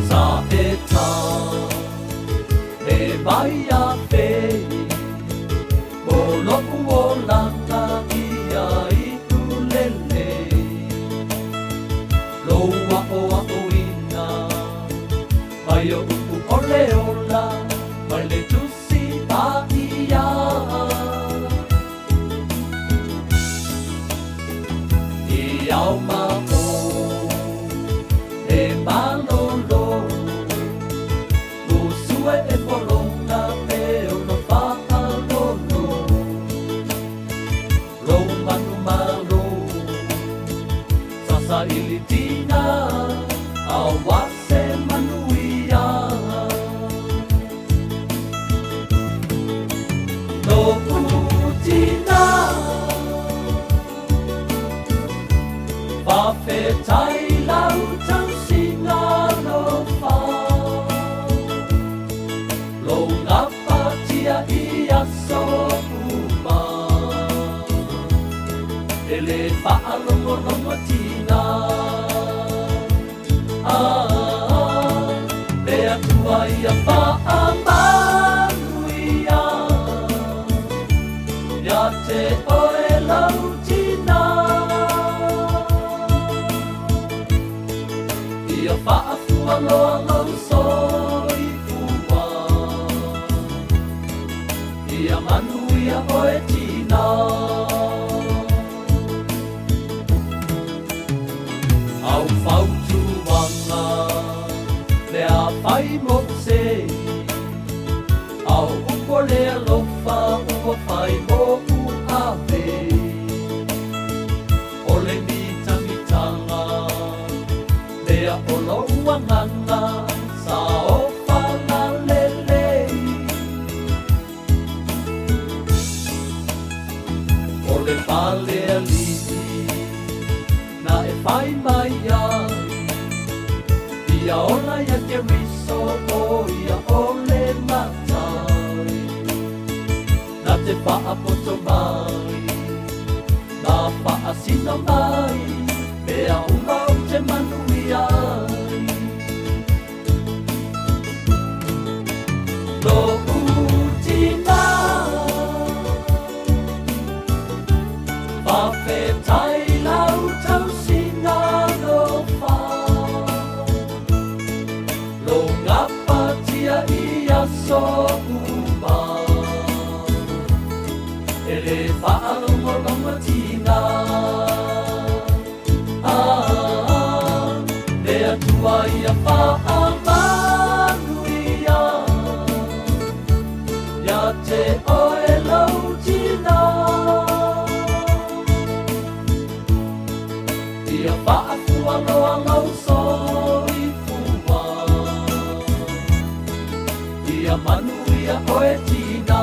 Sa e tane mai a fei mo loʻu olaga ia iʻu lelei, Lou aʻoaʻoina mai oʻu ʻole ola mai le Tusi Paʻia. I ao ma o le malolo, Usue e pologa pe ono faalolo, Lou manumalo sa sailitina aua se manuia. Loʻu tinā, faafetai lau tausiga alofa, Lou gapatia i aso uma, E le faalogologotiga. Ah, le Atua ia faamanuia ia te oe lau tinā, Ia faafualoa lou soifua, Ia manuia oe tinā. Au fautuaga mea fai moʻu sei, Au upu o le alofa ua fai moʻu ave, O le mitagitaga lea o lou agaga sa ofaga lelei. O le fale alii na e fai mai ai, Ia ola ia Keriso o ia o le matai, Na te faapoto mai, na faasino mai, Mea uma ou te manuia ai. Loʻu tinā, faafetai lau tausiga alofa, Lou gapatia i aso uma, E le faalogologotiga. Ah, le Atua ia faamanuia ia te oe lau tinā, Ia faafualoa lou soifua, Ia manuia oe tinā.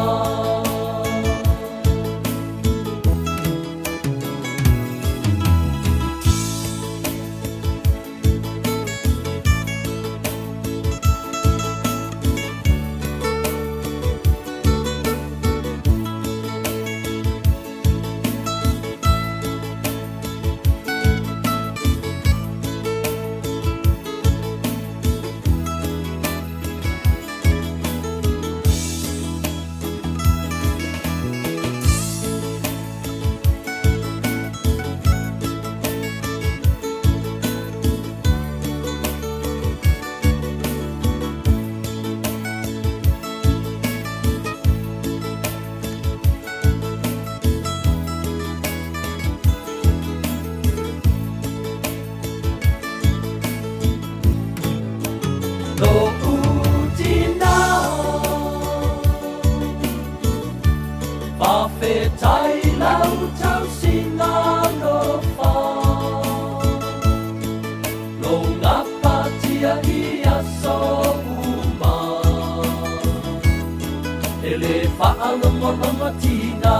Logologotina.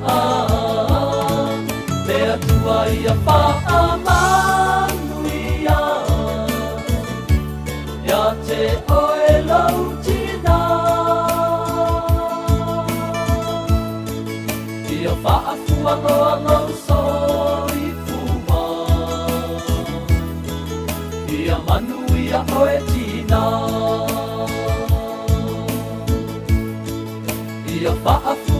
Ah, le Atua ia faamanuia ia te oe lou tina. Ia faafualoa lou soifua. Ia manuia oe tina. Ia faafualoa.